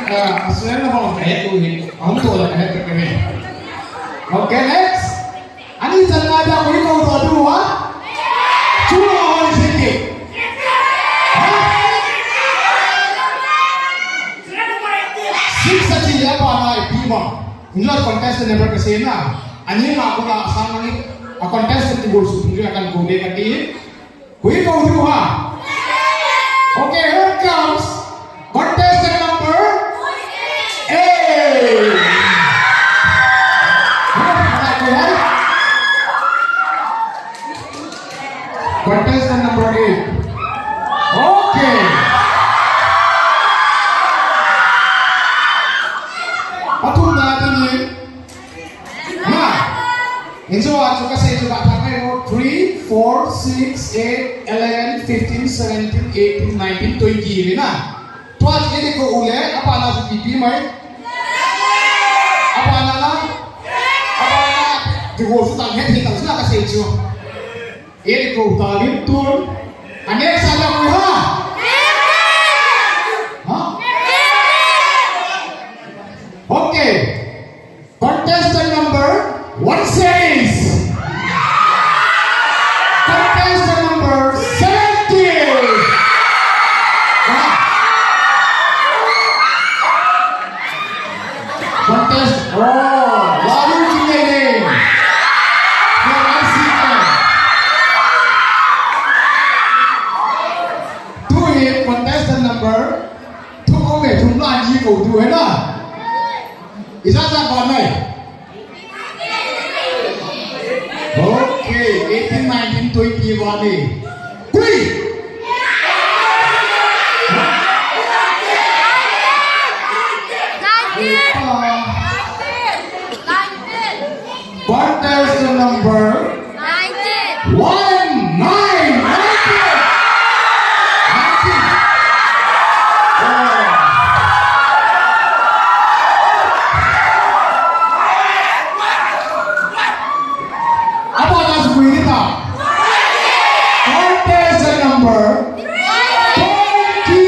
Ah, aswena ho kahe tu hi. Ahung to la kahe tu hi. Okay, next. Ani chan na da koi ko to tu ha? Chu ho ni siki. Ha? Six achi ya pa na pi ma. Injo contestant number ka se na. Ani ma ko na sang ni. A contestant ti bol su injo kan ko de ka ti. Koi ko diu ha? Okay, here comes contestant number eight. Contestant number eight. Okay. Athumna teni. Na, injo a chu kasei chu ba thang ai mo, three, four, six, eight, eleven, fifteen, seventeen, eighteen, nineteen, twenty ni na. Tua chu edi ko u le, apa na chu pipi mai. Apa na na. Apa na. Ti ho su tang het het tang su na kasei chu. Edi ko u ta vin tun. Ane sa na ku ha. Ha? Okay. Contestant number one says. Contestant number seventeen. Contest, oh, Lalu Jinglene. From I C K. Tu hi contestant number, thum um e, thum la ni ko tu hai na. Ijat jat ba nai. Okay, eighteen, nineteen, twenty, one, eh. Kui! Nineteen! Nineteen! What is the number? Nineteen! One, nine, nineteen! Nineteen! Oh. Apa na sukui kita? Contestant number twenty.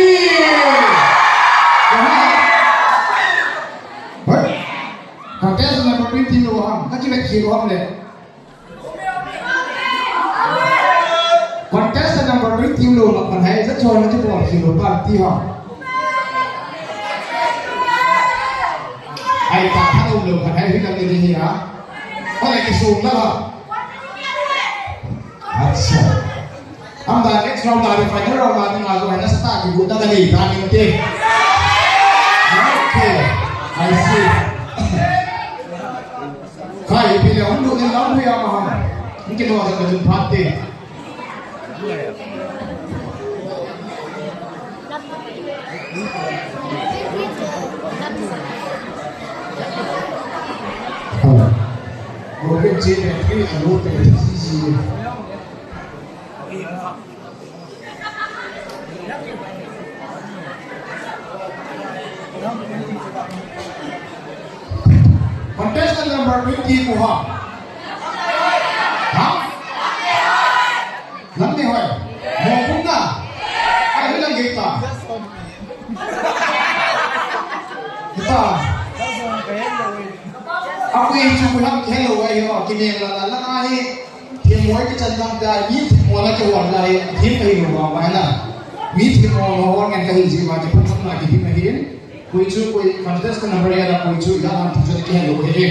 Contestant number twenty lo ham. Naki na kilo ham le. Contestant number twenty lo ma kan hai sa chon na chu bol kilo party ha. Ai ta tha lo lo kan hai hi kan ni hi ha. Ko le ki sum la ha. Acha. Am da next round da final round da na jo hai na sa ta ki bu ta da ni ta ni te. Okay. I see. Khai, ipi le hung lut in lam hui a ma ham. Hung kino sa ka jun phat te. Rocket je battery a low te si si. Contestant number twenty ko ha. Ha? Lam ne hoi. Mo kum na. Ai, lam ge ta. Kita. Aku yang cukup hello ai ho, kini la la la ai. Themmo kichan dang te, mi themmo na kihon lai, thim kahi lou vang vai na. Mi themmo na hon ngen kahi ji va, kiphun na kithim ahi. Koi chu, koi contestant number ya la, koi chu, ila han thu chu kihe lou ahi.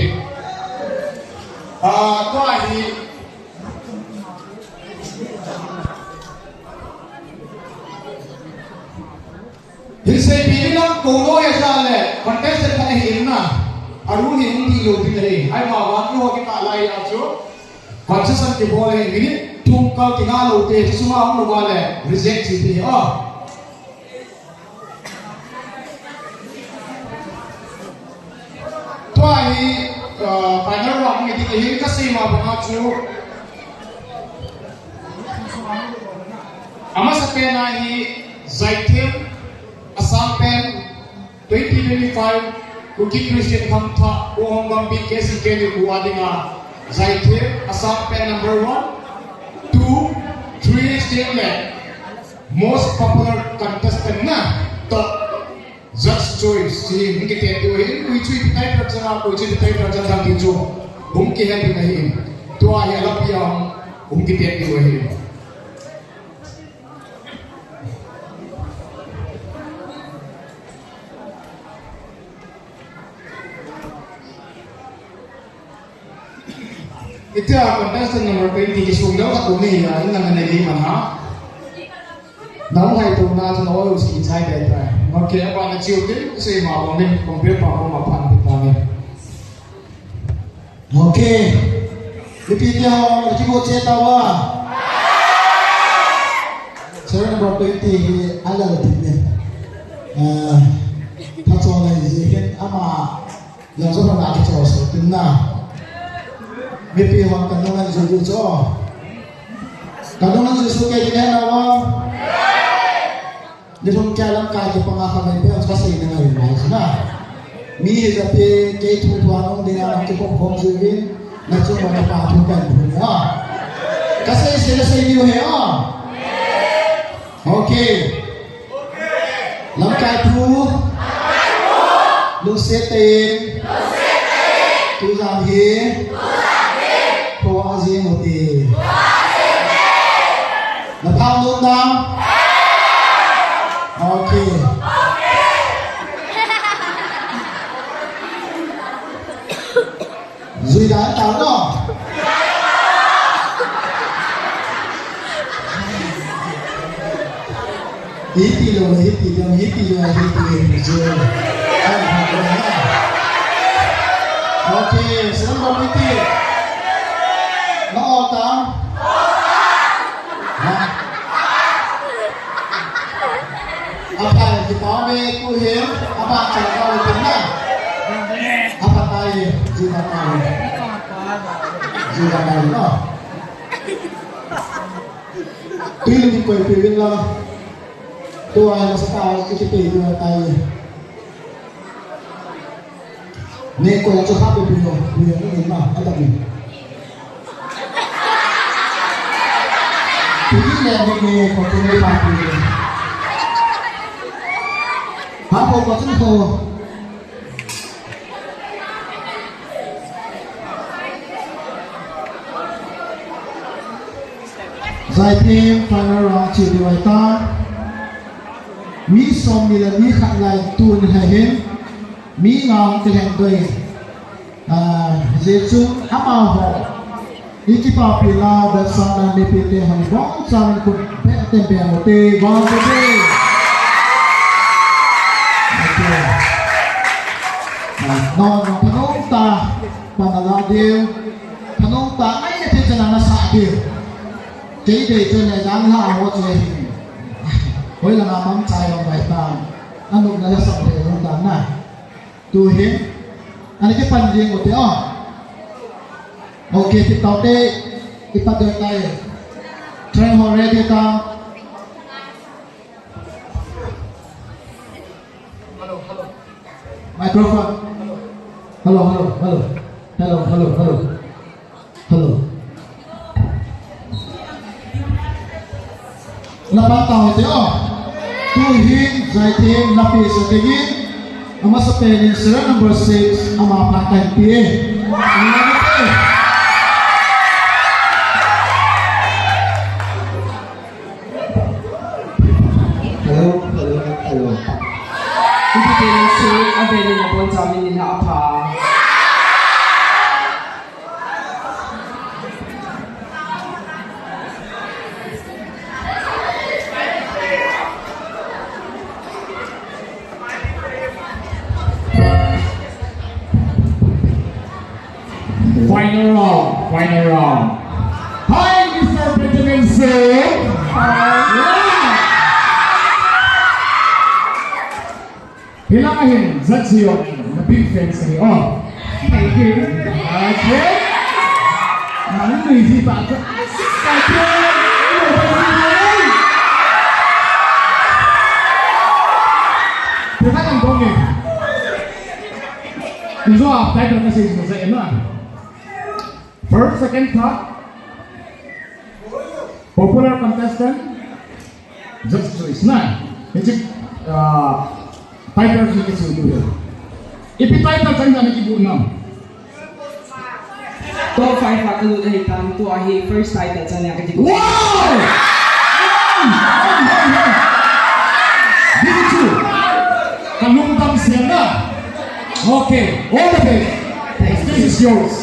Ah, tua hi. Hin seipi ni lang ko lo ya sa le, contestant khat ahi in na. Aru hi hung ti lou ding ahi. Ai ma vang ni ho kikah lai a chu. Concession kibol ahi, minute thum kal kinga lou te, chu sunga hung lou va le, reject chi ti ahi. Tua hi, uh, final round ni ding ahi, kasei ma banga chu. Amasapen a hi Zaithem, asangpen, twenty twenty-five Kuki Christian Khangthah Pu Honggampi K C K ni pu a dinga Zaithem, asangpen number one, two, three, stem le most popular contestant na top Judge choice, si hung kitem diu ahi, koi chu ipi type a chang a, koi chu ipi type a chang ding ti chu hung kihet ding ahi. Tua hi alapi a hung kitem diu ahi. Hitia contestant number twenty kisung deuh khat um ahi a, in lang anei man ha. Nang hai tu na chu na oi u si chai tai tai. Okay, apa na chiu tin, sei ma bang din, compare pa ko ma pan pi ta ni. Okay. Ipi ti ho, ki bo che ta wa. Serial number twenty hi alal tin ni. Ah, pha chon lai ji hin ama Yang so na kicho so tin na. Mipi hon ka nungan ju ju cho. Ka nungan ju su ke ni na wa. Ni lung kya lam ka ki panga kha mai pe ka sei na ngai mai na. Mi hi ja pe ke thu thu anong ding a ki pom pom ju vin. Na chu ma na pa thu kan thu na. Ka sei sei na sei ni he a. Okay. Lamkai thu. Lungset tah in. Tujam hi. Tho a jing u te. Na pham nom na. Okay. Jui dan tau no. Hiti lo, hiti lo, hiti lo, hiti lo, hiti lo. Ai, ha, ha, ha. Okay, sila ba hiti? No, ta? Ha? Apa, kita me kuhim, apa, cara kau itu na? Apa tayo? Juga tayo. Juga tayo, no? Tui lung koi pe vin la. Tua ya sa ta ki pe tua tayo. Ne ko ya cho ha pe pe lo, pe lo ni ma, ada ni. Pe ni le ni ko pe ni pa pe. Ha ko ko chu ko. Zaithem final round chu ding ahitai. Mi som ni le mi khat lai tun hi hin. Mi nga hung kilheng doi. Ah, hijeh chun amaho. I kipapi nau, vetsahna neipeh te hon bongchan in khut beh tah in beng ute, vang ute. Okay. Ah, non, non, thanom tah, pan ala diu. Thanom tah, ngaina thei chan a nasah diu. Kei dei chun le dan la ho che hin. Hoilang a mang chai long bai tan. Anop na la sap le long dan na. Tu hin, ana kipan jing ute o. Okay, ti tau te, ipat ding tai. Train ho ready ta. Microphone. Hello, hello, hello. Hello, hello, hello. Hello. Na pan tau hite o. Tu hin, Zaithem, na pi sa te hin. Amasa pen in serial number six, ama pa kan pi e. Hello, hello, hello. Ipi pen in serial a pen in a pon sa min in a pa. Final round, final round. Hi, Mister Benjamin Singh. Hi. Yeah. Hilang ahin, judge ho, na big fans ahi, oh. Thank you. Okay. Nang nui ji pa chu. Thank you. Teka kan dong ni. Inzo a, teka kan sei sa sa ina. First, second, third. Popular contestant. Judge choice na. Hiche, ah, Title chu kichu nu he. Ipi title chan a nakibu nam? Top five a kalut ahi tan, tua hi first title chan a kakibu. Wow! Hey, hey, hey, hey. Beautiful. Kalungdam sel na. Okay, all the best. This is yours.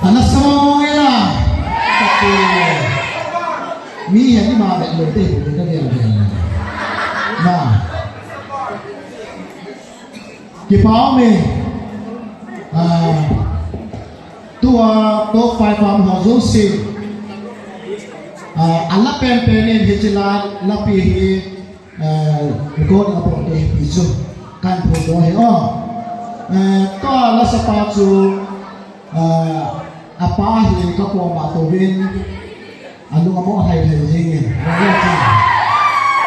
Ana sama mo ngela. Tapi mi ya ni ma be lo te ko ka dia. Na. Kipa um e. Ah, tua top five a um ho jouse. Ah, ala pen pen in hiche la, lapi hi, ah, record a bol te hi pi chu. Kan phu do he o. Ah, tua la sapa chu, ah, apa hi ka po ma to vin. Alung amo hai hai jing e.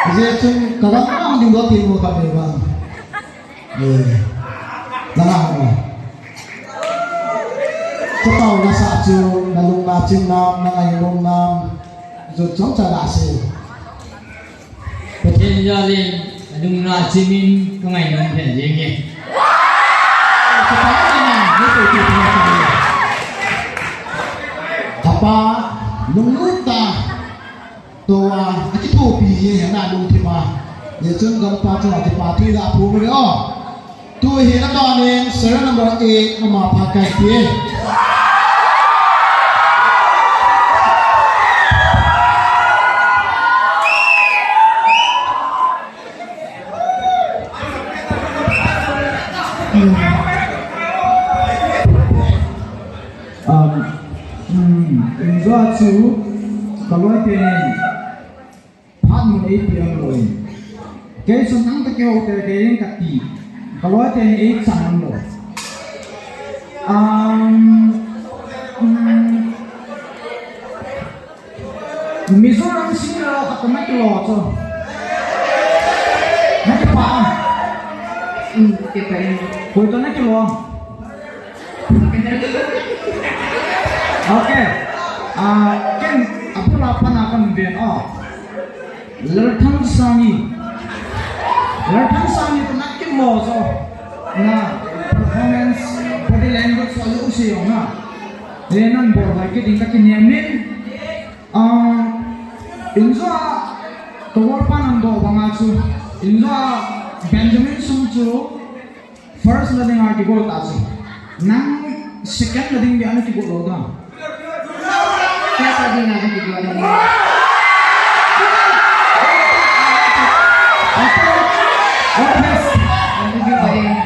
Ajeh chu ka gang ang ding do ti mo ka be bang. Eh, nanga ho. Chapang nasa chu, nalung nachim nam, nangailum nam, jot chomcha nase. Pathen jalin, nalung nachim in, kangainom phen jenge. Chapang nasa, nasa chu, nasa chu. Apa, lunglut ta. Tua, akithopi hi, hena lungthim a. Hichun gampa chunga kipa thu ila phu uve o. Tu hi na danin, serial number eight, ama phat kai ti. Ah, Tua chu, ka loi te nen, phat mun ei piang loi. Kei chu nang ta kei ho te kei ring ka ti. Ka loi te nen ei chang ang loi. Um, um, Mizoram singer ho khat toh na kilo chu. Na kipah a? Hmm, kipah e. Koi toh na kilo? Okay. Ah, ken abul a pat na kamu ven a. Lalthangsami. Lalthangsami toh na kilo chu. Na performance, body language chu alu se jong na. Len nan bol hoi kit ding ka kinem in. Ah, injo a, ka world pan an do banga chu, injo a Benjamin sung chu first la dinga kigol ta chu. Nang second la ding dia na kigol lou da. First la dinga na kigol lou da. Okay. Okay.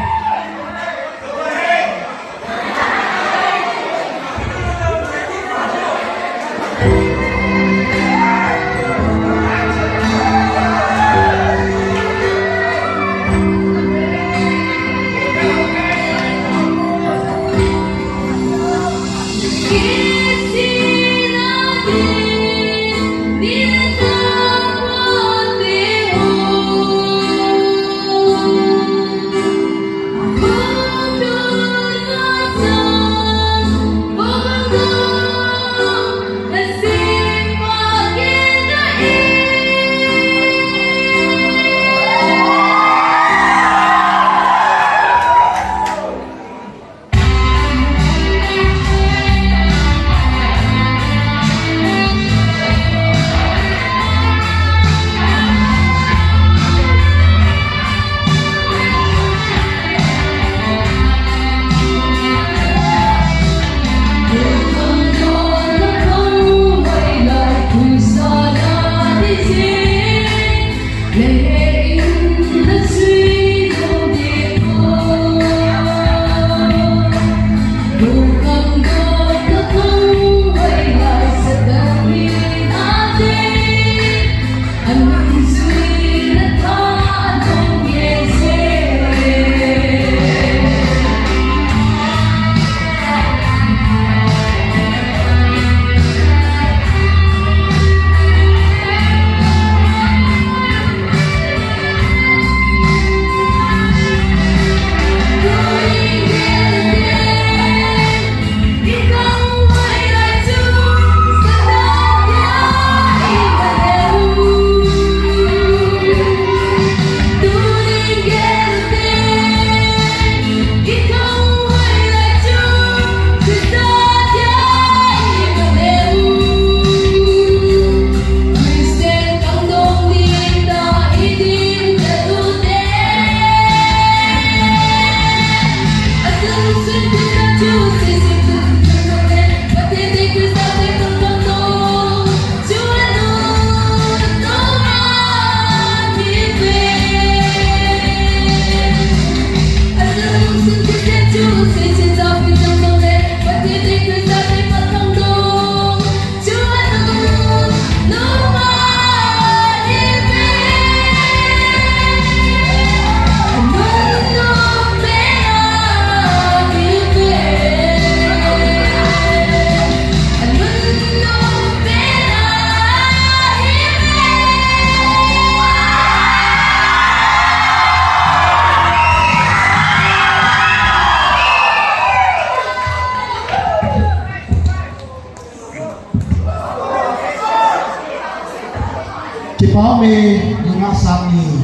Kipa ume, nunga sang ni.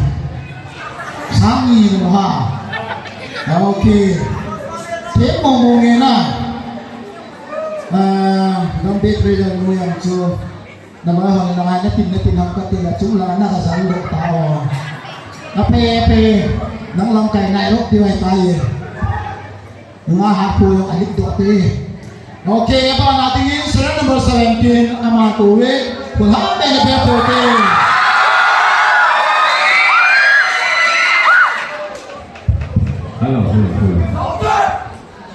Sang ni nunga. Okay. Te mo mo nge na. Ah, dam bet re jang nu yang chu. Na ma hang na na tin na tin ham ka te la chu la na ka sang do ta o. Ape, ape. Nang lamkai nai lo ti wai ta ye. Nga ha ko yo alik do te. Okay, abana dingin serial number seventeen, ama ko we, ko ha pe na pe ko te. Hello, hello, hello.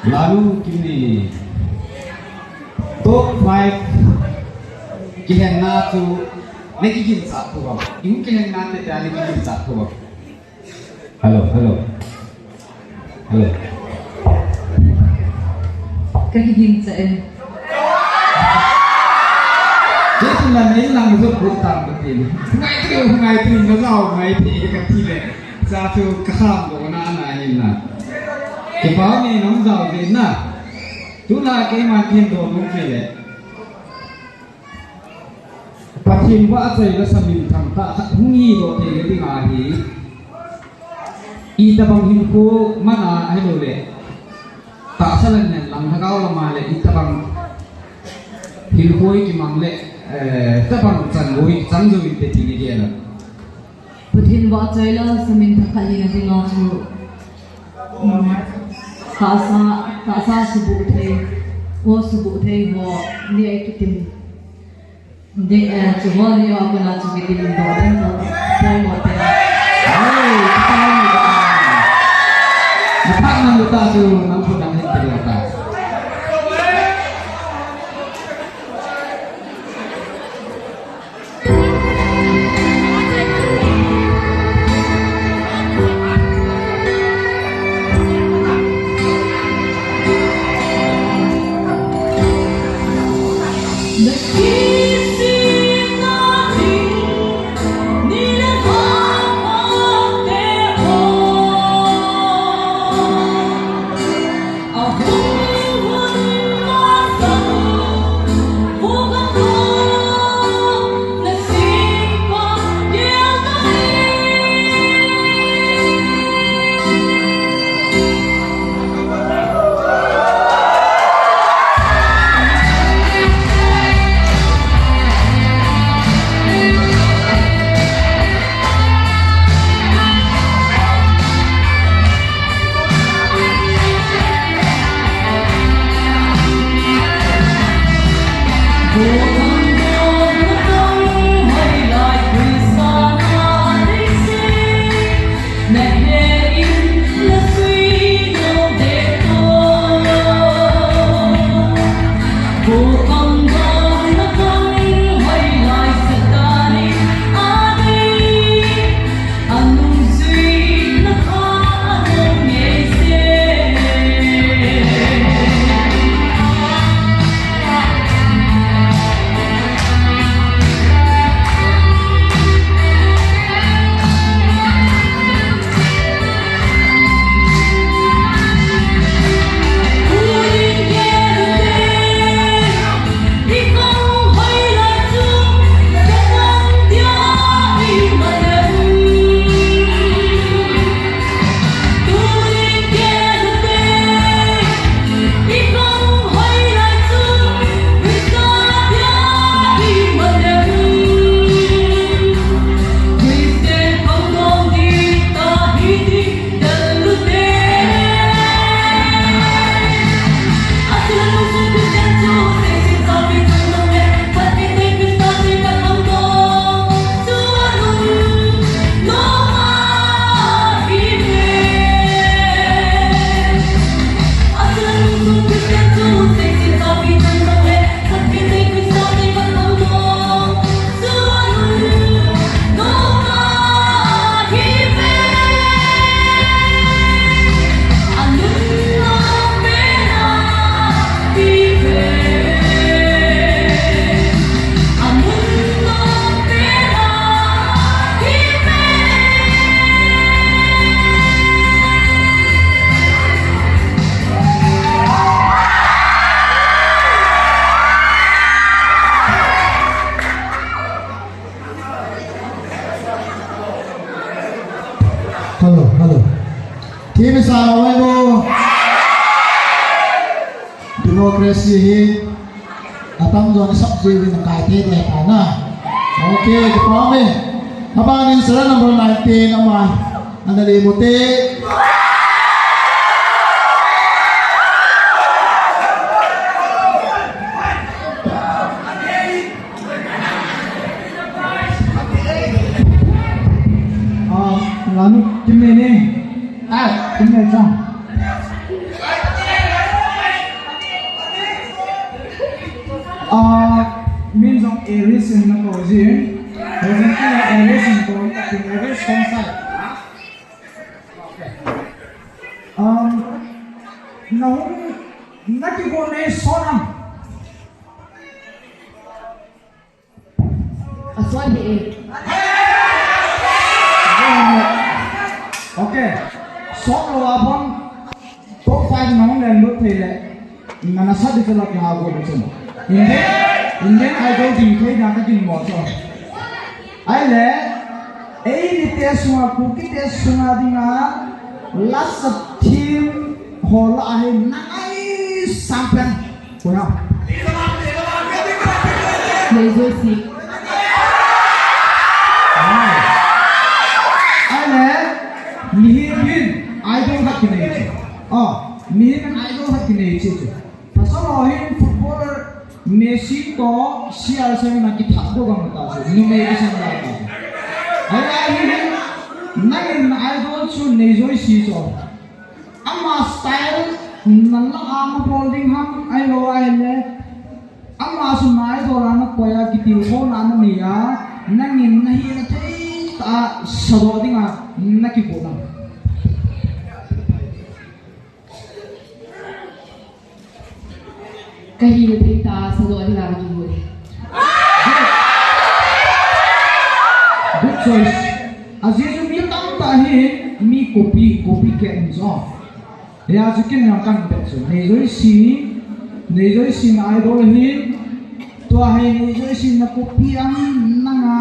Lalu kini top five Kihenna chu, na kiginchat thou ham? Ihung kihenna te tia na kiginchat thou ham? Hello, hello. Hello. Ka kiginchat e. Jesu la nei lang zo ko tang ko ti. Ngai ti, ngai ti, na jao ngai ti ka ti le. Sa tu ka ham ko na na ni na. Kipa ni nong jao ni na. Tu la keiman kin do nong ti le. Pathen vahchoi le sa minthang tah khat hung hi doh thei le ding ahi. Itobang hinkho man a ahilou le, tahsa lam hen lang lhagao lam a le itobang hinkho i kimang le, eh, tobang chan bou i chang jou inte ti ni gel a. Pathen vahchoi le sa minthang khat hina dinga chu, um, tahsa, tahsa subuh thei, o subuh thei ho ni ai kitim. De, eh, chu ho ni a kona chu kitim doh ding to, poimo te. Oi, kipa ni ba. Na phat nang lu ta chu, nang khu dang hin te lu ta. Hello, hello. Team sa awai mo. Democracy hi atam jong sap jui na kai te te ta na. Okay, kipa me. Abang in serial number nineteen ama. Ana le mo te. Ah, lanu, kimne ne. Ah, kimne chang. Ah, Min jong Aries in na kou jin. Hijeh chun Aries in kou, Aries kong sai. Um, na hung, na kigon nei sot am? Asot hih e. Okay. Sot lou a bon top five na hung len lut thei le. Na, na sat di chu la kiha go le chun. Indian, Indian Idol ding thei na ka kin mo chu. Ahile, eini te sunga, Kuki te sunga dinga, last team ho lah a hin na ngaisang pen. Koi ham? Neijoisi. Ai. Ahile, mihem hin idol khat kinei chu. Oh, mihem hin idol khat kinei chu chu. Pasal ho hin footballer Messi toh C R seven a kithat doh gam ta chu, numei kisan da ta chu. Ahile hi, nangin na idol chu Neijoisi chu. Ama style na lah a na bol ding ham, ahilou ahile. Ama chu na idol a na koi a kitilkhouna na nei a, nangin na hina thei tah a sadoh ding a na kigot nam? Ka hina thei tah a sadoh ding a ka kigot e. Good choice. Ajeh chu mi tamtah hi mi copy, copycat in jo. Hijeh chun ken jong kan bet chu. Neijoisi, Neijoisi na idol hi. Tua hi Neijoisi na copy am nanga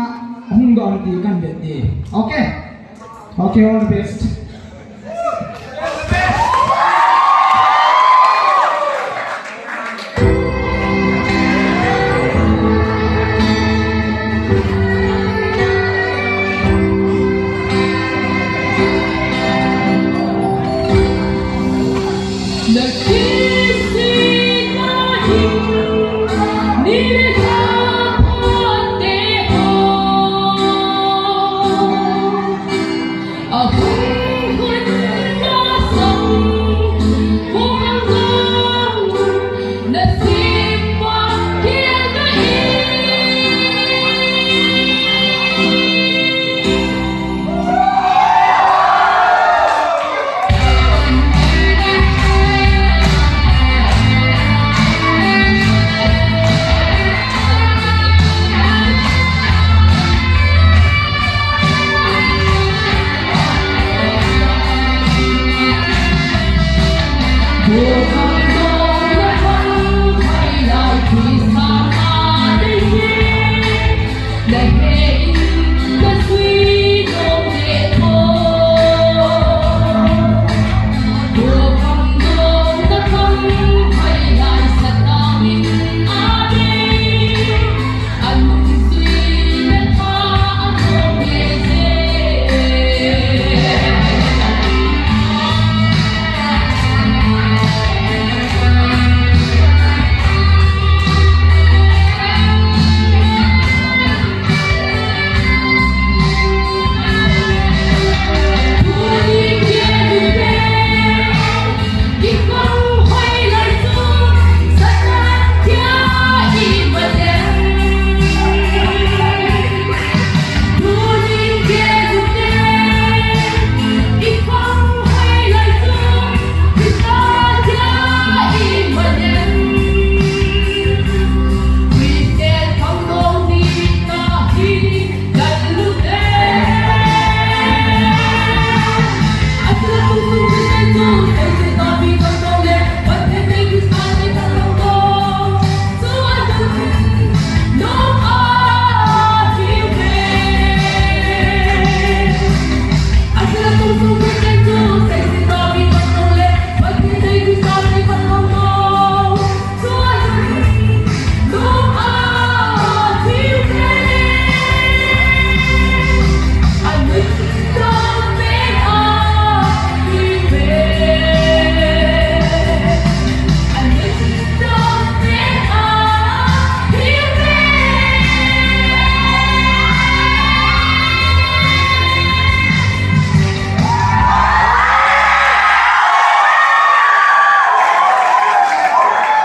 hung doh am ti kan bet e. Okay. Okay, all the best.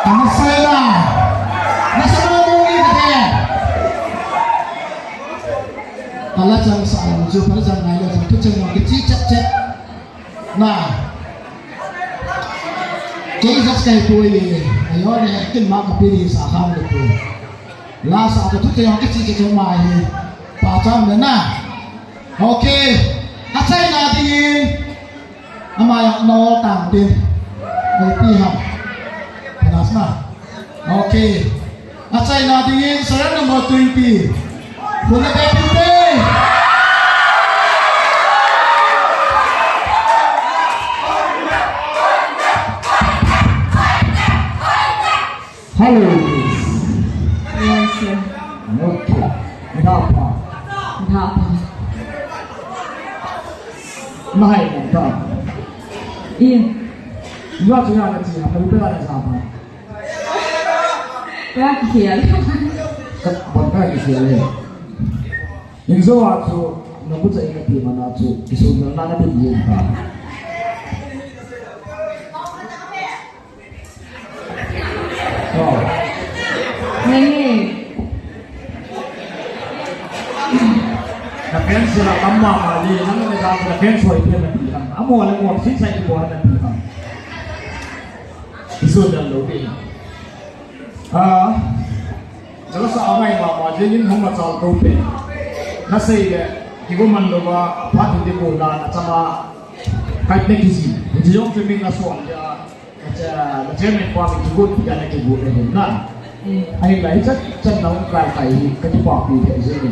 Ka nasa la. Nasa lo mo ni kate. La chang sa lang chu, pa chang ngai la chang, tu chang ngai, kichi chet chet. Na. Kei judge kai poi, ayo ne, kin ma ka pi ni sa kham le poi. La sa ka tu chang kichi chet chet ma hi. Pa chang le na. Okay. Achaina dingin. Ama ya nol tang tin. Oi pi ham. Panas na. Okay. Achaina dingin serial number twenty. Puna pe pin pe. Hello, miss. Yes, sir. Okay. Nidha pha. Nidha pha. Nahai mo ta. Iya. Nidha chu ya na chi ha, pa pe la na sa pha. Ka kikhel. Ka, bon ka kikhel le. Inzo a chu, na bu cha i ka ti mana chu, kisun na na ti yin ta. Oh. Nene. Na fans la kam mama le, na na da na fans hoi pe na ti ham. Amo le mo, sin sai ti bo na ti ham. Isu dan lo pe. Ah. Jala sa angai mama, je yin hong ma chal ko pe. Na sei le, ki go man lo ba, pha ti de ko na, na chama. Kai ne ki si. Ji yong pe min na so ya. Acha, na chairman pa mi kigot pi na kigot le hin na. Mm. Ahi lai chat chat na kai kai hi ka kipa pi the je ni.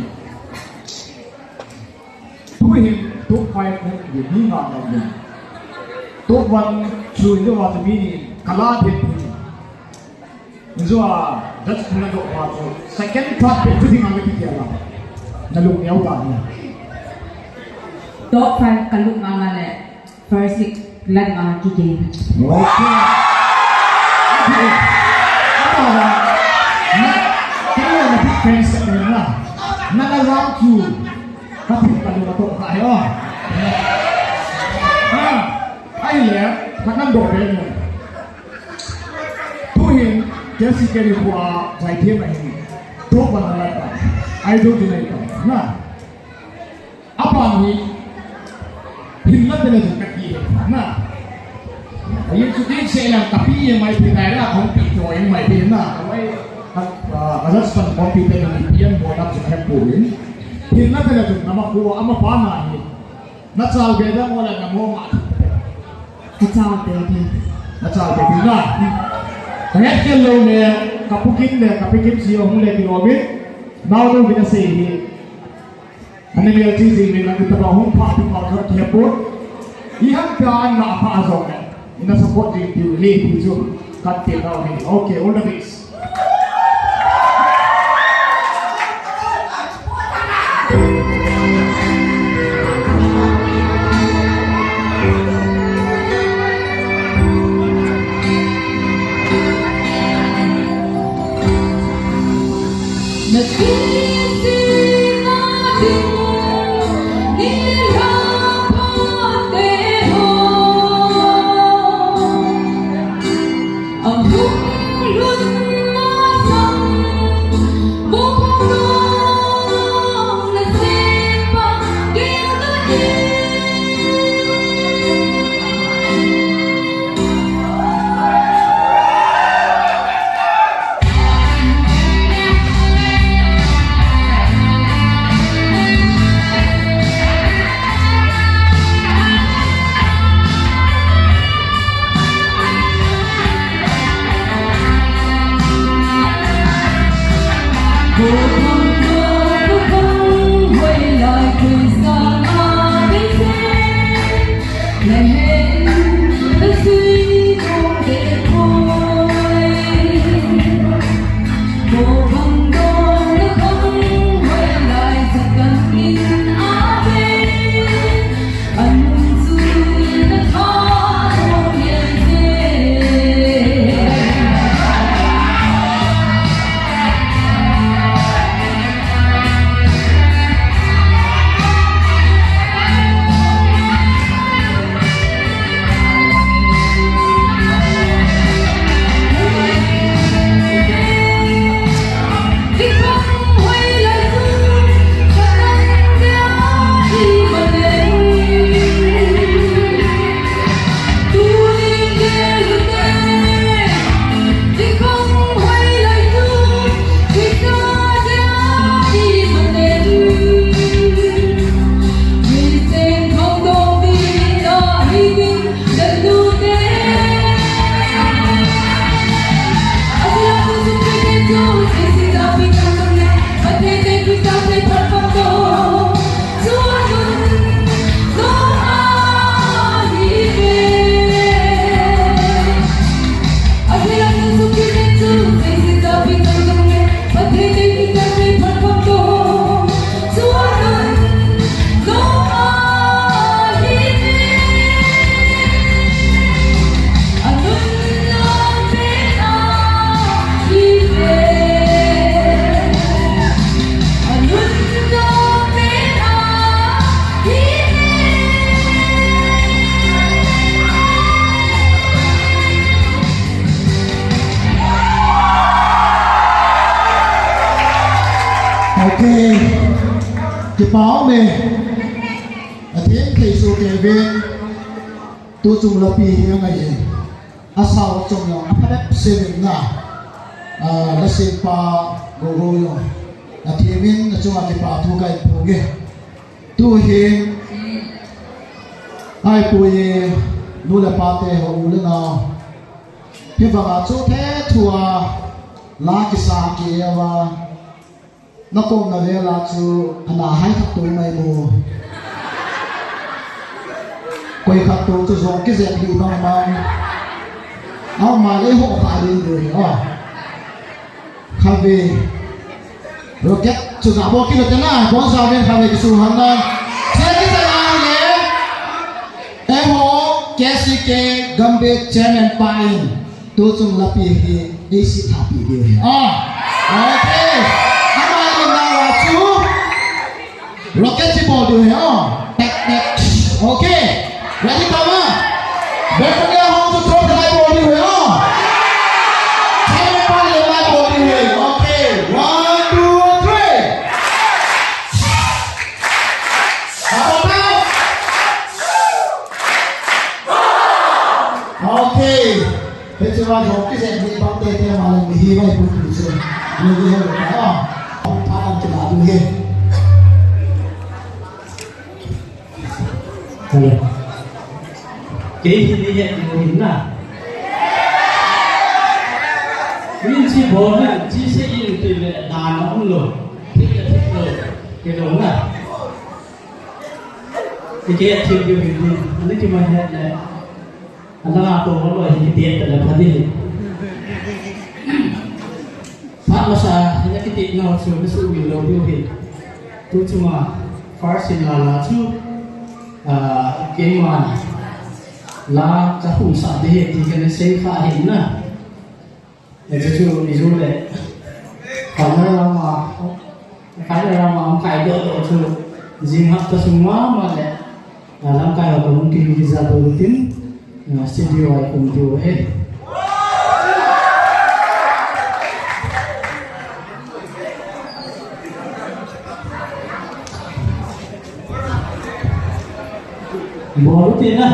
Tu hin top five na ki ni nga na ni. Top one chu ni wa mi ni kala the ni. Ni wa, that's na do wa chu. Second part pe tu ni nga ki la. Na lung yau ta ni. Top five ka lung nga na le. First week, lat nga kike. Okay. Okay. Apa ba? Na, kaya na big fans sa kanya na. Na na round two. Kapit ka luma to ka yo. Ah, ai le, ka nan do be mo. Tu hin, kasi kani kwa, jai ke ma hin. To ba na la ta. Ai do di na ita. Na. Apan hi, hin la tele jong ka ki he na. Ayin chu tin se lang ka pi ye mai pi dai la khong pi to ye mai pi na. Awai, a, a, a husband khong pi te na pi yan bo na chu he pu yin. Hin la tele jong na ma ko ama pa na hi. Na chal be da mo la na mo ma. Ka chal be di. Na chal be di na. Ka het ke lo ne, ka pukin le, ka pikin si o hung le ki lo mi. Nau lo bi na sei hi. Ani mi achi ji mi na kita ba hung pha tu pa khat ke po. I ham ka an na pha a jong ne. Ina support ji tu le tu jo. Kat te na ni. Okay, all the best. Kipa ume. Athem thei soh kei uvin. Tuchung lapi hi angai e. Asao chom jong apha bep seuvin na. Ah, nasempa Gogo jong. Athem in nachunga kipa thu kahin phong e. Tuhin, ahipoi e, nu le pa te ho u le nao. Hibanga chu thethua, la kisa kiuva. Nakomna vela chu ana hai khat tou mai mo. Koi khat tou chu jong kijep hi bang bang. Ama le ho kha le do hi a. Khatvei. Rocket chu ja bo kilo te na, bon sa ven khatvei kisu han na. Che ki sa na le. Eiho, K C K Gambih Chairman pa in. Tuchung lapi hi, A C thapi diu hi. Ah. Okay. Ama le na wa chu. Rocket chi bol diu hi, oh. Tak, tak. Okay. Ready, come on. Balcony a hung chu throw try bol diu hi, oh. Throw try bol diu hi. Okay. One, two, three. How about now? Okay. Hiche va jong kijep ni bang tete ma le mi hi vai pu tu chu. Ni hi ho ta. Pha kan kila diu hi. Hello. Kei hi ni het lou hin na. Min chi bol na, chi se in ti le dan a um lou. Thik le thik lou. Kei lou na. Kei het thik lou hin ni. Ani ki ma het le. Ana nga to lo hi kiti ta le pha di. Phat masa, ana kiti na chu na sumil lou diu hi. Tuchunga first in la la chu, ah, keiman la ka hung sa de hi ti kana sei kha hi na. Hichu chu i ju le. Final round a, final round a hung kai doh doh chu jing hapta sung mama le. A, lamkai ho kahung kivi kija doh tin, a, studio a i kum diu ahi. Bol u hite na.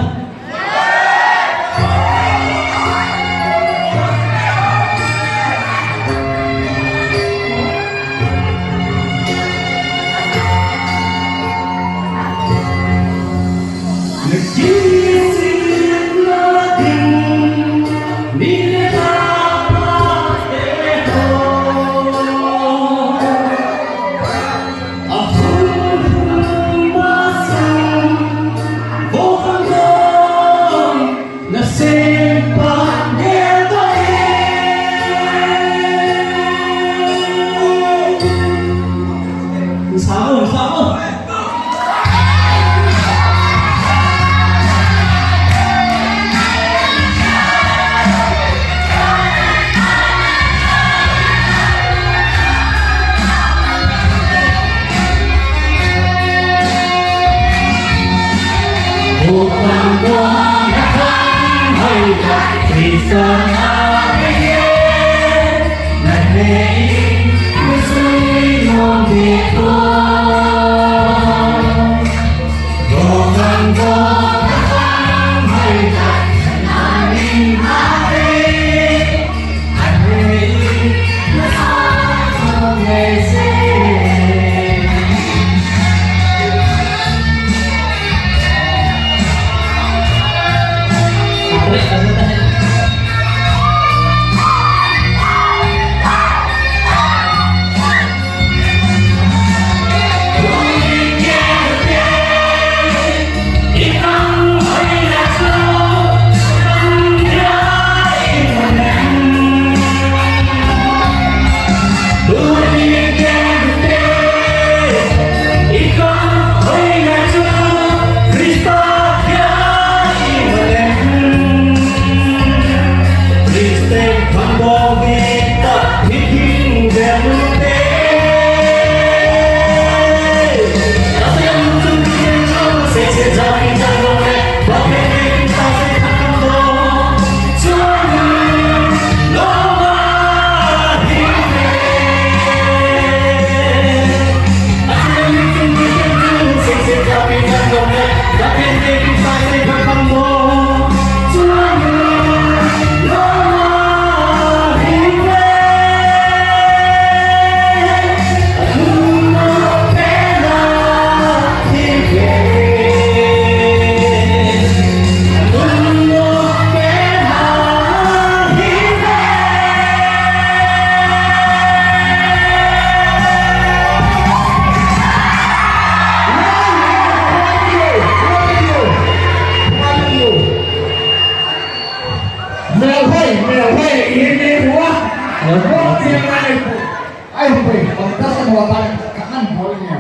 Ai, hoi, hoi, ta sa mo ta, ka kan hoi niya.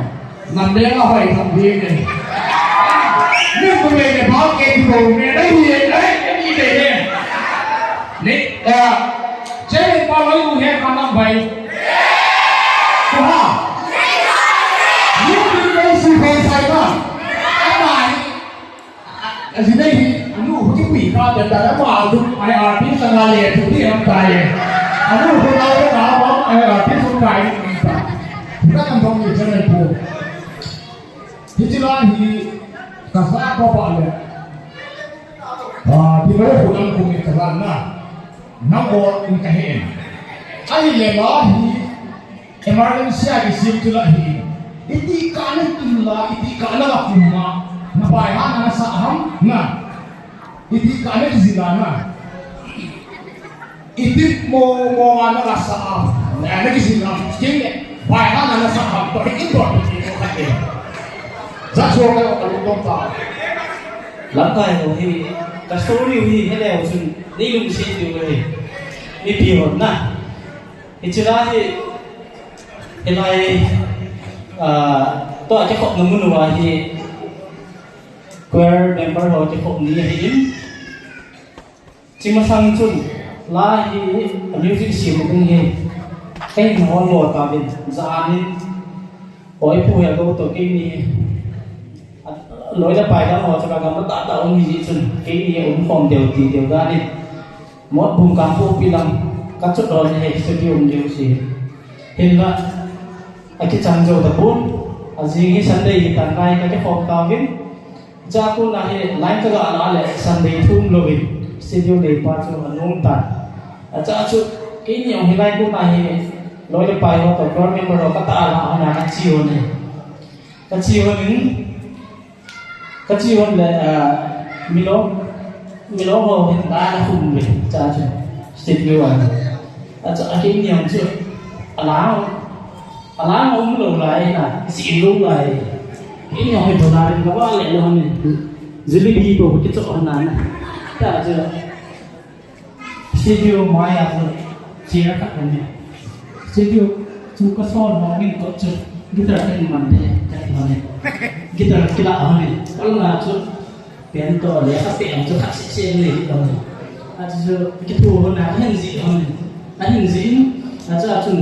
Nam le ka hoi tham di ne. Ni ku le ne ba ke ti ko ne, dai ye, dai ye, ni le ne. Ni, ah, che pa lo yu he ka nam bai. Ko ha. Ni ku le si ko sai ba. Ai, Ajinei hi, anu hu kipui kha, dan dan ama tu, ai artist anga le tu ti ham tai. Anu hu na le na ba, ai artist hu tai ni ta. Ka kan dong ni channel pu. Hichi la hi, ka sa ko pa le. Ah, di mo hu nam ku ni ka la na. Nam o in ka hen. Ai le la hi, Emergency a kisem chu la hi. Iti kana kin la, iti kana la kum ma. Na bai ha na sa ham na. Iti kana kizila na. Iti mo mo ma na la sa ham. Na na kizila. Kin le. Bai ha na na sa ham. To kin to. Za so ka ka lu dong ta. Lamkai ho hi. Ka story hi hele ho sun. Ni lungset diu hi. Mipi ho na. Hichi la hi, hilai, ah, tua kikhopna mun uva hi, choir member ho kikhop ni ahi in. Chi masang chun, la hi, a music sem ding hi, kahin hon lo tauvin, jan in, oi pu he lo to keini, a, loi le pai dang ho chu ka gam la tah tah um hi jeh chun, keini um khom deu ti deu dan in. Motbung Kangpokpi lam ka chot lou na hi studio um diu si. Hinla, akichang jou tapon, ajing hi Sunday hi tan lai ka kikhom tauvin. Cha kona hi line ka ga la le Sunday thum louvin studio nei pa chu anom tan. Acha chu keini jong hilai kona hi loi le pai ho to choir member ho ka ta la hona ka chi hon hi. Ka chi hon in, ka chi hon le, ah, milong, milong ho hin la na khum le, cha chu, studio a. Acha, a kin niang chu, alang, alang um lou lai na, si lou lai. Kin niang hi bona le, ka wa le lou ni. Jili bi ko, ki cho na na. Cha chu, Studio mai a chu chair khat um e. Studio chu ka son ho min ko chu guitar ka man de ka ti ho ne. Guitar kila ho ne. Kol na chu pen to le ka pe ang chu khat se se ne ho ne. A chu chu ki thu ho na ka hin ji ho ne. A hin ji in a chu a chun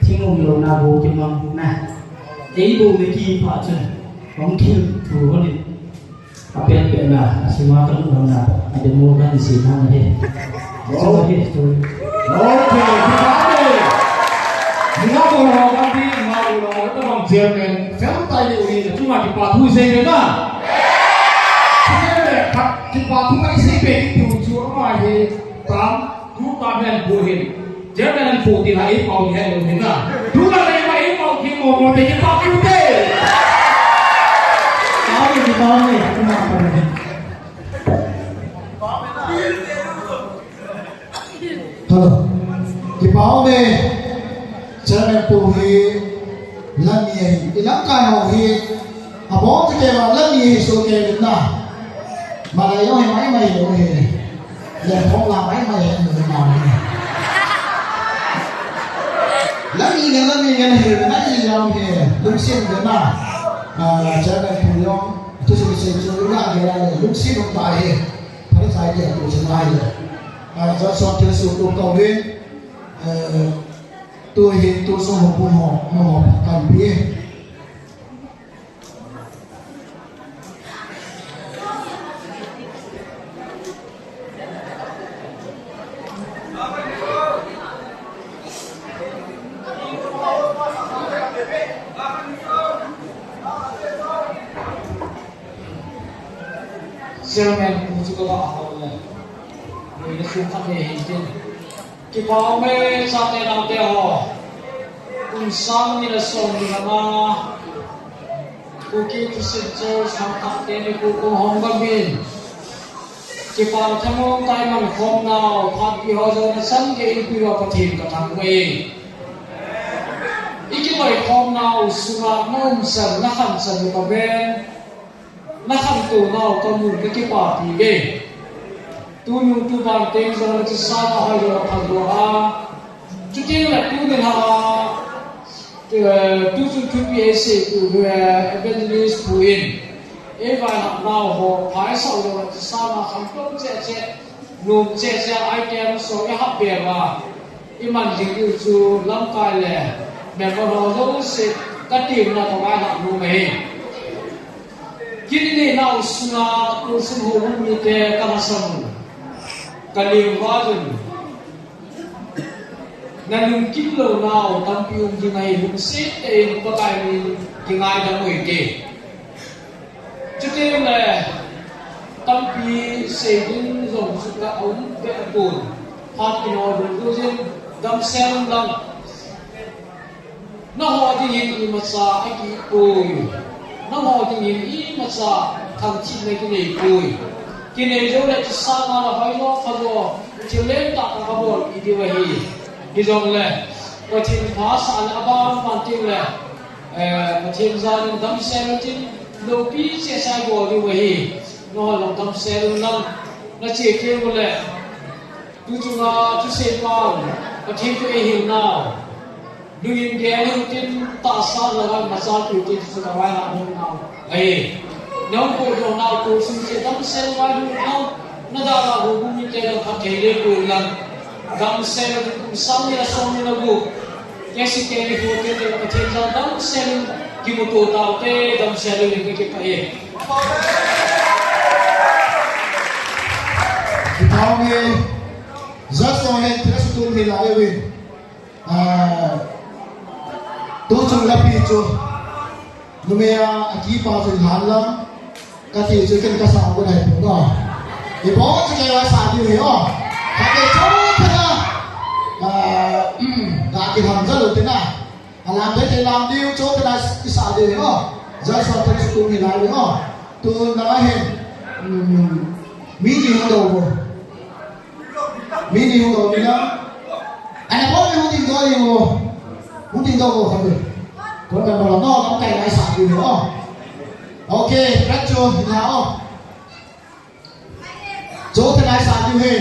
thing um lou na bo ki mang na. Ei bo ne ki pha chun. Hong ki thu ho ne. Apen pen na, asima kan u na, ademo kan si na he. So he story. Okay, kipah e. Ninga ko ho kan di, ma u lo, ta bang chairman, fel tai ni u ni, chunga kipathu sei na. Chairman, kipathu kai sei pe ki tu chu ma he, tam, tu ta men bu hin. Chairman an pu ti la, ei pau ni hen lo hin na. Tu la le ma ei pau ki mo mo te ki pa ku te. Pau ni, pau ni, tu ma pau ni. Hello. Kipah e. Chairman pu hi, lam ni hi, ilang kai ho hi. Abon te ke ma lam ni hi so ke na. Malai jong hi mai mai jong hi. Lengthong la mai mai jong hi mai. Lam ni ngen, lam ni ngen hi, mai ni jong hi. Lungset ngen na. Ah, chairman pu jong, tu su se chu la ngen la lungset ngen ta hi. Phai sai ke tu se mai le. Ah, Johnson thilsoh tu ko ve. Eh, tu hi tu sung ho pu ho, ho kan pi. Chairman pu chu ka va hol le. Ni na khu khat le hin tin. Kipah e chate naote ho. Kum sang ni le som ni le nga. Kuki Christian Church Hangthah te ni ku kum hong gam in. Kipah thamong tai man khom nau, phat pi ho jo na san ke in pi wa Pathen ka thang ve. I kiloi khom nau, sunga na um san, na khan san ka ven. Na khantou nau ka mu ka kipapi ve. Tunu tuban teng jong na kisang a hoi jong a phalou a. Chuti Ha, eh, tuchung thupi eisei u, eh, Evangelist Pu in, eivai ha nau ho, phaisah u lou, sanga khangtou cheh cheh, nom cheh cheh, item song eihah peh uva, iman jing diu chu lamkai le member ho jouse, katina kavai ha nom ahi. Kit inei nau sunga, tusun ho hung mite kalhasam u, kalim uva jun. Nalungkim lounau tampi um ding ahi, lungset tah in Pakai min kingaidam u hite. Chuteng le tampi sei ding jong chu ka um ve pon. Phat kino dungjuiyin damsel un lang. Nangho dingin imacha akipoi. Nangho dingin imacha thangthipna kinei poi. Kinei jou le chu sanga la hoijo phajo, thil lentah tah kabol idiu ahi. Hijongle, Pathen phasah le aban ban teng le, eh, Pathen jalin damsel utin, loupi cheh cheh bol diu ahi. Nangho jong damsel un lang, nache teng ule, tuchunga thusei pan, Pathen thu eihil nau. Lungin gel utin, tahsa langa machal utin, chu kavai ha nom nau ahi. Nang ko jong nau ko sung che damsel vai nom nau. Nadalha houbung mite jong phatthei le pon lang. Damsel utin kum sang ni le som ni le gup. Kei si kei ni ko te te Pathen jal damsel un kimuto taute, damsel un kakipah e. Kipah e. Just so he, thila sutum hi la e win. Ah, tuchung lapi chu, numei a, akipa chu lhan lang, kati chu ken kasah u nai pon o. Ipi chu kei la sa diu hi o. Kati chu thila, ah, um, ka kilham jal u tina. Alam te te lam diu chu thila kisa diu hi o. Jal so te chu kum hi la diu o. Tun na hin, um, mi ni ho do bo. Mi ni hung dou ni na. Ana bol ni hung ding dou ni hung. Hung ding dou ko khat ni. Kon kan bol no, kam kai nai sa ni no. Okay, rat chu na o. Chu te nai sa ni he.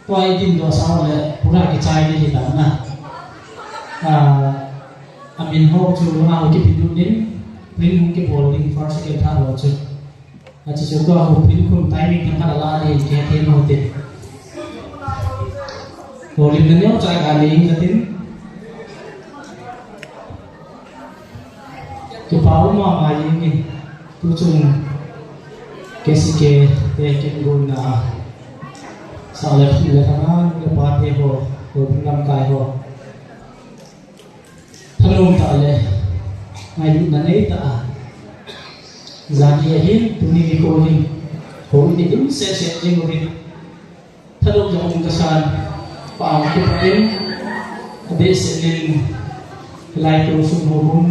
Tua i dindoh sa le pura kichai ding hi ta na. Ah, amin ho chu langa ho kipe lut in, ring hung kibol ding first second third ho chu. Achu chu tua ho print khum timing themkhat ala ding kihethei mo te. Ho lim na neo chai ka ling ka tin. Kipa um mama jeng in, tuchung K C K te kin gon na a, sa le phi le thana le pa te ho, ho lamkai ho. Thanom tah le ngailutna nei tah a, jan hi ahin, tuni nikho hin, ho i dim seh seh jeng uvin. Thanom jong um kasan, pa ang kipa in, adeh seh in, hilai tu sum ho bung,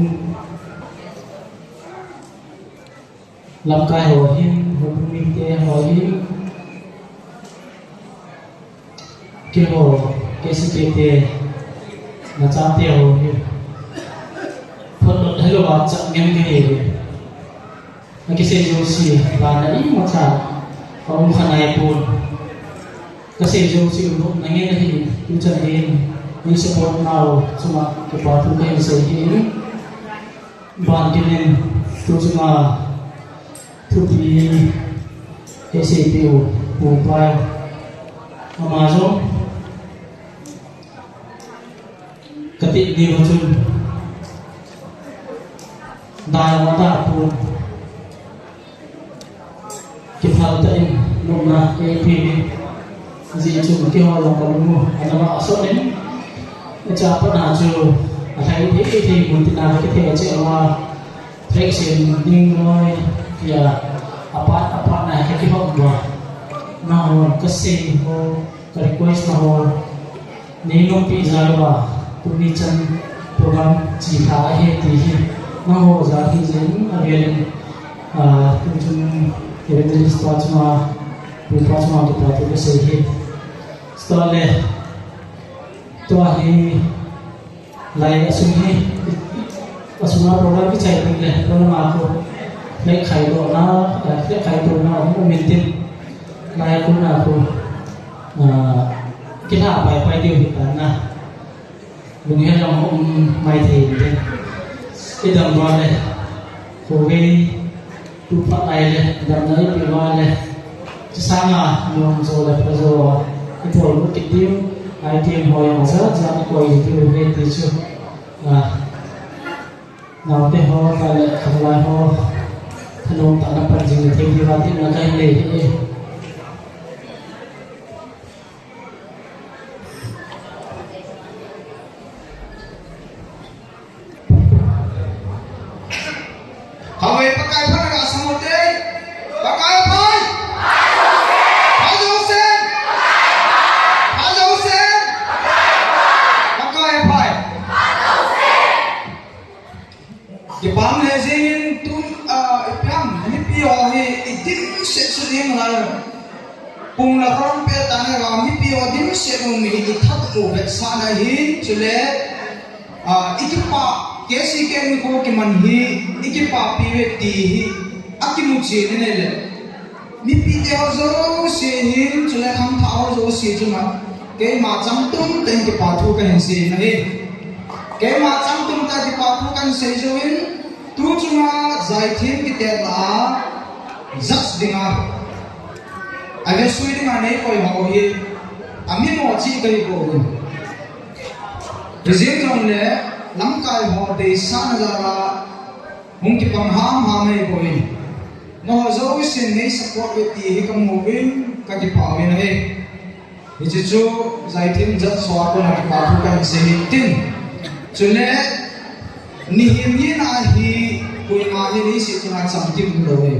lamkai ho hin, ho bung mite ho hin, keiho, K C K te, nachate ho hin, phot lot helou a chang ngen kahi. Akisei jouse, lana imacha, aum kha naipon. Kasei jouse, umna ngen ahi, tuchan gei in, nei support nau chunga, kipa thu kahin sei ahi. Ban kit in, tuchunga, thupi, kaseipeh u, Pu Pai, ama jong, Kati ni ma chun, dai ma ta pun, kiphal tah in, nopna kei peh in, ajeh chu keiho jong kalung u ana va asot in, acha pat na chu, alhai thei thei mun tina kithei a che ama, thei sem ding loi, tia, apat, apat na kakihop uva, nahon kasei ho, Ka request nahou, nei noppi jal uva, tuni chan program chi lha ahi ti hi, nangho jal hi jeng avel in, ah, tuchung evangelist pa chunga, pu pa chunga kipa thu kasei hi. Chutah le, tua hi, Lai asung hi, asung a program kichai ding le, program a khu, lek khai dohna, eh, lek khai dohna, um, um in tin. Lai a khu na khu, ah, kilha pai pai diu hi ta na. Lunghel jong um mai thei in tin. Idam doh le, khu vei, Tupa lai le, damna ipi uva le, chusanga, nom jo le, pha jo a, ipol lut kit diu, item ho jong ajat jat ikoi diu ve ti chu, ah, naote ho, tah le, khanglai ho, thanom tah a na pan jing le thei diu va tina kahin nei hi. Hawei, Pakai phat na kasam ute. Pakai phai. Phai jousen. Phai jousen. Pakai phai. Kipah le jingin tun, ah, ipi ham, mipi ho hi idimset sut ding lai. Pung la khom pe ta ne ga mipi ho dimset u mi hi ithat u vetsahna hi, chule, ah, ikipah, K C K nikho kiman hi, ikipah pi ve ti hi, akimu chen in le. Mipite ho jouse hin, chule khangthah ho jouse chunga, keima changtum tah in kipa thu kahin sei ahi. Keima changtum tah kipa thu kahin sei jouvin, tu chunga Zaithem kitet lah a, judge dinga, avetsui dinga neikoi ho hi, amimo chih kahi pouvin. Hijeng jongle, lamkai ho deisahna jal a, hung kipang hamham ahi bou in. Nangho jousen nei support uve ti hi kamu uvin, kakipah uvin ahi. Hiche chu Zaithem judge ho a kona kipa thu kahin sei hin tin. Chule, nihin hina hi, koima hi leiset chunga chamkim umlou ahi.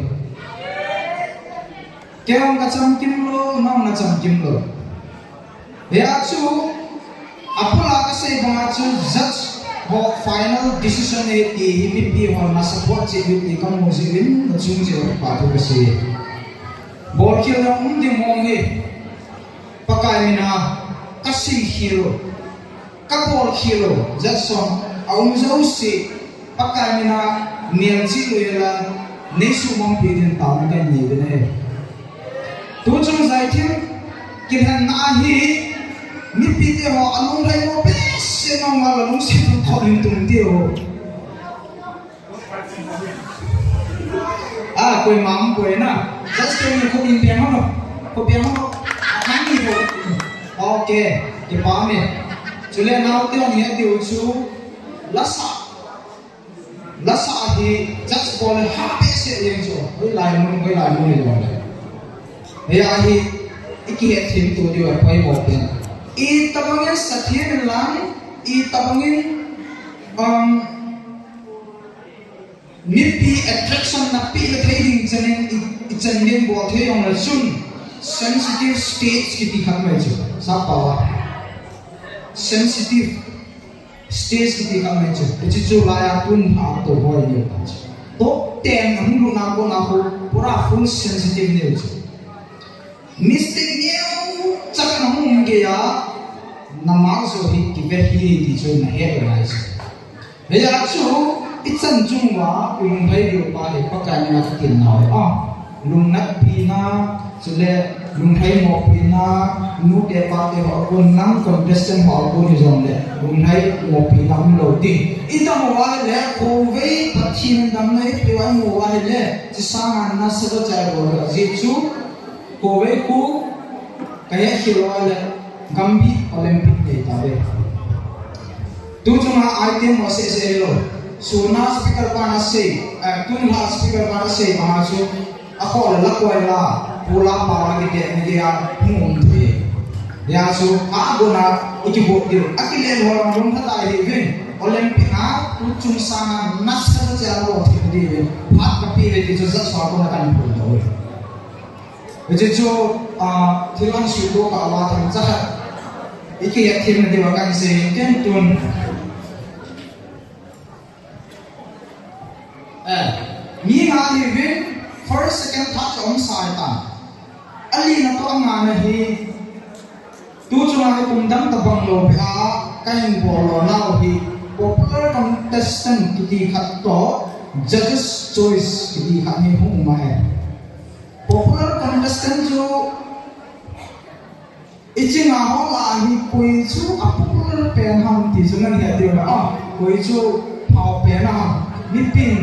Kei jong kachamkim lou, nang jong nachamkim lou. Hia chu, apula kasei banga chu judge ho final decision ahi ti hi mipi hon na support cheh uvin ti kamu jeh uvin, nachung cheh uva kipa thu kasei. Bolkhel jong um ding mong hi, Pakai mina kasei khel u. Kabol khel u, judge ho, aum jouse, Pakai mina, niam chi lu ela, nei suhmang pi din taona kahin nei uvin ahi. Tuchung Zaithem, Kilhenna ahi, mipite ho alunglhai mo behseh nau ma la lungset thon thon in tum ti ho. Ah, koima um poi na. Just kei ni khu in piang ho. Khu piang ho. Nang ni ho. Okay, kipah e. Chule naote hon hetiu chu lasa. Lasa hi judge bol le ha behseh jeng chu. Hoilai mun, hoilai mun hi lo le. Hia hi, i kihet thim tu diu a poimo pen. Itobangin sathem in lang, itobangin, um, mipi attraction na pe thei ding chan in i, i chan ding bol thei jong le chun sensitive stage kiti khat mai chu. Sap pau a. Sensitive stage kiti khat mai chu. Hiche chu laiya tun a to hoi ni ta chu. Top ten a hung lut na kona khu pura full sensitive neo chu. Mistake neocha khat na hung um geiya, na mark jong hi kive hi ti chu na het ngai chu. Hia chu i chan chung uva i lunglhai diu pa hi Pakai min a ka tin nau a. Lungnatpi na, chule lunglhai mopi na, nute pate ho a kon, nang contestant ho a kon hi jong le, lunglhai mopi na um lou ding. I dam uva ahile, khovei Pathen in damna eipeh uva i mu uva ahile, hiche sanga nasa tah a chai bol a jeh chu, khovei khu ka het khel uva ahile, Gambih Olympic nei tave. Tu chunga item ho seh seh lou. Suna speaker pa na sei, eh, tun la speaker pa na sei banga chu, a kho le la koi la, pu la pa la kiti na geiya, hung um thei. Hia chu, a gona, i kibot diu. A kile ho lang dong khat ahi vin. Olympic a, tu chung sanga nasa tah a lo thei diu vin. Phat ka pe ve ti chu judge ho a kona kan phul dau. Hiche chu, ah, thil ang suhdoh kah uva themcha khat i kihet themna diuva kan sei in tin tun. Eh, mi nga hi vin, first, second, third chu um sai ta. Alina toh angana hi, tu chunga hi kum dang tobang lou beh a, ka hin bol lona u hi, popular contestant kiti khat toh, judges choice kiti khat hi hung um ahi. Popular contestant chu i chinga ho lah a hi koi chu a popular pen ham ti chu nang het diu na a, koi chu phao pen a ham. Mipin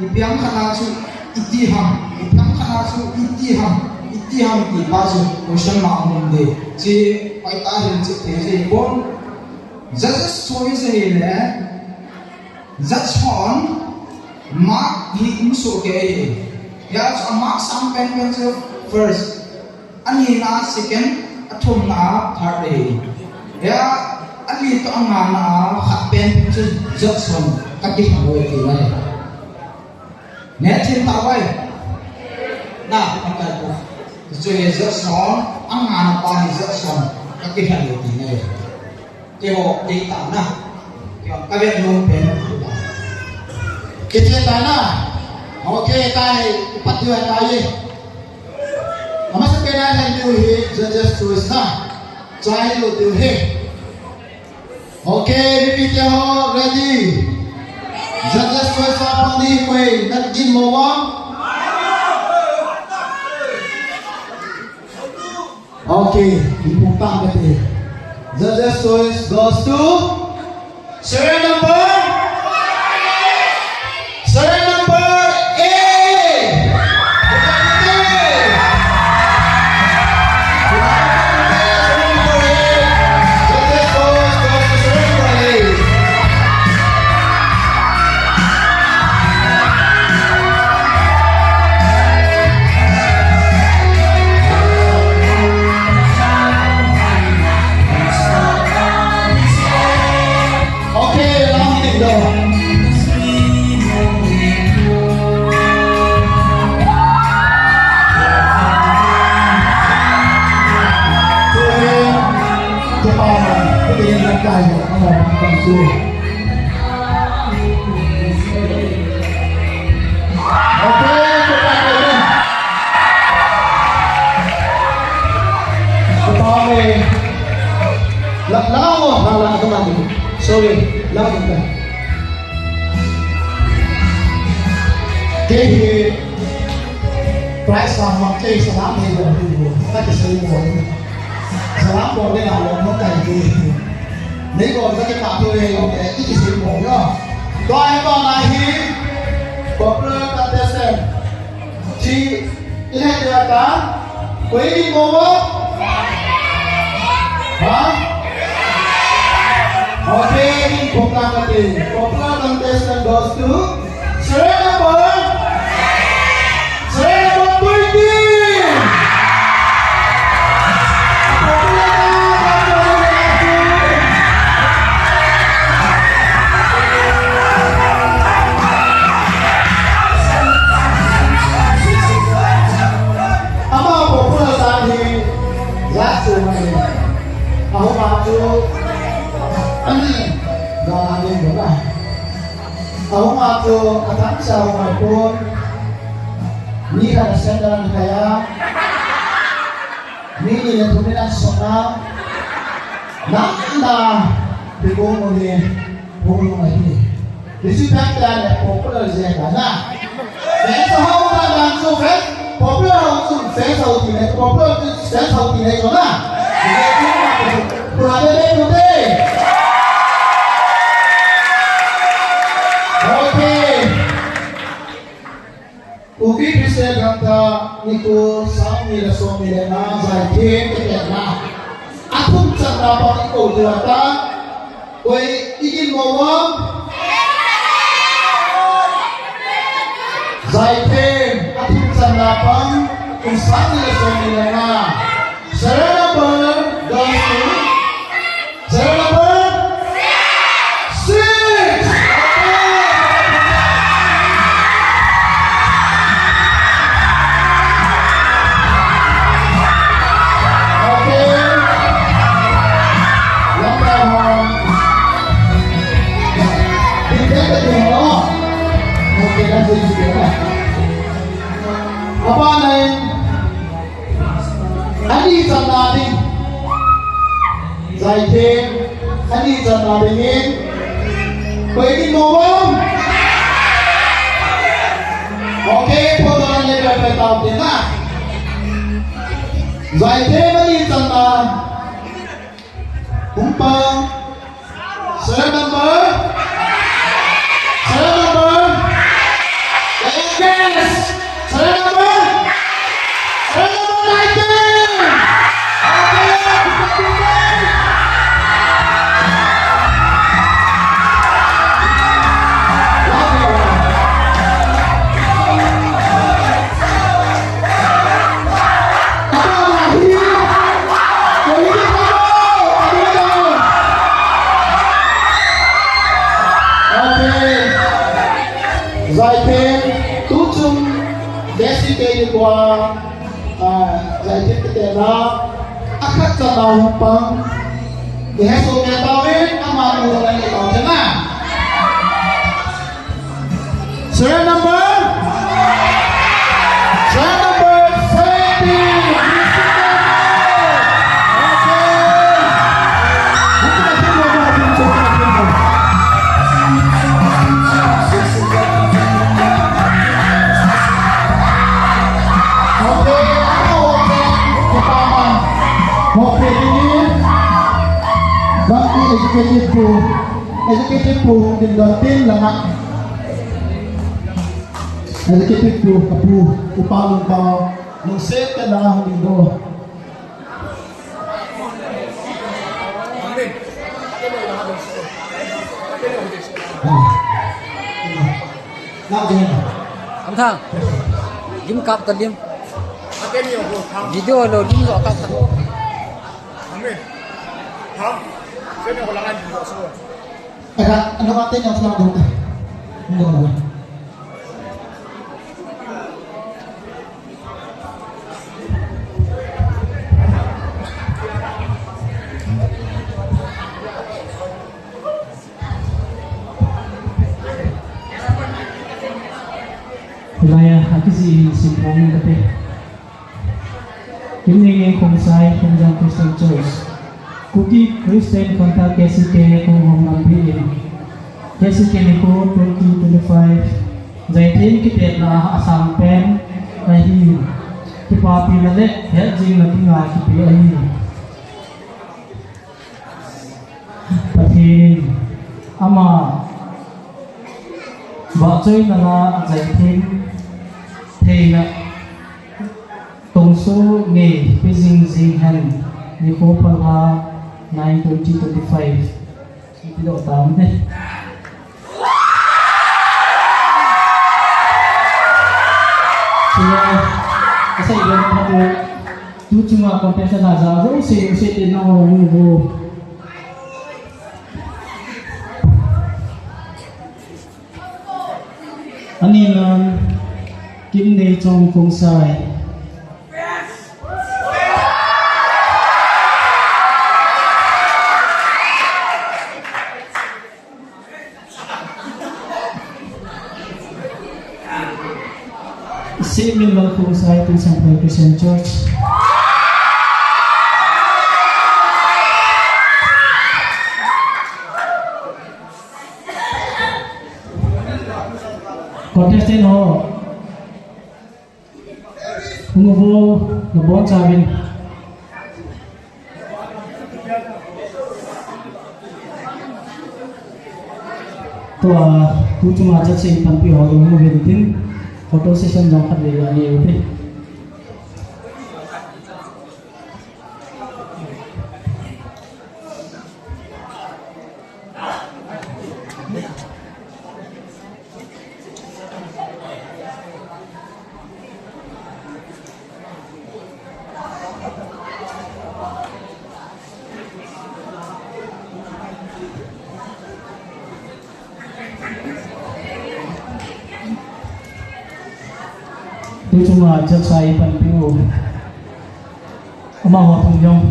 i piang khat na chu iti ham, i piang khat na chu iti ham, iti ham ti pa chu question mark um ding. Chi pai ta hin chi te je bon. Judges choice hi le, judge hon mark hi um soh kei ahi. Hia chu a mark sang pen pen chu first, anina second, athumna third ahi. Hia ali toh angana khat pen pen chu judge hon ka kilhen lou e ti ahi. Ne thim ta vai. Na, ang ka ko. Chu hi judge hon, angana pa hi judge hon ka kilhen lou e ti ahi. Keiho, kei tana. Keiho, ka vet nom pen. Kei che tana. Okay, tai, ipat diu tai. Amasa pen a lhen diu hi, judges choice na. Chai lou diu hi. Okay, mipite ho, ready. Judges choice a pang ding koi, nat gin mo bang. Okay, ipu pang kati. Judges choice goes to serial number, serial number eight. Judges choice goes to serial number eight. Okay, lam ding doh. Okay, kipah e. Kipah e. La, la, la, la, la, la. Sorry, la, la. Kei hi prize la ma kei sa la me lo. Ka kisei mo. Salam bol ding a lom hung kai ti. Nei bol ka kipah thei lou te, i kisim bol yo. Tua hi bol na hi popular contestant. Chi, i hai te ta. Koi ni mo mo? Ha? Okay, popular contestant. Popular contestant goes to Serial number? Serial number twenty! Ama popular sah hi, last one. Ahoma chu, ani, dona ni dona. Ahoma chu athangsa hung ahi pon. Mi khat a senda na kaya. Mi ni le thum ni na sona. Na na. Pi ko mo ni. Mo mo ahi. Hichu thangsa le popular je ka na. Fans ho ta dan chu fans. Popular ho chu fans ho ti le popular chu fans ho ti le ko na. Ni le thum na chu. Kura le le tu te. Okay. Kuki Christian Gangte nikho sang ni le som ni le nga Jaithem kitetna athum channa pa i kou diu ahitai. Koi i gin mo mo? Jaithem athum channa pa kum sang ni le som ni le nga. Serial number goes to Serial number six. Okay. Long time ho. Big hand again, no? Okay, that's it. Apa nai? Ani channa ding. Jaithem, ani channa dingin. Koi in mo bom? Okay, photo na le pe tao te na. Jaithem ani channa. Hung pang. Serial number? Serial number? Yes! Serial number? Serial number nineteen! Okay, Jaithem, tuchung, Jesse K. Dikwa, ah, Jaithem kitetna, akhat channa hung pang. Ihesoh kei tauvin, amanu la ngai tauvin na. Serial number? Serial number seventeen. Okay. Okay, okay. Executive pu, executive pu hung ding doh tin langa. Executive pu, kapu, Upa Lungpao, lungset tah a hung ding doh. Amthang, lim kap ta lim. Video lo lim lo kap ta. Eka, ano ka te nyong sila dong te. Dong dong. Hilaiya, akiji simpong kate. Kimnei Khongsai, Khongjang Christian Church. Kuki Christian Frontier K C K, Konghom Nampi in. K C K nikho twenty twenty-five, Jaithem kitetna asang pen ahi. Kipapina le hetjingna dinga kipe ahi. Tin, ama vahchoina la a jaithem theina tongso ngei pe jing jing hen, nikho phalha nine twenty twenty-five. Ipi doh tam ne. Chule, asei ben phat u, tu chunga contestant a ja jouse, jouse te na ho mu bo. Ani nan, Kimneichong Khongsai. Saint Michael Khongsai, Tuicham Christian Church. Contestant ho. Hung uvo, nabonchauvin. Tua, tu chunga judge panpi ho jong hung uvin tin, photo session jong khat vei anei ute. Tu chunga judge a eipanpiu amaho thum jong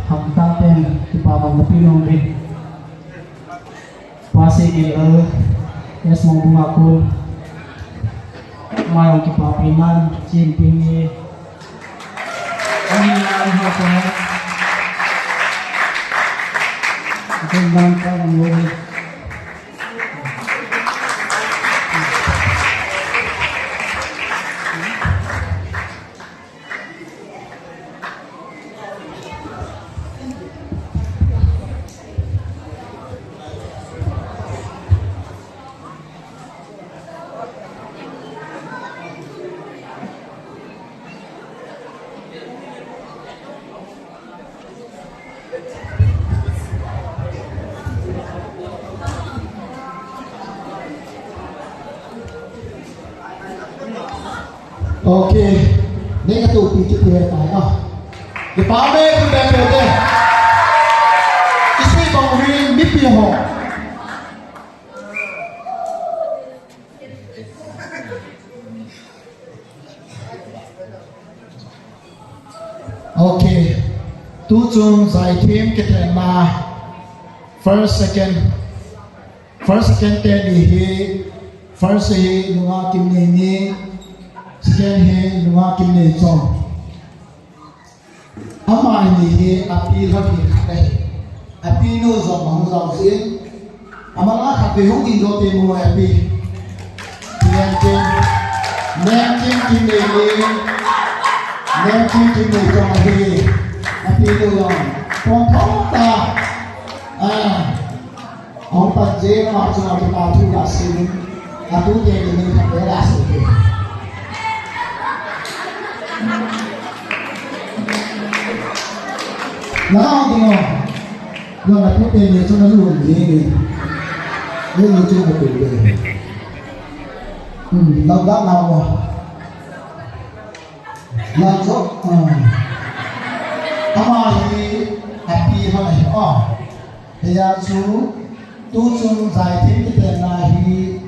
hangtah tah in kipa mang kape nom uvin. Pa Seiginlal, S Mongbung a kon. Ama jong kipapi nan, Chin Ping ni. Ani nan ho ko. Kon dan ka mang lo. Okay. Nei katupi chu tia tai a. Kipa me, kipa me te. Isi bang ri mipi ho. Okay. Tuchung jaithem kitenna first, second. First, second te ni hi, first hi Nunga Kimneini, second hi Nunga Kimneichong. Amani hi api lhon hi khat ahi. Api nu jong ahung jao jin. Amanga khat vei hung ding jo te mu api. Nemkim, Nemkim Kimneini, Nemkim Kimneichong ahi. Api nu jong. Pon thong ta. Ah. Ahung pan jeng a chunga kipa thu gasei in, atute ni min khat le gasei te. Na hung ding o. Na, atute ni chunga lu ni ni. Ni ni chunga tu de. Hmm, lau da lau. Lau so. Ah. Ama hi api ho ahi o. Hijeh chun, tuchung jaithem kitenna hi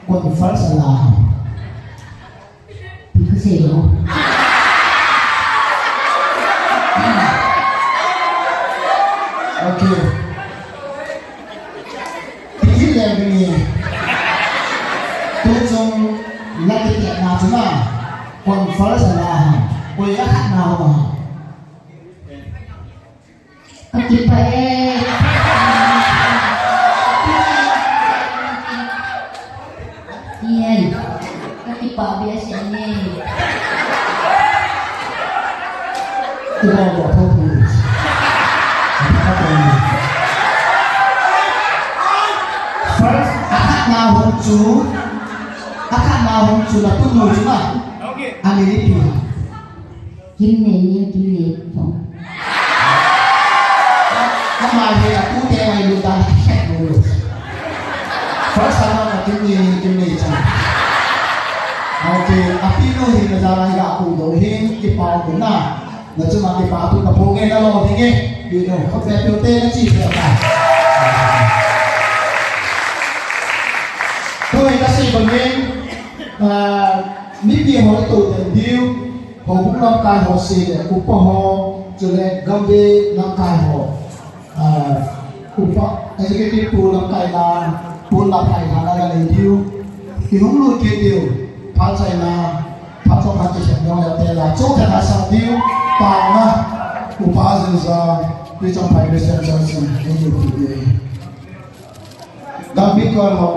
kon first ala. Ti kasei lou. Okay. Ti le ni. Tuchung la kitenna chu na. Kon first ala. Koi akhatna ma. Kakipah e. Ian, kakipah behseh e. Kakipah behseh. Chu, akhatna hung chu na tunu chu na. Ani ni pi. Kim nei ni kim nei phong. Ama hi atu te mai lu ta. First time na kim nei ni kim nei cha. Okay, api nu hi na ja lai ga ku do hi ki pa ku na. Na chu ma ki pa tu ka po nge na lo ding e. Pi nu, ko pe tu te na chi pe ta. Ko ka si bang nge. Ah, mipi ho le to den diu, houbung lamkai ho se le, upa ho, chule gamvei lamkai ho. Ah, upa, executive pu lamkai na, pu lamkai na la nei diu. I hung lut kit diu, phat chaina, phat chom phat kisem jong le te la, chom te na sa diu, pa na, upa Zilza, pi chom pai Christian Church, nei diu pi diu. Gamvei ko ho.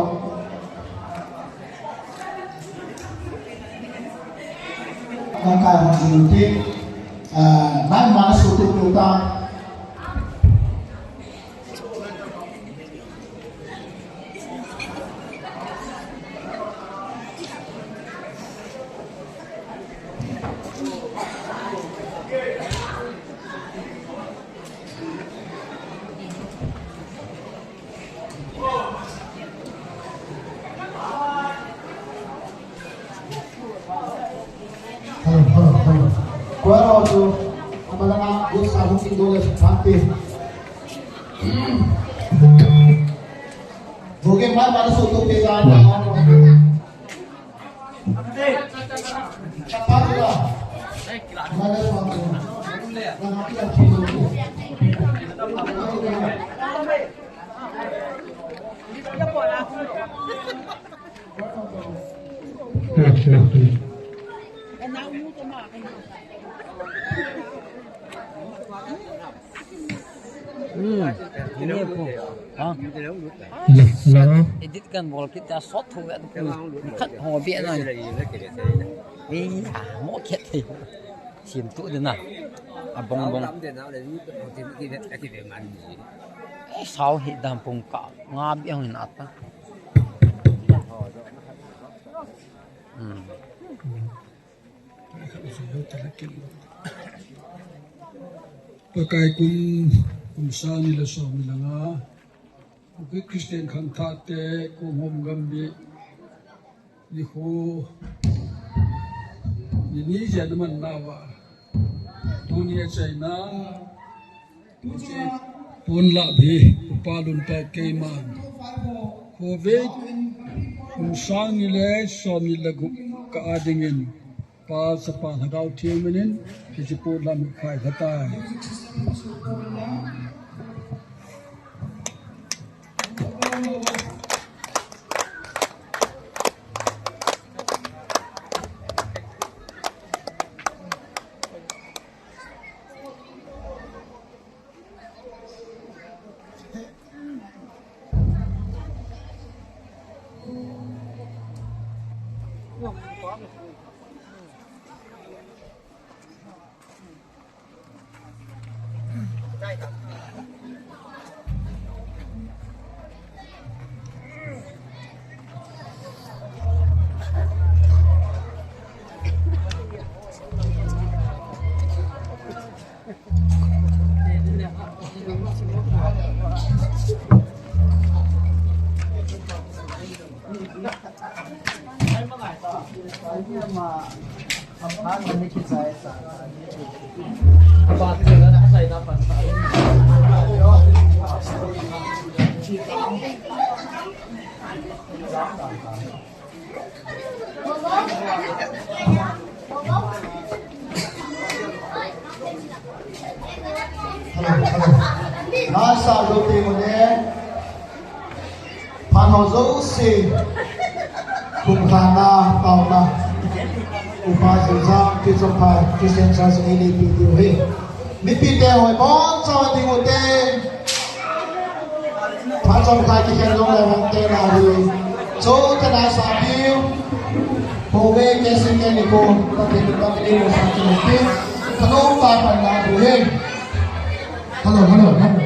Lamkai hung jing u te, ah, nai ma na su tu tu ta. Hello, hello, hello. Kuero tu, amalanga, gusa, hung sing dole, bhakti. Boge, mai, mai, so, to, pe, ja, ja. Hmm, ini apa? Ha? Hello. Edit kan bol kita shot thu ya tu. Khat ho bia na. Iya, mo khat thei. Sim tu de na. Abong bong. Eh, sao hi dam pung ka. Nga bia hong in ata. Hmm. Pakai kum, kum sang ni le som ni le nga. Kuki Christian khangthah te, kum hom gam bi, nikho, ni ni jen man na va. Tuni a chaina, Pon lah bi, upa lun pa keiman. Covid, kum sang ni le som ni le gup ka a dingin, Pa, Chapa, Lhagao Theng minin, hiche program hi khai lha tai. Hello, hello. Nasa lo te mo ne. Pano zo si. Kum khana, pauna. Upa Zilza, Christian Church, A D P T O hi. Mipi te hoi bon chaw ding u te. Phat chomkhat kikhen jong le hung te na hi. Cho te na sa piu. Ho ve ke sin ke ni ko. Ka te ka te ni sa ke ni. Ka no pa pa na bu he. Hello, hello, hello.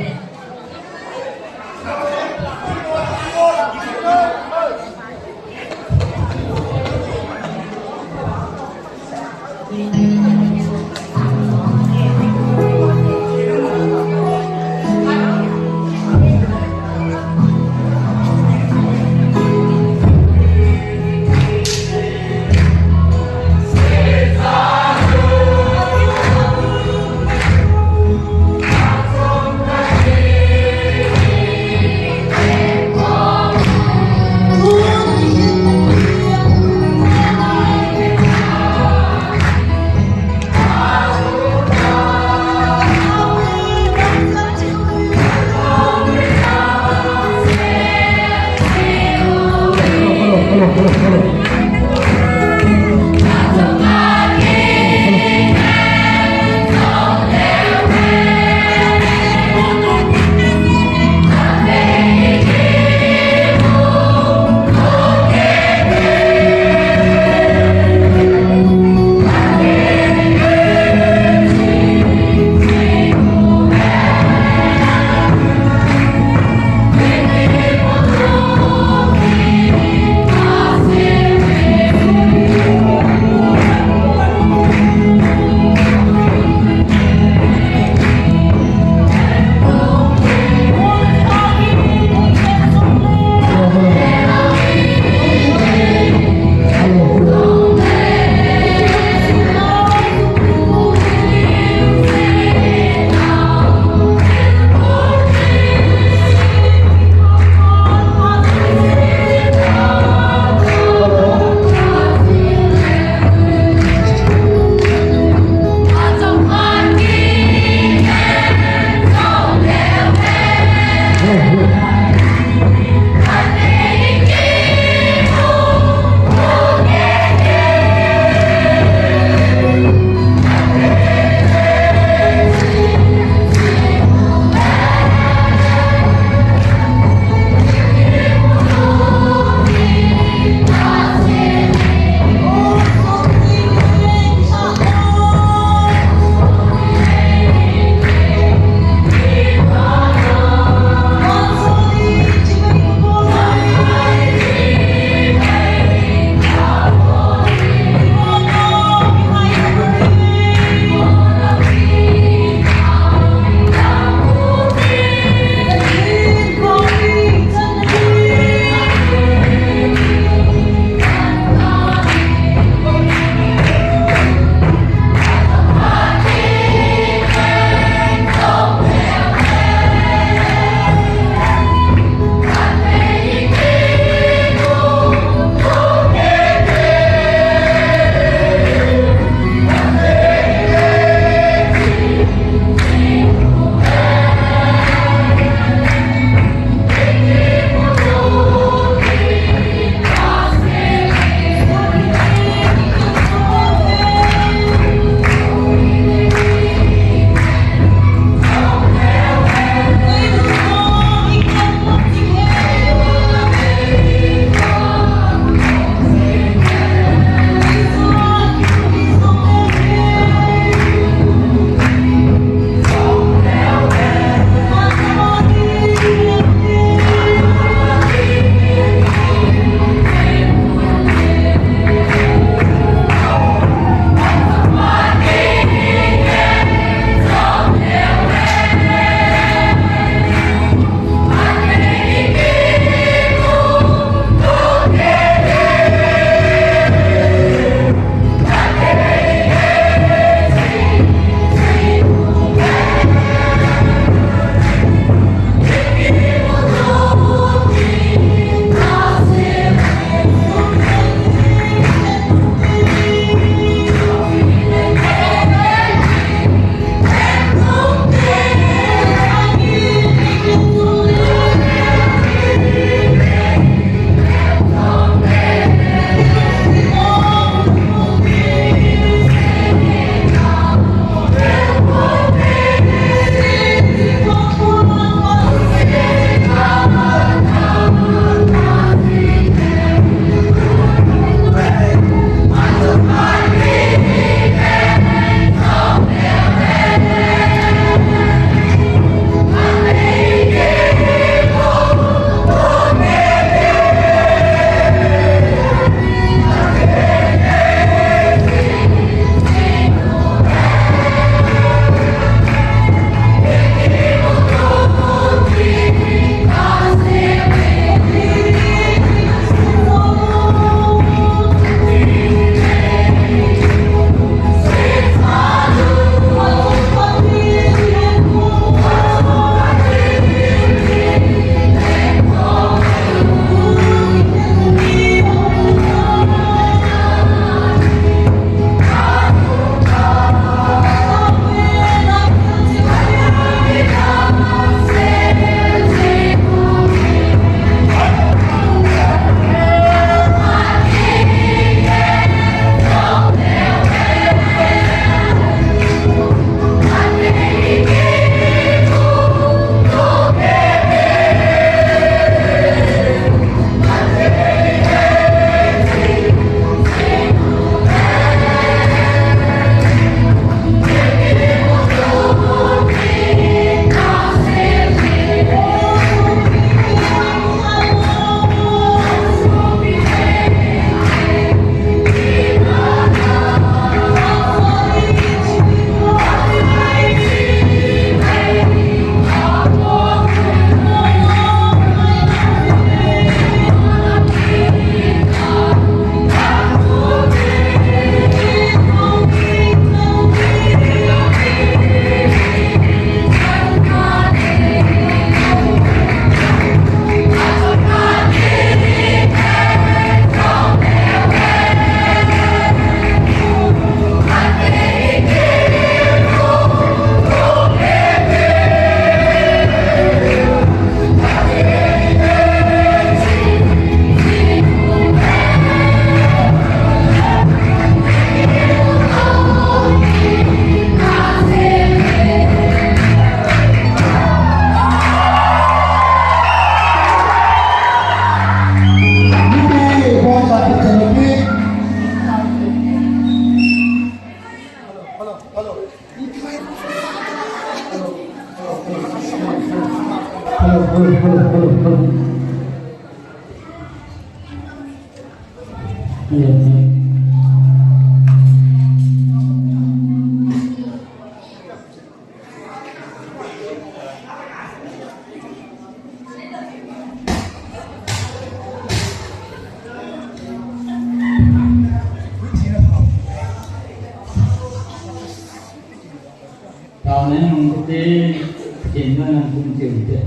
Pathen na nang kum tiu te.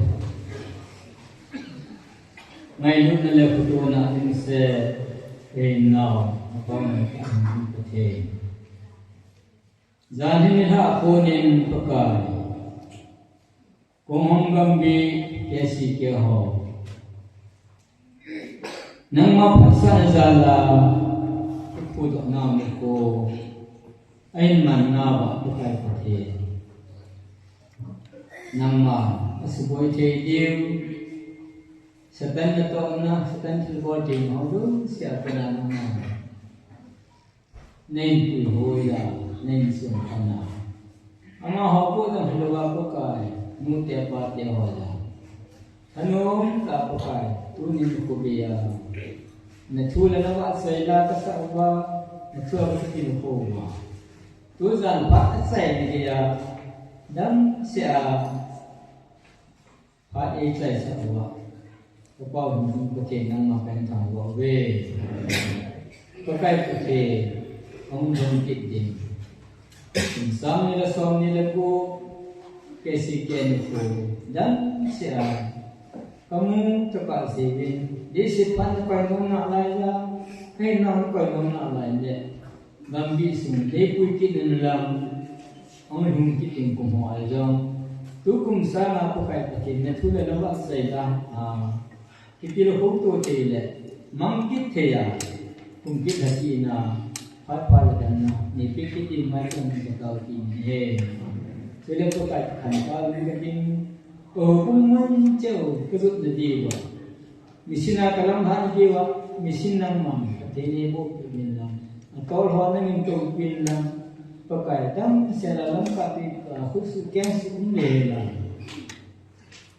Ngailutna le khutuona in se, eh, nau, apang na ka ang Pathen. Jan hin ni ha ko nin Pakai. Kong hong gambi, K C K ho. Nangma phatsahna jal a, i phudoh nau ni ko, a in man nau a, Pakai Pathen. Nangma, a suboi thei diu, Satan natohna, Satan thilbol thei nau diu, sia pena nangma. Nei puihoi a, nei sum khana. Amaho pu dang hilou a Pakai, nu te pa te ho la. Thanom tah Pakai, tunin khu be a. Na thu le na vahchoi la ka sa uva, na thu a ka sa kin khu uva. Tu jan phat a chai ni ge a, dam se a. Phat ei chaisah uva, ka Pa hung Pathen nangma kahin thangvah uve. Pakai Pathen, hung dong kit ding. Kum sang ni le som ni le ko, K C K ni ko, dam se a, ka mu tokah seivin, dei se phat na koi nom nalai a, kahin na koi nom nalai le. Gambi sung, nei pui kit un lang, hung lhung kit ding kum ho ahi jong. Tukum sang a Pakai Pathen na thu le na vahchoi la, a, kipil ho to thei le, mang kit thei a, kum kit lha kit na, phat phat le dan na, nei pe kit ding mai chang ka tao kit ni he. Chule Pakai Pathen ka lung ka ding, o kum mun cheu ka jot na diu va. Machine a ka lam hat diu a, machine nangman, ka thei nei bol peh min lang. A tol ho nangin tou pin lang. Pakai dam se la lam ka pi ka khut su keng su um le lang.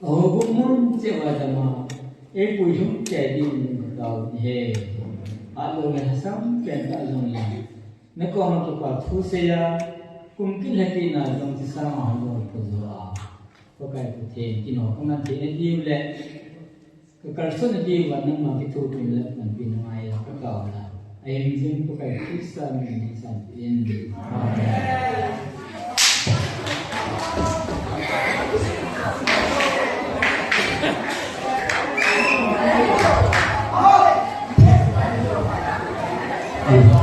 Aho bu mun che wa dama, ei pui hum che din ka tao ni he. A lo le hasam pen ta jong le. Na ko ma to pa thu se ya, kum kin le ki na jong ti sa ma ha lo ko zo a. Pakai Pathen, kin ho ka man thei na diu le. Ka kalson na diu va nangma kithopi le panpi na ngai a ka tao na. A hing jing Pakai Christa min in san in. Amen.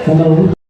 Hello.